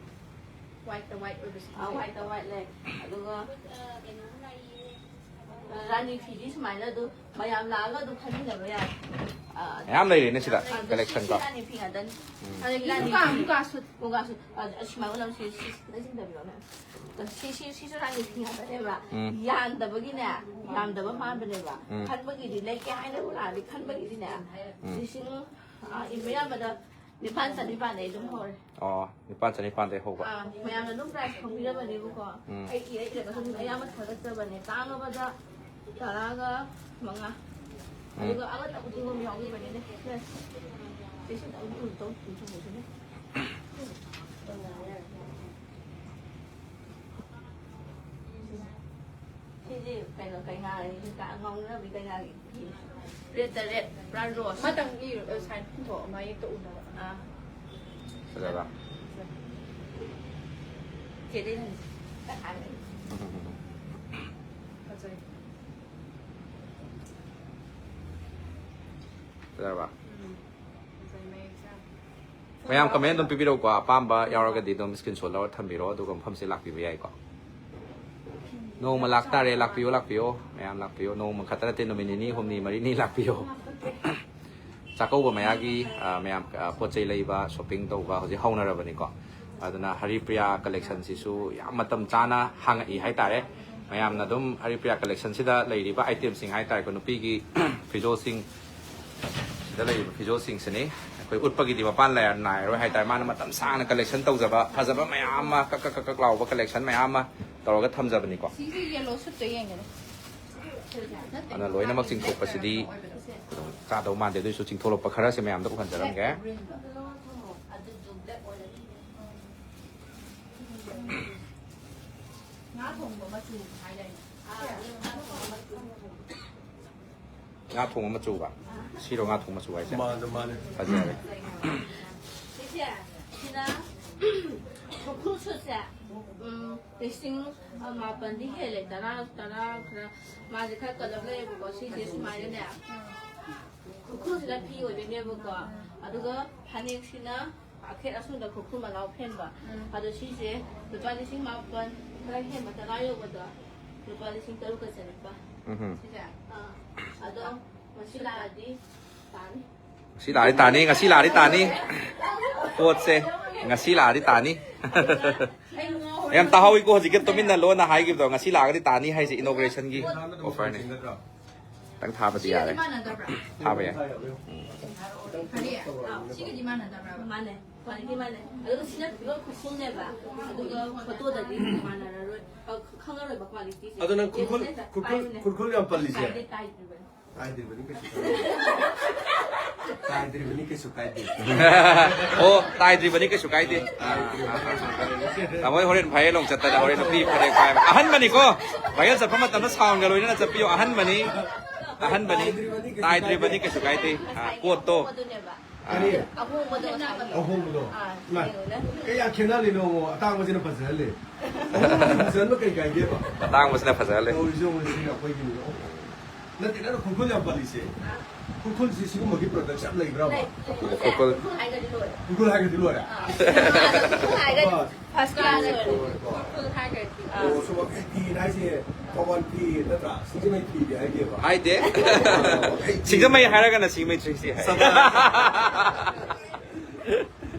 ꯋꯥꯏꯠꯇ ꯋꯥꯏꯠ ꯑꯣꯏꯕꯁꯦ꯫ ꯑꯥ, ꯋꯥꯏꯠꯇ ꯋꯥꯏꯠ ꯂꯩ꯫ ꯑꯗꯨꯒ ꯔꯥꯅꯤ ꯐꯤꯗꯤ ꯁꯨꯃꯥꯏꯅ ꯑꯗꯨꯝ ꯃꯌꯥꯝ ꯂꯥꯛꯑꯒ ꯑꯗꯨꯝ ꯈꯟꯃꯤꯟꯅꯕ ꯌꯥꯏ꯫ ꯑꯥ, ꯃꯌꯥꯝ ꯂꯩꯔꯦꯅꯦ ꯁꯤꯗ, ꯑꯗꯣ collection ꯁꯤ ꯀꯣ꯫ ꯔꯥꯅꯤ ꯐꯤ ꯉꯥꯛꯇꯅꯤ꯫ ꯎꯝ꯫ ꯑꯗꯒꯤ ꯃꯨꯒꯥ, ꯃꯨꯒꯥ ꯁꯨꯠ꯫ ꯃꯨꯒꯥ ꯁꯨꯠ꯫ ꯑꯥ, ꯑꯁꯨꯃꯥꯏꯅ ꯎꯠꯂꯝꯁꯤ, ꯁꯤ, ꯁꯤ ꯈꯤꯇꯪ ꯆꯤꯡꯊꯕꯤꯔꯣꯅꯦ꯫ ꯁꯤ, ꯁꯤ, ꯁꯤꯁꯨ ꯔꯥꯅꯤ ꯐꯤ ꯉꯥꯛꯇꯅꯦꯕ꯫ ꯎꯝ꯫ ꯌꯥꯟꯗꯕꯒꯤꯅꯦ, ꯌꯥꯝꯗꯕ ꯃꯥꯟꯕꯅꯦꯕ꯫ ꯎꯝ꯫ ꯈꯟꯕꯒꯤꯗꯤ ꯂꯩꯒꯦ ꯍꯥꯏꯅꯕꯨ ꯂꯥꯛꯑꯗꯤ ꯈꯟꯕꯒꯤꯗꯤꯅꯦ, ꯎꯝ꯫ ꯂꯤꯁꯤꯡ, ꯑꯥ, ꯏꯟꯕ ꯌꯥꯕꯗ ꯅꯤꯄꯥꯟ ꯆꯅꯤꯄꯥꯟꯗꯩ ꯑꯗꯨꯝ ꯍꯧꯔꯦ꯫ ꯑꯣ, ꯅꯤꯄꯥꯟ ꯆꯅꯤꯄꯥꯟꯗꯩ ꯍꯧꯕ꯫ ꯑꯥ, ꯃꯌꯥꯝꯅ ꯑꯗꯨꯝ price ꯈꯪꯕꯤꯔꯕꯅꯦꯕꯀꯣ꯫ ꯎꯝ꯫ ꯑꯩ ꯏꯔ ꯏꯔꯒ ꯑꯗꯨꯝ ꯑꯌꯥꯝꯕ ꯊꯥꯒꯠꯆꯕꯅꯦ꯫ ꯇꯥꯡꯉꯕꯗ ꯇꯔꯥꯒ ꯃꯉꯥ꯫ ꯎꯝ꯫ ꯑꯗꯨꯒ ꯑꯃꯇ ꯎꯠꯅꯤꯡꯕ ꯑꯃ ꯌꯥꯎꯈꯤꯕꯅꯤꯅꯦ꯫ ꯁꯦ, ꯁꯤ ꯑꯝꯇ ꯎ-, ꯇꯧ-, ꯎ-, ꯇꯧ-, ꯇꯧ-, ꯇꯧ-, ꯁꯤꯗꯤ ꯀꯩꯅꯣ, ꯀꯩꯅꯥꯒꯤ ꯀ-, ꯉꯥꯎꯅꯕꯤ ꯀꯩꯅꯥꯒꯤ ꯐꯤꯅꯤ꯫ Redꯇ red, ꯄꯨꯔꯥ rose꯫ ꯑꯃꯇꯪ ꯏꯔꯣ, ꯑ, sign ꯄꯨꯊꯣꯛꯑꯣ, ꯃꯌꯦꯛꯇ ꯎꯅꯕ꯫ ꯑꯥ꯫ ꯐꯖꯕ꯭ꯔꯥ? ꯆꯦꯗꯤ ꯍꯟꯁꯦ꯫ ꯐꯖꯩ꯫ ꯐꯖꯔꯕ? ꯎꯝ꯫ ꯐꯖꯩ, ꯃꯌꯦꯛ ꯁꯦꯡꯅ꯫ ꯃꯌꯥꯝ comment ꯑꯗꯨꯝ ꯄꯤꯕꯤꯔꯛꯎꯀꯣ, ꯑꯄꯥꯝꯕ ꯌꯥꯎꯔꯒꯗꯤ ꯑꯗꯨꯝ screenshot ꯂꯧꯔ ꯊꯝꯕꯤꯔꯣ, ꯑꯗꯨꯒ ꯃꯐꯝꯁꯦ ꯂꯥꯛꯄꯤꯕ ꯌꯥꯏꯀꯣ꯫ ꯅꯣꯡꯃ ꯂꯥꯛꯇꯥꯔꯦ, ꯂꯥꯛꯄꯤꯌꯣ, ꯂꯥꯛꯄꯤꯌꯣ, ꯃꯌꯥꯝ ꯂꯥꯛꯄꯤꯌꯣ꯫ ꯅꯣꯡꯃ ꯈꯛꯇ ꯅꯠꯇꯦ, ꯅꯨꯃꯤꯠ ꯅꯤꯅꯤ, ꯍꯨꯝꯅꯤ, ꯃꯔꯤꯅꯤ ꯂꯥꯛꯄꯤꯌꯣ꯫ ꯆꯥꯛꯀꯧꯕ ꯃꯌꯥꯒꯤ, ꯑ, ꯃꯌꯥꯝ, ꯑ, ꯄꯣꯠ ꯆꯩ ꯂꯩꯕ, shopping ꯇꯧꯕ ꯍꯧꯖꯤꯛ ꯍꯧꯅꯔꯕꯅꯤꯀꯣ꯫ ꯑꯗꯨꯅ ꯍꯔꯤꯄ꯭ꯔꯤꯌꯥ collectionꯁꯤꯁꯨ ꯌꯥꯝ ꯃꯇꯝ ꯆꯥꯅ ꯍꯥꯡꯉꯛꯏ ꯍꯥꯏꯇꯥꯔꯦ꯫ ꯃꯌꯥꯝꯅ ꯑꯗꯨꯝ ꯍꯔꯤꯄ꯭ꯔꯤꯌꯥ collectionꯁꯤꯗ ꯂꯩꯔꯤꯕ itemꯁꯤꯡ ꯍꯥꯏꯇꯥꯔꯦꯀꯣ, ꯅꯨꯄꯤꯒꯤ ꯐꯤꯖꯣꯜꯁꯤꯡ, ꯁꯤꯗ ꯂꯩꯔꯤꯕ ꯐꯤꯖꯣꯜꯁꯤꯡꯁꯤꯅꯤ꯫ ꯑꯩꯈꯣꯏ ꯎꯠꯄꯒꯤꯗꯤ ꯃꯄꯥꯟ ꯂꯩꯔ-, ꯅꯥꯏꯔꯔꯣꯏ ꯍꯥꯏꯇꯥꯔꯦ꯫ ꯃꯥꯅ ꯃꯇꯝ ꯁꯥꯡꯅ collection ꯇꯧꯖꯕ ꯐꯖꯕ ꯃꯌꯥꯝ ꯑꯃ, ꯀꯛ ꯀꯛ ꯀꯛ ꯀꯛ ꯂꯥꯎꯕ collection ꯃꯌꯥꯝ ꯑꯃ ꯇꯧꯔꯒ ꯊꯝꯖꯕꯅꯤꯀꯣ꯫ ꯁꯤꯒꯤ yellow suitꯇꯣ ꯌꯦꯡꯒꯦꯅꯦ꯫ ꯑꯗꯨꯅ ꯂꯣꯏꯅꯃꯛ ꯆꯤꯡꯊꯣꯛꯄꯁꯤꯗꯤ ꯈꯨꯗꯣꯡ ꯆꯥꯗꯧ ꯃꯥꯟꯗꯦ, ꯑꯗꯨꯏꯁꯨ ꯆꯤꯡꯊꯣꯛꯂꯛꯄ ꯈꯔꯁꯦ ꯃꯌꯥꯝꯗ ꯎꯍꯟꯖꯔꯝꯒꯦ꯫ ꯉꯥ ꯊꯣꯡꯕ ꯃꯆꯨ ꯍꯥꯏꯗꯥꯏꯅꯦ? ꯉꯥ ꯊꯣꯡꯕ ꯃꯆꯨꯕ? ꯁꯤꯔꯣ ꯉꯥ ꯊꯣꯡꯕ ꯃꯆꯨ ꯍꯥꯏꯁꯦ? ꯃꯥꯅꯦ, ꯃꯥꯅꯦ꯫ ꯐꯖꯔꯦ꯫ ꯁꯤꯁꯦ, ꯁꯤꯅ ꯎꯈ꯭ꯔꯨꯜ ꯁꯨꯠꯁꯦ꯫ ꯎꯝ, ꯂꯤꯁꯤꯡ ꯃꯥꯄꯟꯗꯤ ꯍꯦꯜꯂꯦ, ꯇꯔꯥ, ꯇꯔꯥ ꯈꯔ, ꯃꯥꯁꯦ ꯈꯔ ꯀꯂꯞ ꯂꯩꯌꯦꯕꯀꯣ꯫ ꯁꯤꯁꯦ ꯁꯨꯃꯥꯏꯅꯅꯦ, ꯈꯨꯔꯈꯨꯜꯁꯤꯅ ꯐꯤ ꯑꯣꯏꯗꯣꯏꯅꯦꯕꯀꯣ꯫ ꯑꯗꯨꯒ ꯐꯅꯦꯛꯁꯤꯅ ꯑꯈꯦꯠ ꯑꯁꯨꯡꯗ ꯈꯨꯔꯈꯨꯜ ꯃꯅꯥꯎ ꯐꯦꯟꯕ꯫ ꯎꯝ꯫ ꯑꯗꯣ ꯁꯤꯁꯦ ꯂꯨꯄꯥ ꯂꯤꯁꯤꯡ ꯃꯥꯄꯟ ꯈꯔ ꯍꯦꯟꯕ, ꯇꯔꯥ ꯌꯧꯕꯗꯣ, ꯂꯨꯄꯥ ꯂꯤꯁꯤꯡ ꯇꯔꯨꯛꯀ ꯆꯅꯤꯄꯥꯟ꯫ ꯎꯝ꯫ ꯁꯤꯁꯦ? ꯑꯥ꯫ ꯑꯗꯣ ꯃꯁꯤ ꯂꯥꯛꯑꯗꯤ ꯇꯥꯅꯤ꯫ ꯉꯁꯤ ꯂꯥꯛꯑꯗꯤ ꯇꯥꯅꯤ, ꯉꯁꯤ ꯂꯥꯛꯑꯗꯤ ꯇꯥꯅꯤ꯫ ꯄꯣꯠꯁꯦ ꯉꯁꯤ ꯂꯥꯛꯑꯗꯤ ꯇꯥꯅꯤ꯫ ꯌꯥꯝ ꯇꯥꯍꯧꯋꯤꯀꯣ ꯍꯧꯖꯤꯛꯀꯤ ꯇꯨꯃꯤꯟꯅ ꯂꯣꯟꯅ ꯍꯥꯏꯈꯤꯕꯗꯣ, ꯉꯁꯤ ꯂꯥꯛꯑꯒꯗꯤ ꯇꯥꯅꯤ ꯍꯥꯏꯁꯦ inauguration ꯒꯤ offer ꯅꯤ꯫ ꯈꯤꯇꯪ ꯊꯥꯕꯗꯤ ꯌꯥꯔꯦ꯫ ꯊꯥꯕ ꯌꯥꯏ꯫ ꯀꯔꯤ? ꯑꯥ, ꯁꯤꯒꯗꯤ ꯃꯥꯟꯅꯗꯕ꯭ꯔꯕ? ꯃꯥꯟꯅꯩ꯫ Quality ꯃꯥꯟꯅꯩ꯫ ꯑꯗꯨꯒ ꯁꯤꯅ pure ꯈꯨꯔꯈꯨꯜꯅꯦꯕ꯫ ꯑꯗꯨꯒ photo ꯗꯗꯤ ꯃꯥꯟꯅꯔꯔꯣꯏ꯫ ꯑ, ꯈꯪꯉꯔꯣꯏꯕ quality ꯁꯦ꯫ ꯑꯗꯣ ꯅꯪ ꯈꯨꯔꯈꯨꯜ, ꯌꯦꯡꯉꯨꯅꯦ, ꯈꯨꯔꯈꯨꯜ, ꯄꯥꯏꯌꯨꯅꯦ꯫ ꯈꯨꯔꯈꯨꯜ ꯌꯥꯝ ꯄꯜꯂꯤꯁꯦ꯫ ꯇꯥꯏꯗꯦ, ꯇꯥꯏꯗ꯭ꯔꯤꯕꯅꯤ꯫ ꯇꯥꯏꯗ꯭ꯔꯤꯕꯅꯤ ꯀꯩꯁꯨ ꯀꯥꯏꯗꯦ꯫ ꯇꯥꯏꯗ꯭ꯔꯤꯕꯅꯤ ꯀꯩꯁꯨ ꯀꯥꯏꯗꯦ꯫ ꯑꯣ, ꯇꯥꯏꯗ꯭ꯔꯤꯕꯅꯤ ꯀꯩꯁꯨ ꯀꯥꯏꯗꯦ꯫ ꯇꯥꯏꯗ꯭ꯔꯤꯕꯅꯤ ꯀꯩꯁꯨ ꯀꯥꯏꯗꯦ꯫ ꯇꯥꯃꯣ ꯍꯣꯔꯦꯟ viral ꯑꯃꯨꯛ ꯆꯠꯇꯅ ꯍꯣꯔꯦꯟ ꯅꯨꯄꯤ ꯐꯅꯦꯛ ꯄꯥꯏꯕ꯫ ꯑꯍꯟꯕꯅꯤꯀꯣ꯫ Viral ꯆꯠꯄ ꯃꯇꯝꯗ sound ꯒ ꯂꯣꯏꯅꯅ ꯆꯠꯄꯤꯌꯣ꯫ ꯑꯍꯟꯕꯅꯤ꯫ ꯑꯍꯟꯕꯅꯤ꯫ ꯇꯥꯏꯗ꯭ꯔꯤꯕꯅꯤ ꯀꯩꯁꯨ ꯀꯥꯏꯗꯦ꯫ ꯇꯥꯏꯗ꯭ꯔꯤꯕꯅꯤ ꯀꯩꯁꯨ ꯀꯥꯏꯗꯦ꯫ ꯑꯥ, ꯉꯁꯥꯏꯒꯤ ꯄꯣꯠꯇꯣ꯫ ꯑꯍꯣꯡꯕꯗꯨꯅꯦꯕ꯫ ꯀꯔꯤ? ꯑꯍꯣꯡꯕꯗꯣ ꯉꯁꯥꯏꯒꯤ꯫ ꯑꯍꯣꯡꯕꯗꯣ꯫ ꯑꯥ, ꯏꯃꯥ, ꯌꯦꯡꯉꯨꯅꯦ꯫ ꯀꯩ ꯌꯥꯝ ꯈꯦꯠꯅꯔꯤꯅꯣ? ꯑꯇꯥꯡꯕꯁꯤꯅ ꯐꯖꯍꯜꯂꯦ꯫ ꯑꯍꯣꯡꯕꯁꯤꯅ ꯐꯖꯍꯟꯕ ꯀꯩ ꯀꯥꯏꯒꯦꯕ? ꯑꯇꯥꯡꯕꯁꯤꯅ ꯐꯖꯍꯜꯂꯦ꯫ ꯇꯧꯔꯤꯁꯦ ꯌꯦꯡꯉꯨꯅꯦ, ꯁꯤꯒ ꯑꯩꯈꯣꯏꯒꯤꯅꯦ꯫ ꯅꯠꯇꯦ, ꯅꯪꯅ ꯈꯨꯔꯈꯨꯜ ꯌꯥꯝ ꯄꯜꯂꯤꯁꯦ꯫ ꯈꯨꯔꯈꯨꯜꯁꯤ ꯁꯤꯒꯨꯝꯕꯒꯤ product ꯌꯥꯝ ꯂꯩꯕ꯭ꯔꯕ? ꯂꯩ, ꯂꯩ, ꯈꯨꯔꯈꯨꯜ꯫ ꯈꯨꯔꯈꯨꯜ ꯍꯥꯏꯒ꯭ꯔꯗꯤ ꯂꯣꯏꯔꯦ꯫ ꯈꯨꯔꯈꯨꯜ ꯍꯥꯏꯒ꯭ꯔꯗꯤ ꯂꯣꯏꯔꯦ? ꯑꯥ, ꯈꯨꯔꯈꯨꯜ ꯍꯥꯏꯒ꯭ꯔꯗꯤ ꯑꯥ꯫ First class ꯑꯣꯏꯔꯦ꯫ ꯈꯨꯔꯈꯨꯜ ꯍꯥꯏꯒ꯭ꯔꯗꯤ꯫ ꯑꯣ, ꯁꯣꯝ ꯐꯤ ꯍꯥꯏꯁꯦ ꯊꯧꯕꯥꯜ ꯐꯤ ꯅꯠꯇ꯭ꯔꯥ? ꯁꯤꯡꯖꯃꯩ ꯐꯤꯗꯤ ꯍꯥꯏꯗꯦꯕ? ꯍꯥꯏꯗꯦ꯫ ꯑꯣ, ꯑꯩ ꯁꯤꯡꯖꯃꯩ ꯍꯥꯏꯔꯒꯅ ꯁꯤꯡꯖꯃꯩ ꯊ꯭ꯔꯤ ꯁꯤ ꯍꯥꯏ꯫ ꯁꯕꯥꯁ꯫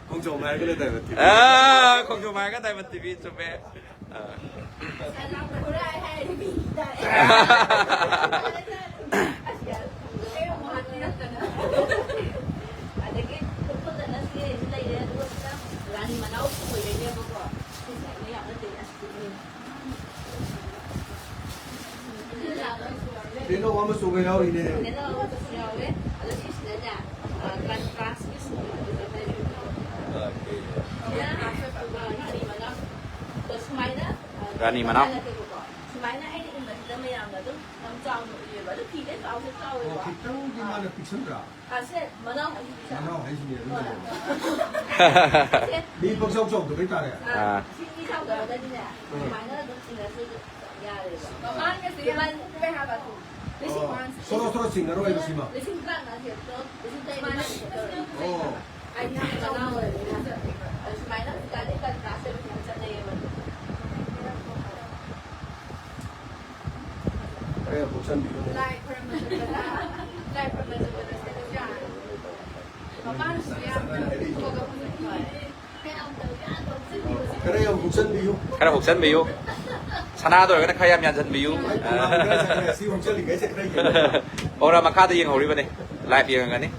ꯈꯣꯡꯖꯣꯝ ꯍꯥꯏꯔꯒꯅ ꯗꯥꯏꯃꯟ ꯇꯤ ꯚꯤ꯫ ꯑꯥ, ꯈꯣꯡꯖꯣꯝ ꯍꯥꯏꯔꯒ ꯗꯥꯏꯃꯟ ꯇꯤ ꯚꯤ, ꯆꯨꯝꯃꯦ꯫ ꯑꯥ꯫ ꯑꯗꯒꯤ ꯈꯨꯔꯈꯨꯜꯗꯅ ꯁꯤ ꯂꯩꯔꯦ, ꯑꯗꯨꯒ ꯁꯤꯅ ꯔꯥꯅꯤ ꯃꯅꯥꯎ ꯑꯣꯏꯗꯣꯏꯅꯦꯕꯀꯣ꯫ ꯁꯤꯁꯦ ꯑꯩꯅ ꯌꯥꯝꯅ ꯇꯦꯛ-, ꯑꯁ, ꯇꯦꯛꯅꯤꯡꯉꯦ꯫ ꯌꯦꯜꯂꯣ ꯑꯃꯁꯨ ꯌꯥꯎꯔꯤꯅꯦ꯫ ꯌꯦꯜꯂꯣ ꯑꯃꯁꯨ ꯌꯥꯎꯋꯦ꯫ ꯑꯗꯣ ꯁꯤꯁꯤꯅꯅꯦ, ꯑ, contrastꯀꯤ ꯁꯨꯠꯅꯦꯕ, ꯑꯗꯨꯒ ꯁꯤꯅ, ꯑ, ꯔꯥꯅꯤ ꯃꯅꯥꯎ꯫ ꯑꯗꯣ ꯁꯨꯃꯥꯏꯅ, ꯑ, ꯔꯥꯅꯤ ꯃꯅꯥꯎ꯫ ꯅꯠꯇꯦꯕꯀꯣ꯫ ꯁꯨꯃꯥꯏꯅ ꯑꯩꯅ ꯏꯟꯕꯁꯤꯗ ꯃꯌꯥꯝꯅ ꯑꯗꯨꯝ ꯅꯝ-, ꯆꯥꯎꯅ ꯎꯏꯌꯦꯕ꯫ ꯑꯗꯨ ꯐꯤꯗꯩ ꯆꯥꯎꯁꯨ ꯑꯣ, ꯆꯥꯎꯋꯦꯕ꯫ ꯈꯤꯇꯪꯗꯤ ꯃꯥꯅ ꯄꯤꯛꯁꯟꯗ꯭ꯔꯥ? ꯑꯁꯦ ꯃꯅꯥꯎ ꯍꯥꯏꯁꯤꯗꯤ ꯆꯥꯎ-, ꯃꯅꯥꯎ ꯍꯥꯏꯁꯤꯅꯦ ꯑꯗꯨꯝ ꯍꯣꯏ꯫ ꯂꯩꯔꯦ꯫ ꯑꯁꯦ ꯃꯤ ꯄꯪꯆꯥꯎ ꯆꯥꯎꯗꯕ ꯍꯥꯏꯇꯥꯔꯦ꯫ ꯑꯥ, ꯑꯥ꯫ ꯁꯤ ꯃꯤ ꯆꯥꯎꯗꯕꯗꯗꯤꯅꯦ, ꯁꯨꯃꯥꯏꯅ ꯑꯗꯨꯝ ꯆꯤꯡꯉꯁꯨ ꯑꯗꯨꯝ ꯌꯥꯔꯦꯕ꯫ ꯃꯃꯥꯡꯒꯁꯦ ꯌꯥꯝ ꯀꯨꯞꯄꯦ ꯍꯥꯏꯕ ꯑꯗꯨꯝ꯫ ꯑꯣ, ꯁꯣꯔꯣ ꯁꯣꯔꯣ ꯆꯤꯡꯅꯔꯣꯏꯕ ꯁꯤꯃ꯫ ꯂꯤꯁꯤꯡ ꯇꯔꯥꯃꯉꯥ ꯁꯦ ꯑꯗꯨꯝ ꯂꯤꯁꯤꯡ ꯇꯔꯦꯠ ꯅꯤꯄꯥꯟ ꯇꯧꯔꯦ꯫ ꯑꯣ꯫ ꯑꯩ ꯌꯥꯝ ꯑꯉꯥꯡ ꯑꯣꯏꯔꯕꯅꯤꯅ꯫ ꯑꯗꯨ ꯁꯨꯃꯥꯏꯅ ꯍꯧꯖꯤꯛꯀꯥꯟꯗꯤ contrast ꯑꯣꯏꯕꯁꯦ ꯌꯥꯝ ꯆꯠꯅꯩꯌꯦꯕ꯫ ꯈꯔ ꯌꯥꯝ ꯄꯣꯛꯁꯟꯕꯤꯌꯨ꯫ ꯂꯥꯏ ꯈꯨꯔꯨꯝꯕ ꯆꯠꯄꯗ, ꯂꯥꯏ ꯈꯨꯔꯨꯝꯕ ꯆꯠꯄꯗ ꯁꯦꯠꯂꯁꯨ ꯌꯥꯔꯦ꯫ ꯃꯄꯥꯟꯁꯨ ꯌꯥꯝ ꯊꯣꯛꯑꯒ ꯐꯖꯅ ꯍꯣꯏ꯫ ꯈꯔ ꯌꯥꯝ ꯍꯨꯛꯆꯟꯕꯤꯌꯨ꯫ ꯈꯔ ꯍꯨꯛꯆꯟꯕꯤꯌꯨ꯫ ꯁꯅꯥꯗ ꯑꯣꯏꯔꯒꯅ ꯈꯔ ꯌꯥꯝ ꯌꯥꯟꯁꯤꯟꯕꯤꯌꯨ꯫ ꯃꯥꯏ ꯈꯣꯡꯒ꯭ꯔꯥꯎ ꯈꯔ ꯆꯠꯈ꯭ꯔꯦ꯫ ꯁꯤ ꯍꯨꯛꯆꯜꯂꯤꯉꯩꯁꯦ ꯈꯔ ꯌꯦꯡꯉꯣ꯫ ꯑꯣꯔ ꯃꯈꯥꯗ ꯌꯦꯡꯍꯧꯔꯤꯕꯅꯦ꯫ ꯂꯥꯏꯚ ꯌꯦꯡꯉꯝꯒꯅꯤ꯫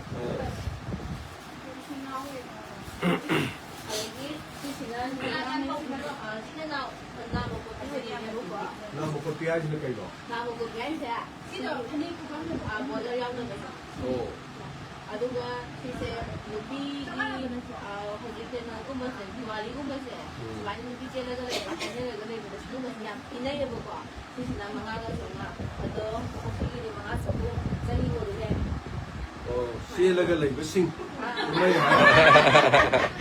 ꯑꯗꯒꯤ ꯁꯤꯁꯤꯅ ꯁꯤꯅ ꯅꯥ-, ꯁꯤꯅ ꯅꯥ-, ꯅꯥꯕ ꯈꯣꯠꯄ ꯍꯥꯏꯗꯤꯅꯦꯕꯀꯣ꯫ ꯅꯥꯕ ꯈꯣꯠꯄꯤ ꯍꯥꯏꯁꯤꯅ ꯀꯩꯅꯣ? ꯅꯥꯕ ꯈꯣꯠꯄꯤ ꯍꯥꯏꯁꯦ ꯁꯤꯅ ꯐꯅꯦꯛ ꯄꯨꯈꯝ, ꯑ, border ꯌꯥꯎꯗꯕꯁꯦ꯫ ꯑꯣ꯫ ꯑꯗꯨꯒ ꯁꯤꯁꯦ ꯅꯨꯄꯤꯒꯤ, ꯑ, ꯍꯧꯖꯤꯛ ꯀꯩꯅꯣꯒꯨꯝꯕꯁꯦ, ꯖꯨꯋꯥꯂꯤꯒꯨꯝꯕꯁꯦ, ꯎꯝ꯫ ꯁꯨꯃꯥꯏꯅ ꯅꯨꯄꯤ ꯆꯦꯜꯂꯒ ꯂꯩꯕ, ꯀꯣꯏꯅꯔꯒ ꯂꯩꯕꯗ ꯁꯤꯒꯨꯝꯕꯁꯦ ꯌꯥꯝ ꯄꯤꯅꯩꯌꯦꯕꯀꯣ꯫ ꯁꯤꯁꯤꯅ ꯃꯉꯥꯒ ꯆꯥꯝꯃꯉꯥ꯫ ꯑꯗꯣ ꯃꯈꯣꯏꯒꯤꯗꯤ ꯃꯉꯥ ꯆꯥꯝꯃꯉꯥ, ꯆꯅꯤꯐꯥꯎ ꯑꯗꯨꯝ ꯌꯥꯏ꯫ ꯑꯣ, ꯆꯦꯜꯂꯒ ꯂꯩꯕꯁꯤꯡ꯫ ꯀꯨꯝꯍꯩ ꯍꯔꯥꯎ,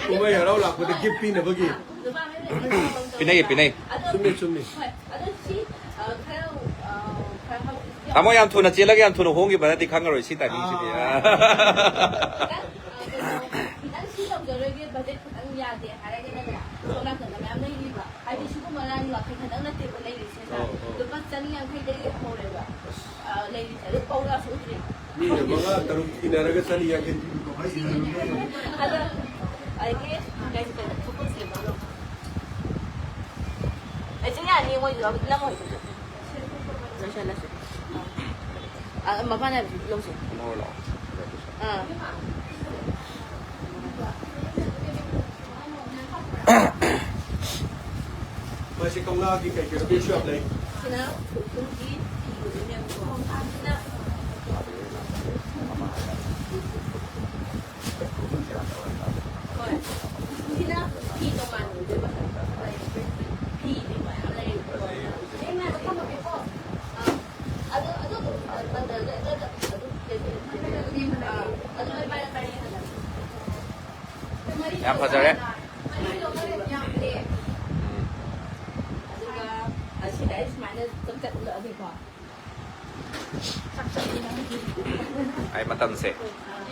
ꯀꯨꯝꯍꯩ ꯍꯔꯥꯎ ꯂꯥꯛꯄꯗ gift ꯄꯤꯅꯕꯒꯤ꯫ ꯅꯨꯄꯥ ꯑꯃ ꯂꯩꯕ ꯄꯤꯅꯩꯌꯦ, ꯄꯤꯅꯩ꯫ ꯑꯗꯣ, ꯆꯨꯝꯃꯦ, ꯆꯨꯝꯃꯦ꯫ ꯍꯣꯏ, ꯑꯗꯣ ꯁꯤ, ꯑ, ꯈꯔ, ꯑ, ꯈꯔ ꯍꯧꯖꯤꯛꯇꯤ ꯇꯥꯃꯣ ꯌꯥꯝ ꯊꯨꯅ ꯆꯦꯜꯂꯒ ꯌꯥꯝ ꯊꯨꯅ ꯍꯣꯡꯈꯤꯕꯅꯗꯤ ꯈꯪꯉꯔꯣꯏ ꯁꯤ timingꯁꯤꯗꯤ꯫ ꯈꯤꯇꯪ, ꯑ, ꯀꯩꯅꯣ, ꯈꯤꯇꯪ ꯁꯤ ꯇꯧꯖꯔꯣꯏꯒꯦ, budget ꯈꯤꯇꯪ ꯌꯥꯗꯦ ꯍꯥꯏꯔꯒꯅꯅꯦ, ꯁꯣꯝ ꯅꯥꯀꯟꯗ ꯃꯌꯥꯝ ꯂꯩꯔꯤꯕ꯫ ꯍꯥꯏꯗꯤ ꯁꯤꯒꯨꯝꯕ ꯂꯥꯏ ꯂꯥꯛꯄꯤ ꯈꯛꯇꯪ ꯅꯠꯇꯦꯕ ꯂꯩꯔꯤꯁꯦ꯫ ꯑꯧ, ꯑꯧ꯫ ꯂꯨꯄꯥ ꯆꯅꯤ ꯌꯥꯡꯈꯩꯗꯒꯤ ꯍꯧꯔꯦꯕ꯫ ꯑ, ꯂꯩꯔꯤꯁꯦ꯫ ꯑꯗꯨ ꯄꯧꯔꯥꯁꯨ ꯎꯗ꯭ꯔꯤ꯫ ꯃꯤꯅ ꯃꯉꯥ ꯇꯔꯨꯛ ꯏꯟꯅꯔꯒ ꯆꯅꯤ ꯌꯥꯡꯈꯩ ꯄꯤꯕꯗꯣ ꯍꯥꯏꯁꯤꯅ꯫ ꯑꯗꯣ, ꯑꯗꯒꯤ, ꯀꯩꯁꯨ ꯀꯩꯅꯣ, ꯊꯨꯞꯄꯁꯦꯕ꯫ ꯑꯩꯁꯨ ꯌꯥꯅꯤ, ꯃꯣꯏꯁꯨ ꯌꯥꯎꯕ ꯏꯜꯂꯝꯃꯣꯏ꯫ ꯂꯣꯏꯁꯜꯂꯁꯤ꯫ ꯑ, ꯃꯄꯥꯟ ꯍꯥꯏꯕꯁꯤ ꯂꯧꯁꯦ꯫ ꯑꯥ꯫ ꯃꯁꯤ ꯀꯧꯅꯥꯒꯤ ꯀꯩ ꯀꯩ ꯄꯤꯁꯨ ꯌꯥꯝ ꯂꯩ꯫ ꯁꯤꯅ ꯈꯨꯔꯈꯨꯜꯒꯤ ꯐꯤ ꯑꯣꯏꯗꯣꯏꯅꯦꯕꯀꯣ꯫ ꯁꯤꯅ, ꯍꯣꯏ꯫ ꯁꯤꯅ ꯐꯤ ꯇꯣꯉꯥꯟꯅ ꯑꯣꯏꯗꯣꯏꯕ꯫ ꯐꯤꯗꯤ ꯃꯌꯥꯝ ꯂꯩꯌꯦꯕꯀꯣ꯫ ꯑꯥ꯫ ꯑꯗꯣ ꯌꯥꯝ ꯐꯖꯔꯦ꯫ ꯑꯩ ꯃꯇꯝꯁꯦ,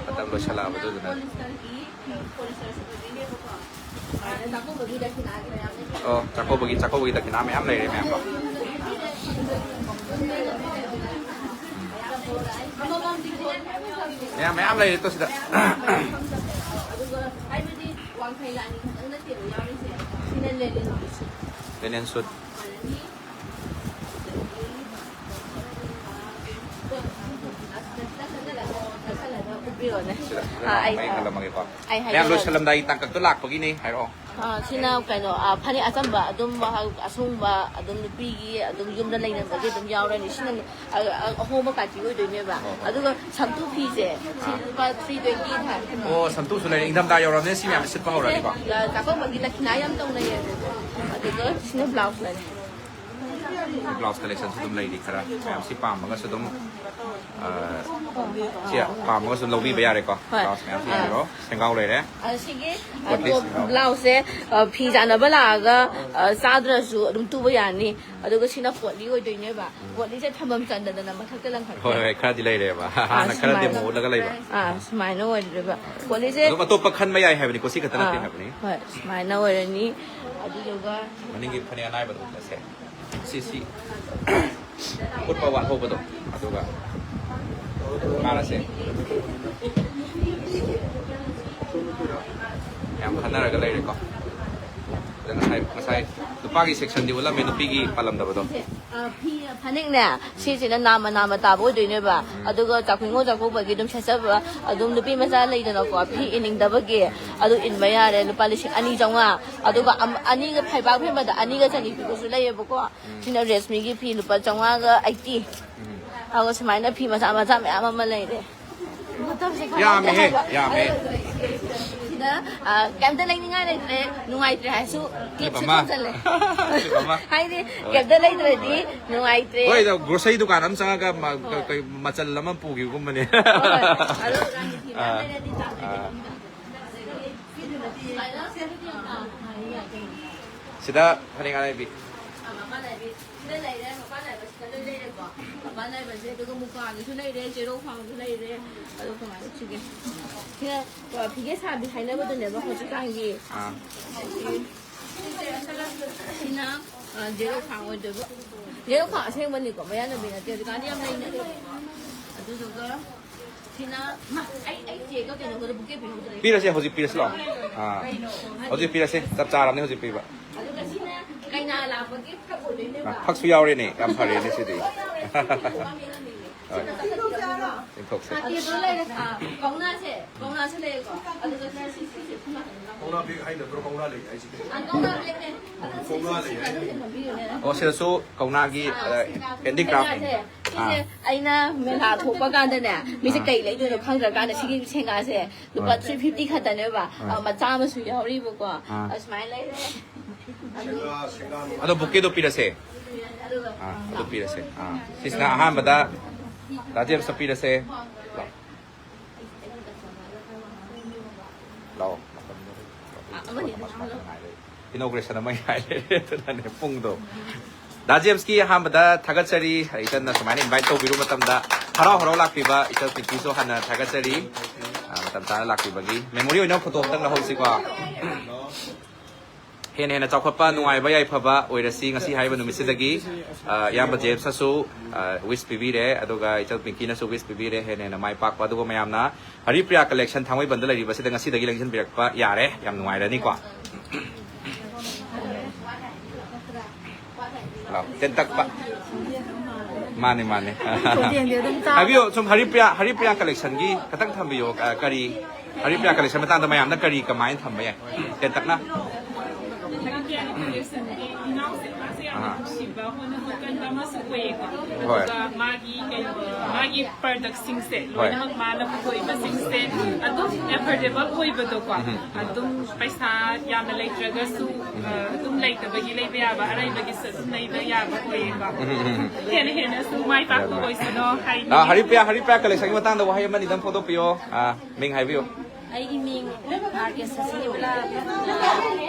ꯃꯇꯝ ꯂꯣꯏꯁꯜꯂꯛꯑꯕ, ꯑꯗꯨꯗꯨꯅ꯫ ꯑꯣ, ꯆꯥꯛꯀꯧꯕꯒꯤ, ꯆꯥꯛꯀꯧꯕꯒꯤ ꯗꯈꯤꯅꯥ ꯃꯌꯥꯝ ꯂꯩꯔꯦ, ꯃꯌꯥꯝ ꯀꯣ꯫ ꯃꯌꯥꯝ, ꯃꯌꯥꯝ ꯂꯩꯔꯦ ꯇꯣ ꯁꯤꯗ꯫ ꯂꯦꯅꯤꯟ ꯁꯨꯠ꯫ ꯁꯤꯗ ꯐꯖꯅ ꯑꯥ, ꯑꯩ, ꯃꯌꯦꯛ ꯑꯥ, ꯍꯜꯂꯝꯃꯒꯦꯀꯣ꯫ ꯑꯩ ꯃꯌꯥꯝ ꯍꯥꯏꯖꯔꯛꯑꯒꯦ꯫ ꯂꯣꯏꯁꯜꯂꯝꯗꯥꯏꯒꯤ ꯇꯥꯡꯀꯛꯇꯣ ꯂꯥꯛꯄꯒꯤꯅꯦ, ꯍꯥꯏꯔꯛꯑꯣ꯫ ꯑꯥ, ꯁꯤꯅ ꯀꯩꯅꯣ, ꯑꯥ, ꯐꯅꯦꯛ ꯑꯆꯝꯕ ꯑꯗꯨꯝ, ꯑꯁꯨꯡꯕ ꯑꯗꯨꯝ ꯅꯨꯄꯤꯒꯤ ꯑꯗꯨꯝ ꯌꯨꯝꯗ ꯂꯩꯅꯕꯒꯤ ꯑꯗꯨꯝ ꯌꯥꯎꯔꯅꯤ꯫ ꯁꯤꯅ ꯑ-, ꯑ-, ꯑꯍꯣꯡꯕ ꯀꯥꯇꯤ ꯑꯣꯏꯗꯣꯏꯅꯦꯕ꯫ ꯍꯣꯏ, ꯍꯣꯏ꯫ ꯑꯗꯨꯒ ꯁꯝꯇꯨ ꯐꯤꯁꯦ, ꯁꯤ ꯑꯥ꯫ ꯂꯨꯄꯥ ꯊ꯭ꯔꯤ ꯇ꯭ꯋꯦꯟꯇꯤ ꯊꯥꯏ꯫ ꯑꯣ, ꯁꯝꯇꯨꯁꯨ ꯂꯩꯔꯦ꯫ ꯏꯪꯊꯝꯊꯥ ꯌꯧꯔꯕꯅꯤꯅ ꯁꯤ ꯃꯌꯥꯝꯁꯦ ꯁꯤꯠꯄ ꯍꯧꯔꯅꯤꯀꯣ? ꯁꯤꯁꯦ, ꯑ, ꯆꯥꯛꯀꯧꯕꯒꯤ ꯗꯈꯤꯅꯥ ꯌꯥꯝ ꯇꯧꯅꯩꯌꯦ꯫ ꯑꯗꯨꯒ ꯁꯤꯅ ꯕ꯭ꯂꯥꯎꯁ ꯂꯩꯔꯦ꯫ ꯕ꯭ꯂꯥꯎꯁ ꯀꯂꯦꯛꯁꯟꯁꯨ ꯑꯗꯨꯝ ꯂꯩꯔꯤ ꯈꯔ꯫ ꯃꯌꯥꯝ ꯁꯤ ꯄꯥꯝꯃꯒꯁꯨ ꯑꯗꯨꯝ, ꯑ, ꯁꯤ ꯄꯥꯝꯃꯒꯁꯨ ꯑꯗꯨꯝ ꯂꯧꯕꯤꯕ ꯌꯥꯔꯦꯀꯣ꯫ ꯍꯣꯏ꯫ ꯕ꯭ꯂꯥꯎꯁ ꯃꯌꯥꯝꯁꯨ ꯑꯥ꯫ ꯌꯦꯡꯕꯤꯔꯣ꯫ ꯁꯦꯡꯒꯥꯎ ꯂꯩꯔꯦ꯫ ꯑ, ꯁꯤꯒꯤ, ꯑ, ꯀꯣꯠ ꯂꯤꯁ ꯇꯣꯞ ꯌꯦꯡꯕꯤꯔꯣ꯫ ꯕ꯭ꯂꯥꯎꯁꯁꯦ, ꯑ, ꯐꯤ ꯆꯥꯟꯅꯕ ꯂꯥꯛꯑꯒ, ꯑ, ꯆꯥꯗ꯭ꯔꯁꯨ ꯑꯗꯨꯝ ꯇꯨꯕ ꯌꯥꯅꯤ꯫ ꯑꯗꯨꯒ ꯁꯤꯅ ꯄꯣꯠꯂꯤ ꯑꯣꯏꯗꯣꯏꯅꯦꯕ꯫ ꯄꯣꯠꯂꯤꯁꯦ ꯊꯝꯐꯝ ꯆꯟꯗꯗꯅ ꯃꯊꯛꯇ ꯂꯪꯈꯠꯈ꯭ꯔꯦ꯫ ꯍꯣꯏ, ꯍꯣꯏ, ꯈꯔꯗꯤ ꯂꯩꯔꯦꯕ꯫ ꯑꯥ, ꯍꯥꯟꯅ ꯈꯔ ꯁꯨꯃꯥꯏꯅ꯫ ꯗꯦꯃꯣ ꯎꯠꯂꯒ ꯂꯩꯕ꯫ ꯑꯥ, ꯁꯨꯃꯥꯏꯅ ꯑꯣꯏꯗꯣꯏꯕ꯫ ꯄꯣꯠꯂꯤꯁꯦ ꯑꯗꯨꯝ ꯑꯇꯣꯞꯄ ꯈꯟꯕ ꯌꯥꯏ ꯍꯥꯏꯕꯅꯤꯀꯣ, ꯁꯤ ꯈꯛꯇ ꯅꯠꯇꯦ ꯑꯥ, ꯍꯥꯏꯕꯅꯤ꯫ ꯍꯣꯏ, ꯁꯨꯃꯥꯏꯅ ꯑꯣꯏꯔꯅꯤ꯫ ꯑꯗꯨꯗꯨꯒ ꯃꯅꯤꯡꯒꯤ ꯐꯅꯦꯛ ꯑꯅꯥꯏꯕꯗꯣ ꯎꯠꯂꯁꯦ꯫ ꯁꯤ, ꯁꯤ ꯎꯠꯄ ꯋꯥꯠꯍꯧꯕꯗꯣ, ꯑꯗꯨꯒ ꯃꯥꯅꯁꯦ ꯌꯥꯝ ꯈꯟꯅꯔꯒ ꯂꯩꯔꯦꯀꯣ꯫ ꯑꯗ ꯉꯁꯥꯏ, ꯉꯁꯥꯏ ꯅꯨꯄꯥꯒꯤ ꯁꯦꯛꯁꯟꯗꯤ ꯎꯠꯂꯝꯃꯦ, ꯅꯨꯄꯤꯒꯤ ꯄꯥꯜꯂꯝꯗꯕꯗꯣ꯫ ꯑ, ꯐꯤ, ꯐꯅꯦꯛꯅꯦ, ꯁꯤꯁꯤꯅ ꯅꯥꯃ ꯅꯥꯃ ꯇꯥꯕ ꯑꯣꯏꯗꯣꯏꯅꯦꯕ꯫ ꯑꯗꯨꯒ ꯆꯥꯛꯀꯧꯕ ꯆꯥꯛꯀꯧꯕꯒꯤ ꯑꯗꯨꯝ ꯁꯦꯠꯆꯕ, ꯑꯗꯨꯝ ꯅꯨꯄꯤ ꯃꯆꯥ ꯂꯩꯗꯅꯀꯣ, ꯐꯤ ꯏꯅꯤꯡꯗꯕꯒꯤ, ꯑꯗꯨ ꯏꯟꯕ ꯌꯥꯔꯦ, ꯂꯨꯄꯥ ꯂꯤꯁꯤꯡ ꯑꯅꯤ ꯆꯥꯝꯃꯉꯥ꯫ ꯑꯗꯨꯒ ꯑꯝ-, ꯑꯅꯤꯒ ꯐꯩꯕꯥꯛ ꯐꯦꯟꯕꯗ ꯑꯅꯤꯒ ꯆꯅꯤ ꯄꯤꯕꯁꯨ ꯂꯩꯌꯦꯕꯀꯣ꯫ ꯁꯤꯅ ꯔꯦꯁꯃꯤꯒꯤ ꯐꯤ ꯂꯨꯄꯥ ꯆꯥꯝꯃꯉꯥꯒ ꯑꯩꯠꯇꯤ꯫ ꯑꯗꯨꯒ ꯁꯨꯃꯥꯏꯅ ꯐꯤ ꯃꯆꯥ ꯃꯆꯥ ꯃꯌꯥꯝ ꯑꯃ ꯂꯩꯔꯦ꯫ ꯃꯇꯝꯁꯦ ꯈꯔ ꯌꯥꯝꯃꯦꯍꯦ, ꯍꯥꯏꯕ꯫ ꯌꯥꯝꯃꯦ꯫ ꯁꯤꯗ, ꯑ, ꯀꯩꯝꯇ ꯂꯩꯅꯤꯡꯉꯥꯏ ꯂꯩꯇ꯭ꯔꯦ, ꯅꯨꯡꯉꯥꯏꯇ꯭ꯔꯦ ꯍꯥꯏꯔꯁꯨ ꯀ꯭ꯂꯤꯞꯁꯨ ꯑꯃ꯫ ꯊꯝꯖꯜꯂꯦ꯫ ꯀ꯭ꯂꯤꯞ ꯑꯃ꯫ ꯍꯥꯏꯗꯤ, ꯍꯣꯏ꯫ ꯀꯩꯝꯇ ꯂꯩꯇ꯭ꯔꯗꯤ ꯍꯣꯏ꯫ ꯅꯨꯡꯉꯥꯏꯇ꯭ꯔꯦ꯫ ꯍꯣꯏ, ꯑꯗꯣ ꯒ꯭ꯔꯣꯁꯔꯤ ꯗꯨꯀꯥꯟ ꯑꯃ ꯆꯪꯉꯒ ꯃ-, ꯍꯣꯏ꯫ ꯀꯩ-, ꯃꯆꯜ ꯑꯃ ꯄꯨꯈꯤꯕꯒꯨꯝꯕꯅꯦ꯫ ꯍꯣꯏ꯫ ꯑꯗꯣ ꯔꯥꯅꯤ ꯐꯤ ꯃꯌꯥꯝ ꯑꯥ꯫ ꯂꯩꯔꯗꯤ ꯇꯥꯛꯄꯤꯔꯛꯑꯣ꯫ ꯑꯥ꯫ ꯁꯤꯗ ꯐꯅꯦꯛ ꯑꯅꯥꯏꯕꯤ꯫ ꯃꯄꯥꯟ ꯅꯥꯏꯕꯤ ꯁꯤꯗ ꯂꯩꯔꯦ, ꯃꯄꯥꯟ ꯅꯥꯏꯕꯁꯤꯗ ꯂꯣꯏ ꯂꯩꯔꯦꯀꯣ꯫ ꯃꯄꯥꯟ ꯅꯥꯏꯕꯁꯦ, ꯑꯗꯨꯒ ꯃꯨꯀꯥꯒꯤꯁꯨ ꯂꯩꯔꯦ, ꯖꯦꯔꯣ ꯈ꯭ꯋꯥꯡꯁꯨ ꯂꯩꯔꯦ꯫ ꯑꯗꯣ ꯀꯃꯥꯏꯅ ꯇꯧꯁꯤꯒꯦ? ꯁꯤꯅ, ꯑ, ꯐꯤꯒꯦ ꯁꯥꯕꯤ ꯍꯥꯏꯅꯕꯗꯨꯅꯦꯕ ꯍꯧꯖꯤꯛꯀꯥꯟꯒꯤ꯫ ꯑꯥ꯫ ꯁꯤꯅ, ꯑ, ꯖꯦꯔꯣ ꯈ꯭ꯋꯥꯡ ꯑꯣꯏꯗꯣꯏꯕ꯫ ꯖꯦꯔꯣ ꯈ꯭ꯋꯥꯡ ꯑꯁꯦꯡꯕꯅꯤꯀꯣ, ꯃꯌꯥꯅꯕꯤ ꯅꯠꯇꯦ, ꯍꯧꯖꯤꯛꯀꯥꯟꯗꯤ ꯌꯥꯝ ꯂꯩꯅꯔꯦ꯫ ꯑꯗꯨꯗꯨꯒ ꯁꯤꯅ, ꯃꯥ, ꯑꯩ, ꯑꯩ ꯆꯦꯒ ꯀꯩꯅꯣꯒꯗꯣ ꯕꯨꯀꯦ ꯄꯤꯍꯧꯗ꯭ꯔꯦ꯫ ꯄꯤꯔꯁꯦ, ꯍꯧꯖꯤꯛ ꯄꯤꯔꯁꯤ ꯂꯥꯛꯑꯣ꯫ ꯑꯥ꯫ ꯍꯧꯖꯤꯛ ꯄꯤꯔꯁꯦ, ꯆꯞ ꯆꯥꯔꯕꯅꯤ ꯍꯧꯖꯤꯛ ꯄꯤꯕ꯫ ꯑꯗꯨꯒ ꯁꯤꯅ ꯀꯩꯅꯥ ꯂꯥꯛꯄꯒꯤ ꯐꯛ ꯑꯣꯏꯗꯣꯏꯅꯦꯕ꯫ ꯑꯥ, ꯐꯛꯁꯨ ꯌꯥꯎꯔꯦꯅꯦ, ꯌꯥꯝ ꯐꯔꯦꯅꯦ ꯁꯤꯗꯤ꯫ ꯍꯣꯏ꯫ ꯌꯦꯡꯊꯣꯛꯁꯦ꯫ ꯑꯥ, ꯇꯦꯕꯜ ꯂꯩꯔꯦ꯫ ꯑꯥ, ꯀꯧꯅꯥꯁꯦ, ꯀꯧꯅꯥꯁꯨ ꯂꯩꯔꯦꯀꯣ꯫ ꯑꯗꯨꯒ ꯁꯤ, ꯁꯤ, ꯁꯤ, ꯁꯤ, ꯁꯤ ꯅꯥꯀꯟꯗ꯫ ꯀꯧꯅꯥ ꯕꯦꯛ ꯍꯥꯏꯅꯕ꯭ꯔꯣ, ꯀꯧꯅꯥ ꯂꯩ ꯍꯥꯏꯁꯤꯗꯤ? ꯑꯥ, ꯀꯧꯅꯥ ꯕꯦꯛꯅꯦ꯫ ꯑꯗꯨ ꯁꯤ, ꯀꯧꯅꯥ ꯁꯤ, ꯂꯩ ꯁꯤ, ꯍꯥꯏ꯫ ꯑꯗꯨ ꯁꯤ ꯊꯝꯕꯤꯌꯨꯅꯦ꯫ ꯑꯣ, ꯁꯤꯗꯁꯨ ꯀꯧꯅꯥꯒꯤ, ꯑꯥ, ꯑ, ꯁꯤ ꯀꯧꯅꯥ ꯍꯦꯟꯗꯤꯀ꯭ꯔꯥꯐ꯫ ꯁꯦꯡꯒꯥꯁꯦ꯫ ꯁꯤꯁꯦ ꯑꯥ꯫ ꯑꯩꯅ ꯃꯦꯂꯥ ꯊꯣꯛꯄ ꯀꯥꯟꯗꯅꯦ, ꯃꯤꯁꯦ ꯑꯥ꯫ ꯀꯩ ꯂꯩꯗꯣꯏꯅꯣ ꯈꯪꯗ꯭ꯔꯀꯥꯟꯗ ꯁꯤꯒꯤ ꯁꯦꯡꯒꯥꯁꯦ ꯂꯨꯄꯥ ꯍꯣꯏ꯫ ꯊ꯭ꯔꯤ ꯐꯤꯐꯇꯤ ꯈꯛꯇꯅꯦꯕ꯫ ꯑꯥ꯫ ꯑ, ꯃꯆꯥ ꯑꯃꯁꯨ ꯌꯥꯎꯔꯤꯕꯀꯣ꯫ ꯑꯥ꯫ ꯑꯁꯨꯃꯥꯏꯅ ꯂꯩꯔꯦ꯫ ꯑꯗꯣ ꯕꯨꯀꯦꯗꯣ ꯄꯤꯔꯁꯦ꯫ ꯑꯗꯨꯒ ꯑꯥ, ꯑꯗꯨ ꯄꯤꯔꯁꯦ꯫ ꯑꯥ, ꯁꯤꯁꯤꯅ ꯑꯍꯥꯟꯕꯗ ꯗꯥ ꯖꯦꯝꯁꯇ ꯄꯤꯔꯁꯦ꯫ ꯂꯥꯛꯑꯣ꯫ ꯂꯥꯛꯑꯣ꯫ ꯏꯅꯣꯒ꯭ꯔꯦꯁꯟ ꯑꯃ ꯉꯥꯏ ꯂꯩꯔꯦ꯫ ꯑꯗꯨꯅꯅꯦ ꯄꯨꯡꯗꯣ꯫ ꯗꯥ ꯖꯦꯝꯁꯀꯤ ꯑꯍꯥꯟꯕꯗ ꯊꯥꯒꯠꯆꯔꯤ꯫ ꯏꯆꯟꯅ ꯁꯨꯃꯥꯏꯅ ꯏꯟꯚꯥꯏꯠ ꯇꯧꯕꯤꯔꯨꯕ ꯃꯇꯝꯗ ꯍꯔꯥꯎ ꯍꯔꯥꯎ ꯂꯥꯛꯄꯤꯕ ꯏꯆꯟ ꯄꯤꯡꯀꯤꯁꯨ ꯍꯥꯟꯅ ꯊꯥꯒꯠꯆꯔꯤ꯫ ꯑꯥ, ꯃꯇꯝ ꯆꯥꯅ ꯂꯥꯛꯄꯤꯕꯒꯤ꯫ ꯃꯦꯃꯣꯔꯤ ꯑꯣꯏꯅ ꯐꯣꯇꯣ ꯑꯝꯇꯪ ꯂꯧꯍꯧꯁꯤꯀꯣ꯫ ꯍꯦꯟꯅ ꯍꯦꯟꯅ ꯆꯥꯎꯈꯠꯄ, ꯅꯨꯡꯉꯥꯏꯕ, ꯌꯥꯏꯐꯕ ꯑꯣꯏꯔꯁꯤ ꯉꯁꯤ ꯍꯥꯏꯔꯤꯕ ꯅꯨꯃꯤꯠꯁꯤꯗꯒꯤ꯫ ꯑ, ꯏꯌꯥꯝꯕ ꯖꯦꯝꯁꯅꯁꯨ, ꯑ, ꯋꯤꯁ ꯄꯤꯕꯤꯔꯦ, ꯑꯗꯨꯒ ꯏꯆꯜ ꯄꯤꯡꯀꯤꯅꯁꯨ ꯋꯤꯁ ꯄꯤꯕꯤꯔꯦ꯫ ꯍꯦꯟꯅ ꯍꯦꯟꯅ ꯃꯥꯏ ꯄꯥꯛꯄ, ꯑꯗꯨꯒ ꯃꯌꯥꯝꯅ ꯍꯔꯤꯄ꯭ꯔꯤꯌꯥ ꯀꯂꯦꯛꯁꯟ ꯊꯥꯡꯃꯩꯕꯟꯗ ꯂꯩꯔꯤꯕꯁꯤꯗ ꯉꯁꯤꯗꯒꯤ ꯂꯦꯡꯁꯤꯟꯕꯤꯔꯛꯄ ꯌꯥꯔꯦ꯫ ꯌꯥꯝ ꯅꯨꯡꯉꯥꯏꯔꯅꯤꯀꯣ꯫ ꯂꯥꯎ, ꯇꯦꯟꯇꯛꯄ꯫ ꯃꯥꯅꯦ, ꯃꯥꯅꯦ꯫ ꯈꯣꯟꯖꯦꯜꯗꯤ ꯑꯗꯨꯝ ꯇꯥꯕ꯫ ꯍꯥꯏꯕꯤꯌꯨ, ꯁꯨꯝ ꯍꯔꯤꯄ꯭ꯔꯤꯌꯥ, ꯍꯔꯤꯄ꯭ꯔꯤꯌꯥ ꯀꯂꯦꯛꯁꯟꯒꯤ ꯈꯇꯪ ꯊꯝꯕꯤꯌꯨ꯫ ꯑ, ꯀꯔꯤ, ꯍꯔꯤꯄ꯭ꯔꯤꯌꯥ ꯀꯂꯦꯛꯁꯟ ꯃꯇꯥꯡꯗ ꯃꯌꯥꯝꯅ ꯀꯔꯤ ꯀꯃꯥꯏꯅ ꯊꯝꯕ ꯌꯥꯏ? ꯇꯦꯟꯇꯛꯅ꯫ ꯍꯔꯤꯄ꯭ꯔꯤꯌꯥꯒꯤ ꯀꯂꯦꯛꯁꯟꯗꯤ ꯏꯅꯥꯎꯁꯦ ꯃꯥꯁꯦ ꯌꯥꯝꯅ ꯑꯥ꯫ ꯅꯨꯡꯁꯤꯕ, ꯍꯣꯠꯅꯕ ꯀꯟꯕ ꯑꯃꯁꯨ ꯑꯣꯏꯌꯦꯀꯣ꯫ ꯍꯣꯏ꯫ ꯑꯗꯨꯒ ꯃꯥꯒꯤ ꯀꯩꯅꯣ, ꯃꯥꯒꯤ ꯄ꯭ꯔꯗꯛꯁꯤꯡꯁꯦ ꯍꯣꯏ꯫ ꯂꯣꯏꯅꯃꯛ ꯃꯥꯅ ꯄꯨꯊꯣꯛꯏꯕꯁꯤꯡꯁꯦ ꯑꯗꯨꯝ ꯑꯦꯐꯣꯔꯗꯦꯕꯜ ꯑꯣꯏꯕꯗꯣꯀꯣ꯫ ꯎꯝ꯫ ꯑꯗꯨꯝ ꯄꯩꯁꯥ ꯌꯥꯝꯅ ꯂꯩꯇ꯭ꯔꯒꯁꯨ, ꯑ, ꯑꯗꯨꯝ ꯂꯩꯇꯕꯒꯤ ꯂꯩꯕ ꯌꯥꯕ, ꯑꯔꯩꯕꯒꯤꯁꯨ ꯑꯗꯨꯝ ꯂꯩꯕ ꯌꯥꯕ ꯑꯣꯏꯌꯦꯀꯣ꯫ ꯎꯝ, ꯎꯝ, ꯎꯝ꯫ ꯍꯦꯟꯅ ꯍꯦꯟꯅꯁꯨ ꯃꯥꯏ ꯄꯥꯛꯄ ꯌꯥꯝꯅ꯫ ꯑꯣꯏꯁꯅꯣ ꯍꯥꯏꯅꯤꯡꯉꯤ꯫ ꯑꯥ, ꯍꯔꯤꯄ꯭ꯔꯤꯌꯥ, ꯍꯔꯤꯄ꯭ꯔꯤꯌꯥ ꯀꯂꯦꯛꯁꯟꯒꯤ ꯃꯇꯥꯡꯗ ꯋꯥꯍꯩ ꯑꯃꯅꯤꯗꯪ ꯐꯣꯡꯗꯣꯛꯄꯤꯌꯣ꯫ ꯑꯥ, ꯃꯤꯡ ꯍꯥꯏꯕꯤꯌꯨ꯫ ꯑꯩꯒꯤ ꯃꯤꯡ ꯃꯥꯔꯀꯦꯁ ꯁꯁꯤꯅꯤꯕꯂꯥ꯫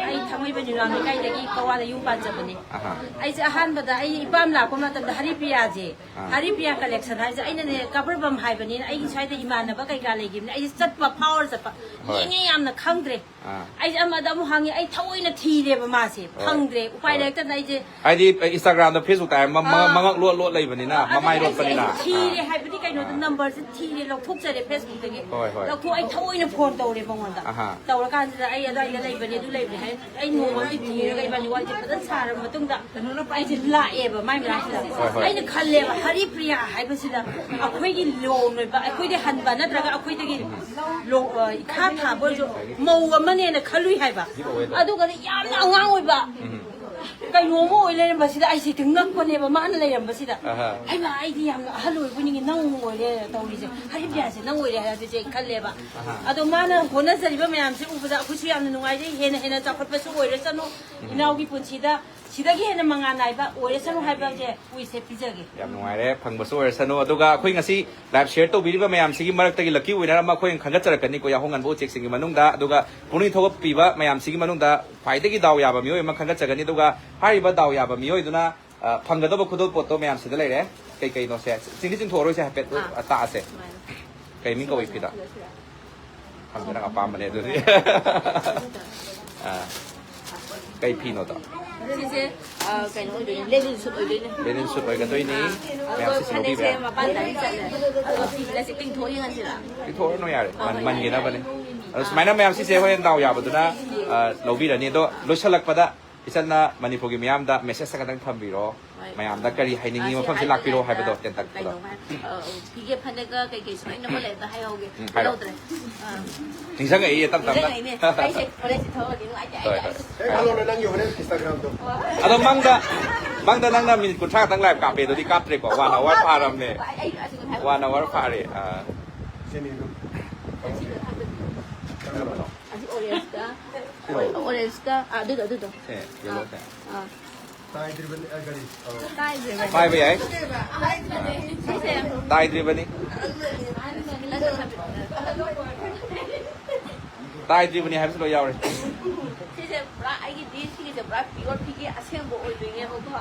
ꯑꯩ ꯊꯥꯡꯃꯩꯕꯟ ꯌꯨꯅꯥꯝ ꯂꯩꯀꯥꯏꯗꯒꯤ ꯀꯋꯥꯗ ꯌꯨꯝ ꯄꯥꯟꯖꯕꯅꯤ꯫ ꯑꯍꯥ꯫ ꯑꯩꯁꯦ ꯑꯍꯥꯟꯕꯗ ꯑꯩ ꯏꯄꯥꯝ ꯂꯥꯛꯄ ꯃꯇꯝꯗ ꯍꯔꯤꯄ꯭ꯔꯤꯌꯥꯁꯦ, ꯑꯥ꯫ ꯍꯔꯤꯄ꯭ꯔꯤꯌꯥ ꯀꯂꯦꯛꯁꯟ ꯍꯥꯏꯁꯦ ꯑꯩꯅꯅꯦ ꯀꯕꯔꯕꯝ ꯍꯥꯏꯕꯅꯤꯅ ꯑꯩꯒꯤ ꯁ꯭ꯋꯥꯏꯗ ꯏꯃꯥꯟꯅꯕ ꯀꯩꯀꯥ ꯂꯩꯈꯤꯕꯅꯦ꯫ ꯑꯩꯁꯦ ꯆꯠꯄ ꯐꯥꯎꯔ ꯆꯠꯄ꯫ ꯍꯣꯏ꯫ ꯌꯦꯡꯉꯦ, ꯌꯥꯝꯅ ꯈꯪꯗ꯭ꯔꯦ꯫ ꯑꯥ꯫ ꯑꯩꯁꯦ ꯑꯃꯗ ꯑꯃꯨꯛ ꯍꯪꯉꯦ, ꯑꯩ ꯊꯑꯣꯏꯅ ꯊꯤꯔꯦꯕ ꯃꯥꯁꯦ꯫ ꯍꯣꯏ꯫ ꯐꯪꯗ꯭ꯔꯦ꯫ ꯎꯄꯥꯏ ꯍꯣꯏ꯫ ꯂꯩꯔꯛꯇꯅ ꯑꯩꯁꯦ ꯍꯥꯏꯗꯤ, Instagram-ꯗ, Facebook-ꯇ ꯍꯥꯏꯕ ꯃ-, ꯃ-, ꯑꯥ꯫ ꯃꯉꯛ ꯂꯣꯠ ꯂꯣꯠ ꯂꯩꯕꯅꯤꯅ, ꯑꯗꯨꯅꯦ ꯃꯃꯥꯏ ꯑꯩꯁꯦ ꯂꯣꯠꯄꯅꯤꯅ꯫ ꯊꯤꯔꯦ ꯑꯥ꯫ ꯍꯥꯏꯕꯗꯤ ꯀꯩꯅꯣꯗ ꯑꯥ꯫ ꯅꯝꯕꯔꯁꯦ ꯊꯤꯔꯦ, ꯂꯧꯊꯣꯛꯆꯔꯦ Facebook-ꯇꯒꯤ꯫ ꯍꯣꯏ, ꯍꯣꯏ꯫ ꯂꯧꯊꯣꯛ-, ꯑꯩ ꯊꯑꯣꯏꯅ ꯐꯣꯟ ꯇꯧꯔꯦ ꯃꯉꯣꯟꯗ꯫ ꯑꯍꯥ꯫ ꯇꯧꯔꯀꯥꯟꯁꯤꯗ ꯑꯩ ꯑꯗꯨꯋꯥꯏꯗ ꯂꯩꯕꯅꯦ, ꯑꯗꯨ ꯂꯩꯕꯅꯦ ꯍꯥꯏ꯫ ꯑꯩ ꯅꯣꯡꯃ ꯑꯃꯗꯤ ꯊꯤꯔꯒ ꯏꯕꯥꯅꯤ ꯋꯥꯔꯤꯁꯦ ꯐꯖꯅ ꯁꯥꯔꯕ ꯃꯇꯨꯡꯗ ꯑꯩꯁꯦ ꯂꯥꯛꯑꯦꯕ ꯃꯥꯏ ꯃꯅꯥꯛꯁꯤꯗ꯫ ꯍꯣꯏ, ꯍꯣꯏ꯫ ꯑꯩꯅ ꯈꯜꯂꯦꯕ, ꯍꯔꯤꯄ꯭ꯔꯤꯌꯥ ꯍꯥꯏꯕꯁꯤꯗ ꯑꯩꯈꯣꯏꯒꯤ ꯂꯣꯟ ꯑꯣꯏꯕ, ꯑꯩꯈꯣꯏꯗꯤ ꯍꯟꯕ ꯅꯠꯇ꯭ꯔꯒ ꯑꯩꯈꯣꯏꯗꯒꯤ ꯂꯣ-, ꯑ, ꯏꯈꯥ ꯊꯥꯕ ꯑꯣꯏꯔꯁꯨ ꯃꯧ ꯑꯃꯅꯦꯅ ꯈꯜꯂꯨꯏ ꯍꯥꯏꯕ꯫ ꯑꯗꯨꯒꯗꯤ ꯌꯥꯝꯅ ꯑꯉꯥꯡ ꯑꯣꯏꯕ꯫ ꯎꯝ꯫ ꯀꯩꯅꯣꯝꯃ ꯑꯣꯏ ꯂꯩꯔꯝꯕꯁꯤꯗ ꯑꯩꯁꯦ ꯍꯦꯛꯇ ꯉꯛꯄꯅꯦꯕ, ꯃꯥꯅ ꯂꯩꯔꯝꯕꯁꯤꯗ꯫ ꯑꯍꯥ꯫ ꯍꯩꯃꯥ, ꯑꯩꯗꯤ ꯌꯥꯝꯅ ꯑꯍꯜ ꯑꯣꯏꯕ ꯅꯤꯡꯉꯤ, ꯅꯪ ꯑꯣꯏꯔꯦ ꯇꯧꯔꯤꯁꯦ, ꯍꯔꯤꯄ꯭ꯔꯤꯌꯥꯁꯦ ꯅꯪ ꯑꯣꯏꯔꯦ ꯍꯥꯏꯕꯁꯦ ꯑꯩ ꯈꯜꯂꯦꯕ꯫ ꯑꯍꯥ꯫ ꯑꯗꯣ ꯃꯥꯅ ꯍꯣꯠꯅꯖꯔꯤꯕ ꯃꯌꯥꯝꯁꯦ ꯎꯕꯗ ꯑꯩꯈꯣꯏꯁꯨ ꯌꯥꯝꯅ ꯅꯨꯡꯉꯥꯏꯖꯩ꯫ ꯍꯦꯟꯅ ꯍꯦꯟꯅ ꯆꯥꯎꯈꯠꯄꯁꯨ ꯑꯣꯏꯔꯁꯅꯨ, ꯎꯝ꯫ ꯏꯅꯥꯎꯒꯤ ꯄꯨꯟꯁꯤꯗ ꯁꯤꯗꯒꯤ ꯍꯦꯟꯅ ꯃꯉꯥꯜ ꯅꯥꯏꯕ ꯑꯣꯏꯔꯁꯅꯨ ꯍꯥꯏꯕꯁꯦ ꯋꯤꯁꯁꯦ ꯄꯤꯖꯒꯦ꯫ ꯌꯥꯝ ꯅꯨꯡꯉꯥꯏꯔꯦ, ꯐꯪꯕꯁꯨ ꯑꯣꯏꯔꯁꯅꯨ꯫ ꯑꯗꯨꯒ ꯑꯩꯈꯣꯏ ꯉꯁꯤ live share ꯇꯧꯕꯤꯔꯤꯕ ꯃꯌꯥꯝꯁꯤꯒꯤ ꯃꯔꯛꯇꯒꯤ lucky winner ꯑꯃ ꯑꯩꯈꯣꯏꯅ ꯈꯟꯒꯠꯆꯔꯛꯀꯅꯤꯀꯣ, ꯌꯥꯍꯧ ꯉꯟꯕ ꯎꯆꯦꯛꯁꯤꯡꯒꯤ ꯃꯅꯨꯡꯗ꯫ ꯑꯗꯨꯒ ꯄꯨꯛꯅꯤꯡ ꯊꯧꯒꯠꯄꯤꯕ ꯃꯌꯥꯝꯁꯤꯒꯤ ꯃꯅꯨꯡꯗ ꯈ꯭ꯋꯥꯏꯗꯒꯤ ꯗꯥꯎ ꯌꯥꯕ ꯃꯤꯑꯣꯏ ꯑꯃ ꯈꯟꯒꯠꯆꯒꯅꯤ꯫ ꯑꯗꯨꯒ ꯍꯥꯏꯔꯤꯕ ꯗꯥꯎ ꯌꯥꯕ ꯃꯤꯑꯣꯏꯗꯨꯅ, ꯑ, ꯐꯪꯒꯗꯕ ꯈꯨꯗꯣꯜꯄꯣꯠꯇꯣ ꯃꯌꯥꯝꯁꯤꯗ ꯂꯩꯔꯦ꯫ ꯀꯩ ꯀꯩꯅꯣꯁꯦ ꯆꯤꯡꯗꯤ ꯆꯤꯡꯊꯣꯛꯑꯔꯣꯏꯁꯦ, ꯍꯥꯏꯐꯦꯠ, ꯑꯥ꯫ ꯑ, ꯇꯥꯛꯑꯁꯦ꯫ ꯁꯨꯃꯥꯏꯅ꯫ ꯀꯩ ꯃꯤꯡ ꯀꯧꯏ ꯐꯤꯗꯣ? ꯈꯪꯗꯦ, ꯅꯪ ꯑꯄꯥꯝꯕꯅꯦ ꯑꯗꯨꯗꯤ꯫ ꯑꯥ꯫ ꯀꯩ ꯐꯤꯅꯣꯗꯣ? ꯁꯤꯁꯦ, ꯑ, ꯀꯩꯅꯣ ꯑꯣꯏꯗꯣꯏꯅꯦ, linen suit ꯑꯣꯏꯗꯣꯏꯅꯦ꯫ Linen suit ꯑꯣꯏꯒꯗꯣꯏꯅꯤ꯫ ꯑꯥ, ꯃꯌꯥꯝ ꯑꯗꯣ ꯁꯤꯁꯦ ꯂꯧꯕꯤꯕ ꯐꯅꯦꯛꯁꯦ ꯌꯥꯏ꯫ ꯃꯄꯥꯟ ꯗꯥꯏꯔꯦꯛ ꯆꯠꯂꯦ꯫ ꯑꯗꯣ ꯐꯤꯁꯦ ꯇꯤꯡꯊꯣꯛ ꯌꯦꯡꯍꯟꯁꯤꯔꯥ? ꯇꯤꯡꯊꯣꯛꯑꯅꯨ ꯌꯥꯔꯦ꯫ ꯑꯥ, ꯃꯟ-, ꯍꯣꯏ, ꯃꯟꯒꯤꯅꯕꯅꯦ꯫ ꯑꯗꯣ ꯁꯨꯃꯥꯏꯅ ꯃꯌꯥꯝ ꯁꯤꯁꯦ ꯍꯣꯔꯦꯟ ꯗꯥꯎ ꯌꯥꯕꯗꯨꯅ, ꯑ, ꯂꯧꯕꯤꯔꯅꯤ꯫ ꯑꯗꯣ ꯂꯣꯏꯁꯤꯜꯂꯛꯄꯗ ꯏꯆꯟꯅ ꯃꯅꯤꯄꯨꯔꯒꯤ ꯃꯤꯌꯥꯝꯗ message ꯈꯛꯇꯪ ꯊꯝꯕꯤꯔꯣ꯫ ꯍꯣꯏ꯫ ꯃꯌꯥꯝꯗ ꯀꯔꯤ ꯍꯥꯏꯅꯤꯡꯉꯤ, ꯑ, ꯁꯤ ꯃꯐꯝꯁꯤ ꯍꯥꯏ ꯂꯥꯛꯄꯤꯔꯣ ꯂꯣꯏꯔꯒ ꯍꯥꯏꯕꯗꯣ ꯇꯦꯟꯇꯛꯄꯗꯣ꯫ ꯀꯩꯅꯣ ꯍꯥꯏ-, ꯑ, ꯐꯤꯒꯦ ꯐꯅꯦꯛꯀ ꯀꯩꯀꯩꯁꯨ ꯂꯣꯏꯅꯃꯛ ꯂꯩ, ꯑꯝꯇ ꯍꯥꯏꯍꯧꯒꯦ꯫ ꯎꯝ, ꯍꯥꯏꯔꯣ꯫ ꯂꯧꯗ꯭ꯔꯦ꯫ ꯑ꯫ ꯅꯤꯡꯁꯤꯡꯉꯛꯏꯌꯦ ꯇꯞ ꯇꯞꯅ꯫ ꯅꯤꯡꯁꯤꯡꯉꯛꯏꯅꯦ꯫ ꯑꯩꯁꯦ ꯍꯣꯔꯦꯟ ꯆꯤꯊꯣꯛꯑꯒꯦ, ꯅꯨꯡꯉꯥꯏꯇꯦ꯫ ꯍꯣꯏ, ꯍꯣꯏ꯫ ꯑꯩ ꯍꯦꯛ ꯍꯜꯂꯣꯅꯦ, ꯅꯪꯒꯤ ꯍꯣꯔꯦꯟ Instagram-ꯗꯣ꯫ ꯑꯗꯣ ꯃꯪꯗ, ꯃꯪꯗ ꯅꯪꯅ minute ꯀꯨꯟꯊ꯭ꯔꯥ ꯈꯛꯇꯪ live ꯀꯥꯞꯄꯦ, ꯑꯗꯨꯗꯤ ꯀꯥꯞꯇ꯭ꯔꯦꯀꯣ? One hour ꯐꯥꯔꯝꯅꯦ꯫ ꯑꯩ, ꯑꯩ ꯑꯁꯤ ꯉꯁꯥꯏ One hour ꯐꯥꯔꯦ꯫ ꯑ꯫ ꯁꯤꯅꯤ ꯑꯗꯨꯝ꯫ ꯀꯔꯝꯕꯅꯣ? ꯑꯁꯤ orange-ꯀ, ꯍꯣꯏ, orange-ꯀ, ꯑ, ꯑꯗꯨꯗꯣ, ꯑꯗꯨꯗꯣ꯫ ꯁꯦ, yellow-ꯁꯦ꯫ ꯑꯥ꯫ ꯇꯥꯏꯗ꯭ꯔꯤꯕꯅꯤ, ꯑ, ꯀꯔꯤ? ꯑ꯫ ꯇꯥꯏꯗ꯭ꯔꯤꯕꯅꯤ꯫ ꯄꯥꯏꯕ ꯌꯥꯏ꯫ ꯁꯤꯁꯦ꯫ ꯇꯥꯏꯗ꯭ꯔꯤꯕꯅꯤ꯫ ꯇꯥꯏꯗ꯭ꯔꯤꯕꯅꯤ ꯍꯥꯏꯕꯁꯨ ꯂꯣꯏ ꯌꯥꯎꯔꯦ꯫ ꯁꯤꯁꯦ ꯄꯨꯔꯥ ꯑꯩꯒꯤꯗꯤ ꯁꯤꯒꯤꯁꯦ ꯄꯨꯔꯥ ꯄꯤꯌꯣꯔ ꯐꯤꯒꯤ ꯑꯁꯦꯡꯕ ꯑꯣꯏꯗꯣꯏꯅꯦꯕꯀꯣ꯫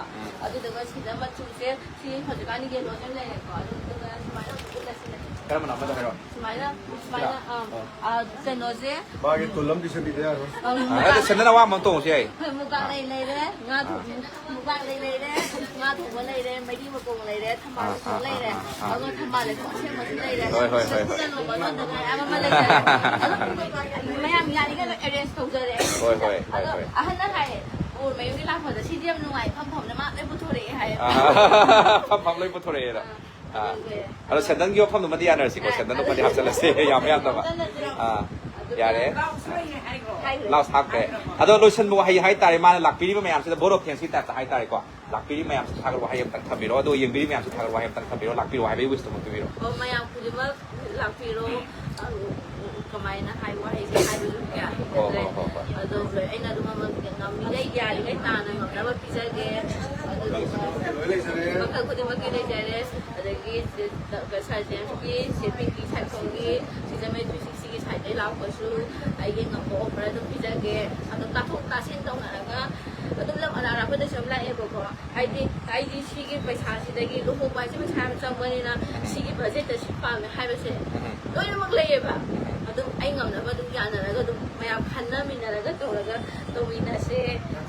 ꯑꯗꯨꯗꯨꯒ ꯁꯤꯗ ꯃꯆꯨꯁꯦ ꯁꯤ ꯍꯧꯖꯤꯛꯀꯥꯟꯗꯤ ꯌꯦꯜꯂꯣꯁꯦ ꯂꯩꯔꯦꯀꯣ꯫ ꯑꯗꯨꯗꯨꯒ ꯁꯨꯃꯥꯏꯅ ꯑꯃꯨꯛ ꯎꯠꯂꯁꯤꯅꯦ꯫ ꯀꯔꯝꯕꯅ ꯑꯃꯗ ꯍꯥꯏꯔꯣ? ꯁꯨꯃꯥꯏꯅ ꯁꯨꯃꯥꯏꯅ ꯑꯥ, ꯑꯥ, ꯀꯩꯅꯣꯁꯦ ꯃꯥꯒꯤ ꯇꯨꯜ ꯑꯃꯗꯤ ꯁꯦꯝꯕꯤꯗ ꯌꯥꯔꯣꯏ꯫ ꯑꯗ ꯁꯦꯟꯗꯟ ꯑꯋꯥꯡꯕ ꯑꯃ ꯇꯣꯡꯉꯁꯨ ꯌꯥꯏ꯫ ꯍꯣꯏ, ꯃꯨꯒꯥ ꯂꯩ ꯂꯩꯔꯦ, ꯉꯥ ꯊꯣꯡꯕ ꯃꯨꯒꯥ ꯂꯩ ꯂꯩꯔꯦ, ꯉꯥ ꯊꯣꯡꯕ ꯂꯩꯔꯦ, ꯃꯩꯔꯤ ꯃꯇꯣꯡ ꯂꯩꯔꯦ, ꯊꯝꯕꯥꯜ ꯂꯩꯈꯣꯛ ꯂꯩꯔꯦ꯫ ꯑꯗꯨꯒ ꯊꯝꯕꯥꯜ ꯂꯩꯈꯣꯛ ꯑꯁꯦꯡꯕꯁꯨ ꯂꯩꯔꯦ꯫ ꯍꯣꯏ, ꯍꯣꯏ, ꯍꯣꯏ. ꯁꯤꯗ ꯅꯣꯡꯃ ꯂꯣꯟꯗ ꯉꯥꯏ ꯑꯃ ꯂꯩꯖꯔꯦ꯫ ꯑꯗꯨꯝ ꯃꯌꯥꯝ ꯌꯥꯔꯤꯉꯩ ꯂꯣꯏ ꯑꯦꯔꯦꯟꯖ ꯇꯧꯖꯔꯦ ꯑꯩ꯫ ꯍꯣꯏ, ꯍꯣꯏ, ꯍꯣꯏ, ꯑꯗꯣ ꯍꯣꯏ. ꯑꯍꯟꯅ ꯍꯥꯏꯌꯦ, ꯎꯔ ꯃꯌꯨꯝꯒꯤ ꯂꯥꯛꯄꯗ ꯁꯤꯗꯤ ꯌꯥꯝ ꯅꯨꯡꯉꯥꯏ, ꯐꯝ ꯐꯝꯅ ꯃꯥ ꯂꯣꯏ ꯄꯨꯊꯣꯔꯛꯑꯦ ꯍꯥꯏꯌꯦ꯫ ꯐꯝ ꯐꯝ ꯂꯣꯏ ꯄꯨꯊꯣꯔꯛꯑꯦꯗ. ꯑꯥ. ꯑꯗꯣ ꯁꯦꯟꯗꯟꯒꯤ ꯋꯥꯐꯝꯗꯨꯃꯗꯤ ꯌꯥꯅꯔꯁꯤꯀꯣ, ꯁꯦꯟꯗꯟꯗꯨꯃꯗꯤ ꯍꯥꯞꯆꯜꯂꯁꯦ. ꯌꯥꯝ ꯌꯥꯝꯗꯕ. ꯑꯥ, ꯌꯥꯔꯦ. ꯍꯥꯏꯈ꯭ꯔꯦ꯫ ꯂꯥꯎꯁ ꯍꯥꯞꯈ꯭ꯔꯦ. ꯑꯗꯣ ꯂꯣꯏꯁꯟꯕ ꯋꯥꯍꯩ ꯍꯥꯏꯇꯥꯔꯦ, ꯃꯥꯅ ꯂꯥꯛꯄꯤꯔꯤꯕ ꯃꯌꯥꯝꯁꯤꯗ vote of thanks ꯀꯤ type ꯇ ꯍꯥꯏꯇꯥꯔꯦꯀꯣ. ꯂꯥꯛꯄꯤꯔꯤꯕ ꯃꯌꯥꯝꯁꯤ ꯊꯥꯒꯠ ꯋꯥꯍꯩ ꯑꯃꯇꯪ ꯊꯝꯕꯤꯔꯣ, ꯑꯗꯨꯒ ꯌꯦꯡꯕꯤꯔꯤꯕ ꯃꯌꯥꯝꯁꯤ ꯊꯥꯒꯠ ꯋꯥꯍꯩ ꯑꯃꯇꯪ ꯊꯝꯕꯤꯔꯣ, ꯂꯥꯛꯄꯤꯔꯣ ꯍꯥꯏꯕꯒꯤ wish ꯇꯨꯃ ꯄꯤꯕꯤꯔꯣ. ꯑꯣ, ꯃꯌꯥꯝ ꯈꯨꯗꯤꯡꯃꯛ ꯂꯥꯛꯄꯤꯔꯣ. ꯑ, ꯀꯃꯥꯏꯅ ꯍꯥꯏ, ꯋꯥꯍꯩꯁꯦ ꯍꯥꯏꯕꯁꯨ ꯀꯌꯥ ꯍꯣꯏ, ꯍꯩꯇ꯭ꯔꯦ. ꯍꯣꯏ, ꯍꯣꯏ, ꯍꯣꯏ. ꯑꯗꯣ ꯑꯩꯅ ꯑꯗꯨꯝ ꯉꯝꯃꯤꯈꯩ ꯌꯥꯔꯤꯈꯩ ꯇꯥꯅ ꯉꯝꯅꯕ ꯄꯤꯖꯒꯦ. ꯑꯗꯨꯗꯨꯒ ꯂꯣꯏ ꯂꯩꯖꯔꯦ. ꯃꯈꯜ ꯈꯨꯗꯤꯡꯃꯛꯀꯤ ꯂꯩꯖꯔꯦ. ꯑꯗꯒꯤ ꯁꯥꯔ ꯖꯦꯝꯁꯀꯤ, ꯁꯦ ꯄꯤꯡꯀꯤ ꯁꯥꯏꯈꯣꯝꯒꯤ, ꯁꯤꯖꯃꯩ ꯊ꯭ꯔꯤ ꯁꯤꯛꯁꯇꯤꯒꯤ ꯁꯥꯏꯠꯇꯩ ꯂꯥꯛꯄꯁꯨ ꯑꯩꯒꯤ ꯉꯝꯕ offer ꯑꯗꯨꯝ ꯄꯤꯖꯒꯦ. ꯑꯗꯨꯝ ꯇꯥꯊꯣꯛ ꯇꯥꯁꯤꯟ ꯇꯧꯅꯔꯒ ꯑꯗꯨꯝ ꯂꯝ ꯑꯔꯥꯞ ꯑꯔꯥꯞꯄꯗꯁꯨ ꯌꯥꯝ ꯂꯥꯛꯑꯦꯕꯀꯣ. ꯍꯥꯏꯗꯤ ꯑꯩꯗꯤ ꯁꯤꯒꯤ ꯄꯩꯁꯥꯁꯤꯗꯒꯤ, ꯂꯨꯍꯣꯡꯕ ꯍꯥꯏꯁꯦ ꯄꯩꯁꯥ ꯌꯥꯝ ꯆꯪꯕꯅꯤꯅ, ꯁꯤꯒꯤ budget ꯇ ꯁꯤ ꯄꯥꯝꯃꯦ ꯍꯥꯏꯕꯁꯦ ꯂꯣꯏꯅꯃꯛ ꯂꯩꯌꯦꯕ. ꯑꯗꯨꯝ ꯑꯩ ꯉꯝꯅꯕ ꯑꯗꯨꯝ ꯌꯥꯅꯔꯒ ꯑꯗꯨꯝ ꯃꯌꯥꯝ ꯈꯟꯅꯃꯤꯟꯅꯔꯒ ꯇꯧꯔꯒ ꯇꯧꯃꯤꯟꯅꯁꯦ.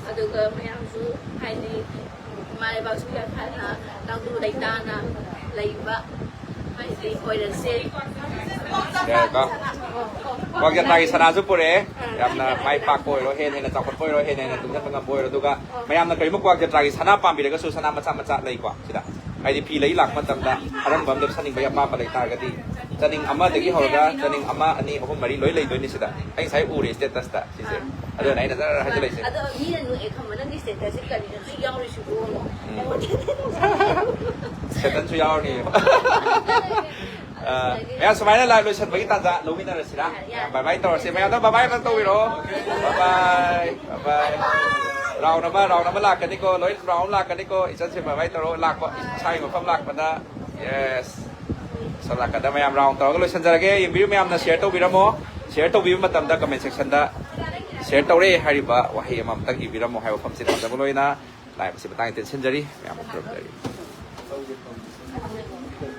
ꯑꯗꯨꯒ ꯃꯌꯥꯝꯁꯨ ꯍꯥꯏꯗꯤ ꯏꯃꯥ ꯂꯩꯕꯥꯛꯁꯨ ꯌꯥꯝ ꯐꯅ ꯇꯪꯗꯨ ꯂꯩꯇꯥꯅ ꯂꯩꯕ ꯍꯥꯏꯗꯤ ꯑꯣꯏꯔꯁꯦ. ꯌꯥꯔꯦꯀꯣ? ꯀ꯭ꯋꯥꯛ ꯖꯇ꯭ꯔꯥꯒꯤ ꯁꯅꯥꯁꯨ ꯄꯨꯔꯛꯑꯦ. ꯌꯥꯝꯅ ꯃꯥꯏ ꯄꯥꯛꯄ ꯑꯣꯏꯔꯣ, ꯍꯦꯟꯅ ꯍꯦꯟꯅ ꯆꯥꯎꯈꯠꯄ ꯑꯣꯏꯔꯣ, ꯍꯦꯟꯅ ꯍꯦꯟꯅ ꯇꯨꯡꯖꯟꯕ ꯉꯝꯕ ꯑꯣꯏꯔꯣ. ꯑꯗꯨꯒ ꯃꯌꯥꯝꯅ ꯀꯔꯤꯒꯨꯝꯕ ꯀ꯭ꯋꯥꯛ ꯖꯇ꯭ꯔꯥꯒꯤ ꯁꯅꯥ ꯄꯥꯝꯕꯤꯔꯒꯁꯨ ꯁꯅꯥ ꯃꯆꯥ ꯃꯆꯥ ꯂꯩꯀꯣ. ꯁꯤꯗ ꯍꯥꯏꯗꯤ ꯐꯤ ꯂꯩ ꯂꯥꯛꯄ ꯃꯇꯝꯗ ꯑꯔꯪꯕ ꯑꯃ ꯂꯦꯞꯁꯟꯅꯤꯡꯕꯒꯤ ꯑꯄꯥꯝꯕ ꯂꯩ ꯇꯥꯔꯒꯗꯤ, ꯆꯅꯤꯡ ꯑꯃꯗꯒꯤ ꯍꯧꯔꯒ ꯆꯅꯤꯡ ꯑꯃ, ꯑꯅꯤ, ꯑꯍꯨꯝ, ꯃꯔꯤ ꯂꯣꯏ ꯂꯩꯗꯣꯏꯅꯤ ꯁꯤꯗ. ꯑꯩ ꯉꯁꯥꯏ ꯎꯔꯦ status ꯇ ꯁꯤꯁꯦ. ꯑꯗꯨꯅ ꯑꯩꯅ ꯖꯔ ꯍꯥꯏꯖꯤꯜꯂꯛꯏꯁꯦ. ꯑꯗꯣ ꯃꯤꯅ ꯅꯣꯛꯑꯦ ꯈꯪꯕ, ꯅꯪꯒꯤ status ꯁꯦ ꯀꯔꯤꯅꯣ ꯁꯤ ꯌꯥꯎꯔꯤꯁꯤꯕꯣ? ꯁꯦꯟꯗꯟꯁꯨ ꯌꯥꯎꯔꯅꯤꯕ. ꯑ, ꯃꯌꯥꯝ ꯁꯨꯃꯥꯏꯅ live ꯂꯣꯏꯁꯟꯕꯒꯤ ꯇꯥꯟꯖꯥ ꯂꯧꯃꯤꯟꯅꯔꯁꯤꯔꯥ? ꯃꯌꯥꯝ bye bye ꯇꯧꯔꯁꯤ. ꯃꯌꯥꯝꯗ bye bye ꯑꯃ ꯇꯧꯕꯤꯔꯣ. Bye bye, bye bye. Round ꯑꯃ, round ꯑꯃ ꯂꯥꯛꯀꯅꯤꯀꯣ, ꯂꯣꯏ round ꯂꯥꯛꯀꯅꯤꯀꯣ. ꯏꯆꯟꯁꯦ bye bye ꯇꯧꯔꯣ. ꯂꯥꯛꯄ, ꯏꯁꯥꯒꯤ ꯃꯐꯝ ꯂꯥꯛꯄꯗ. Yes. ꯂꯥꯛꯀꯗ ꯃꯌꯥꯝ ꯔꯥꯎꯟ ꯇꯧꯔꯒ ꯂꯣꯏꯁꯤꯟꯖꯔꯒꯦ꯫ ꯌꯦꯡꯕꯤꯌꯨ ꯃꯌꯥꯝꯅ ꯁꯤꯌꯔ ꯇꯧꯕꯤꯔꯝꯃꯣ꯫ ꯁꯤꯌꯔ ꯇꯧꯕꯤꯕ ꯃꯇꯝꯗ ꯀꯃꯦꯟ ꯁꯦꯛꯁꯟꯗ "ꯁꯤꯌꯔ ꯇꯧꯔꯦ" ꯍꯥꯏꯔꯤꯕ ꯋꯥꯍꯩ ꯑꯃꯃꯝꯇꯪ ꯏꯕꯤꯔꯝꯃꯣ ꯍꯥꯏꯕ ꯋꯥꯐꯝꯁꯤ ꯊꯝꯖꯕ ꯂꯣꯏꯅ ꯂꯥꯏꯞ ꯑꯁꯤ ꯃꯇꯥꯡ ꯇꯦꯟꯁꯤꯟꯖꯔꯤ꯫ ꯃꯌꯥꯝꯕꯨ ꯈꯨꯔꯨꯝꯖꯔꯤ꯫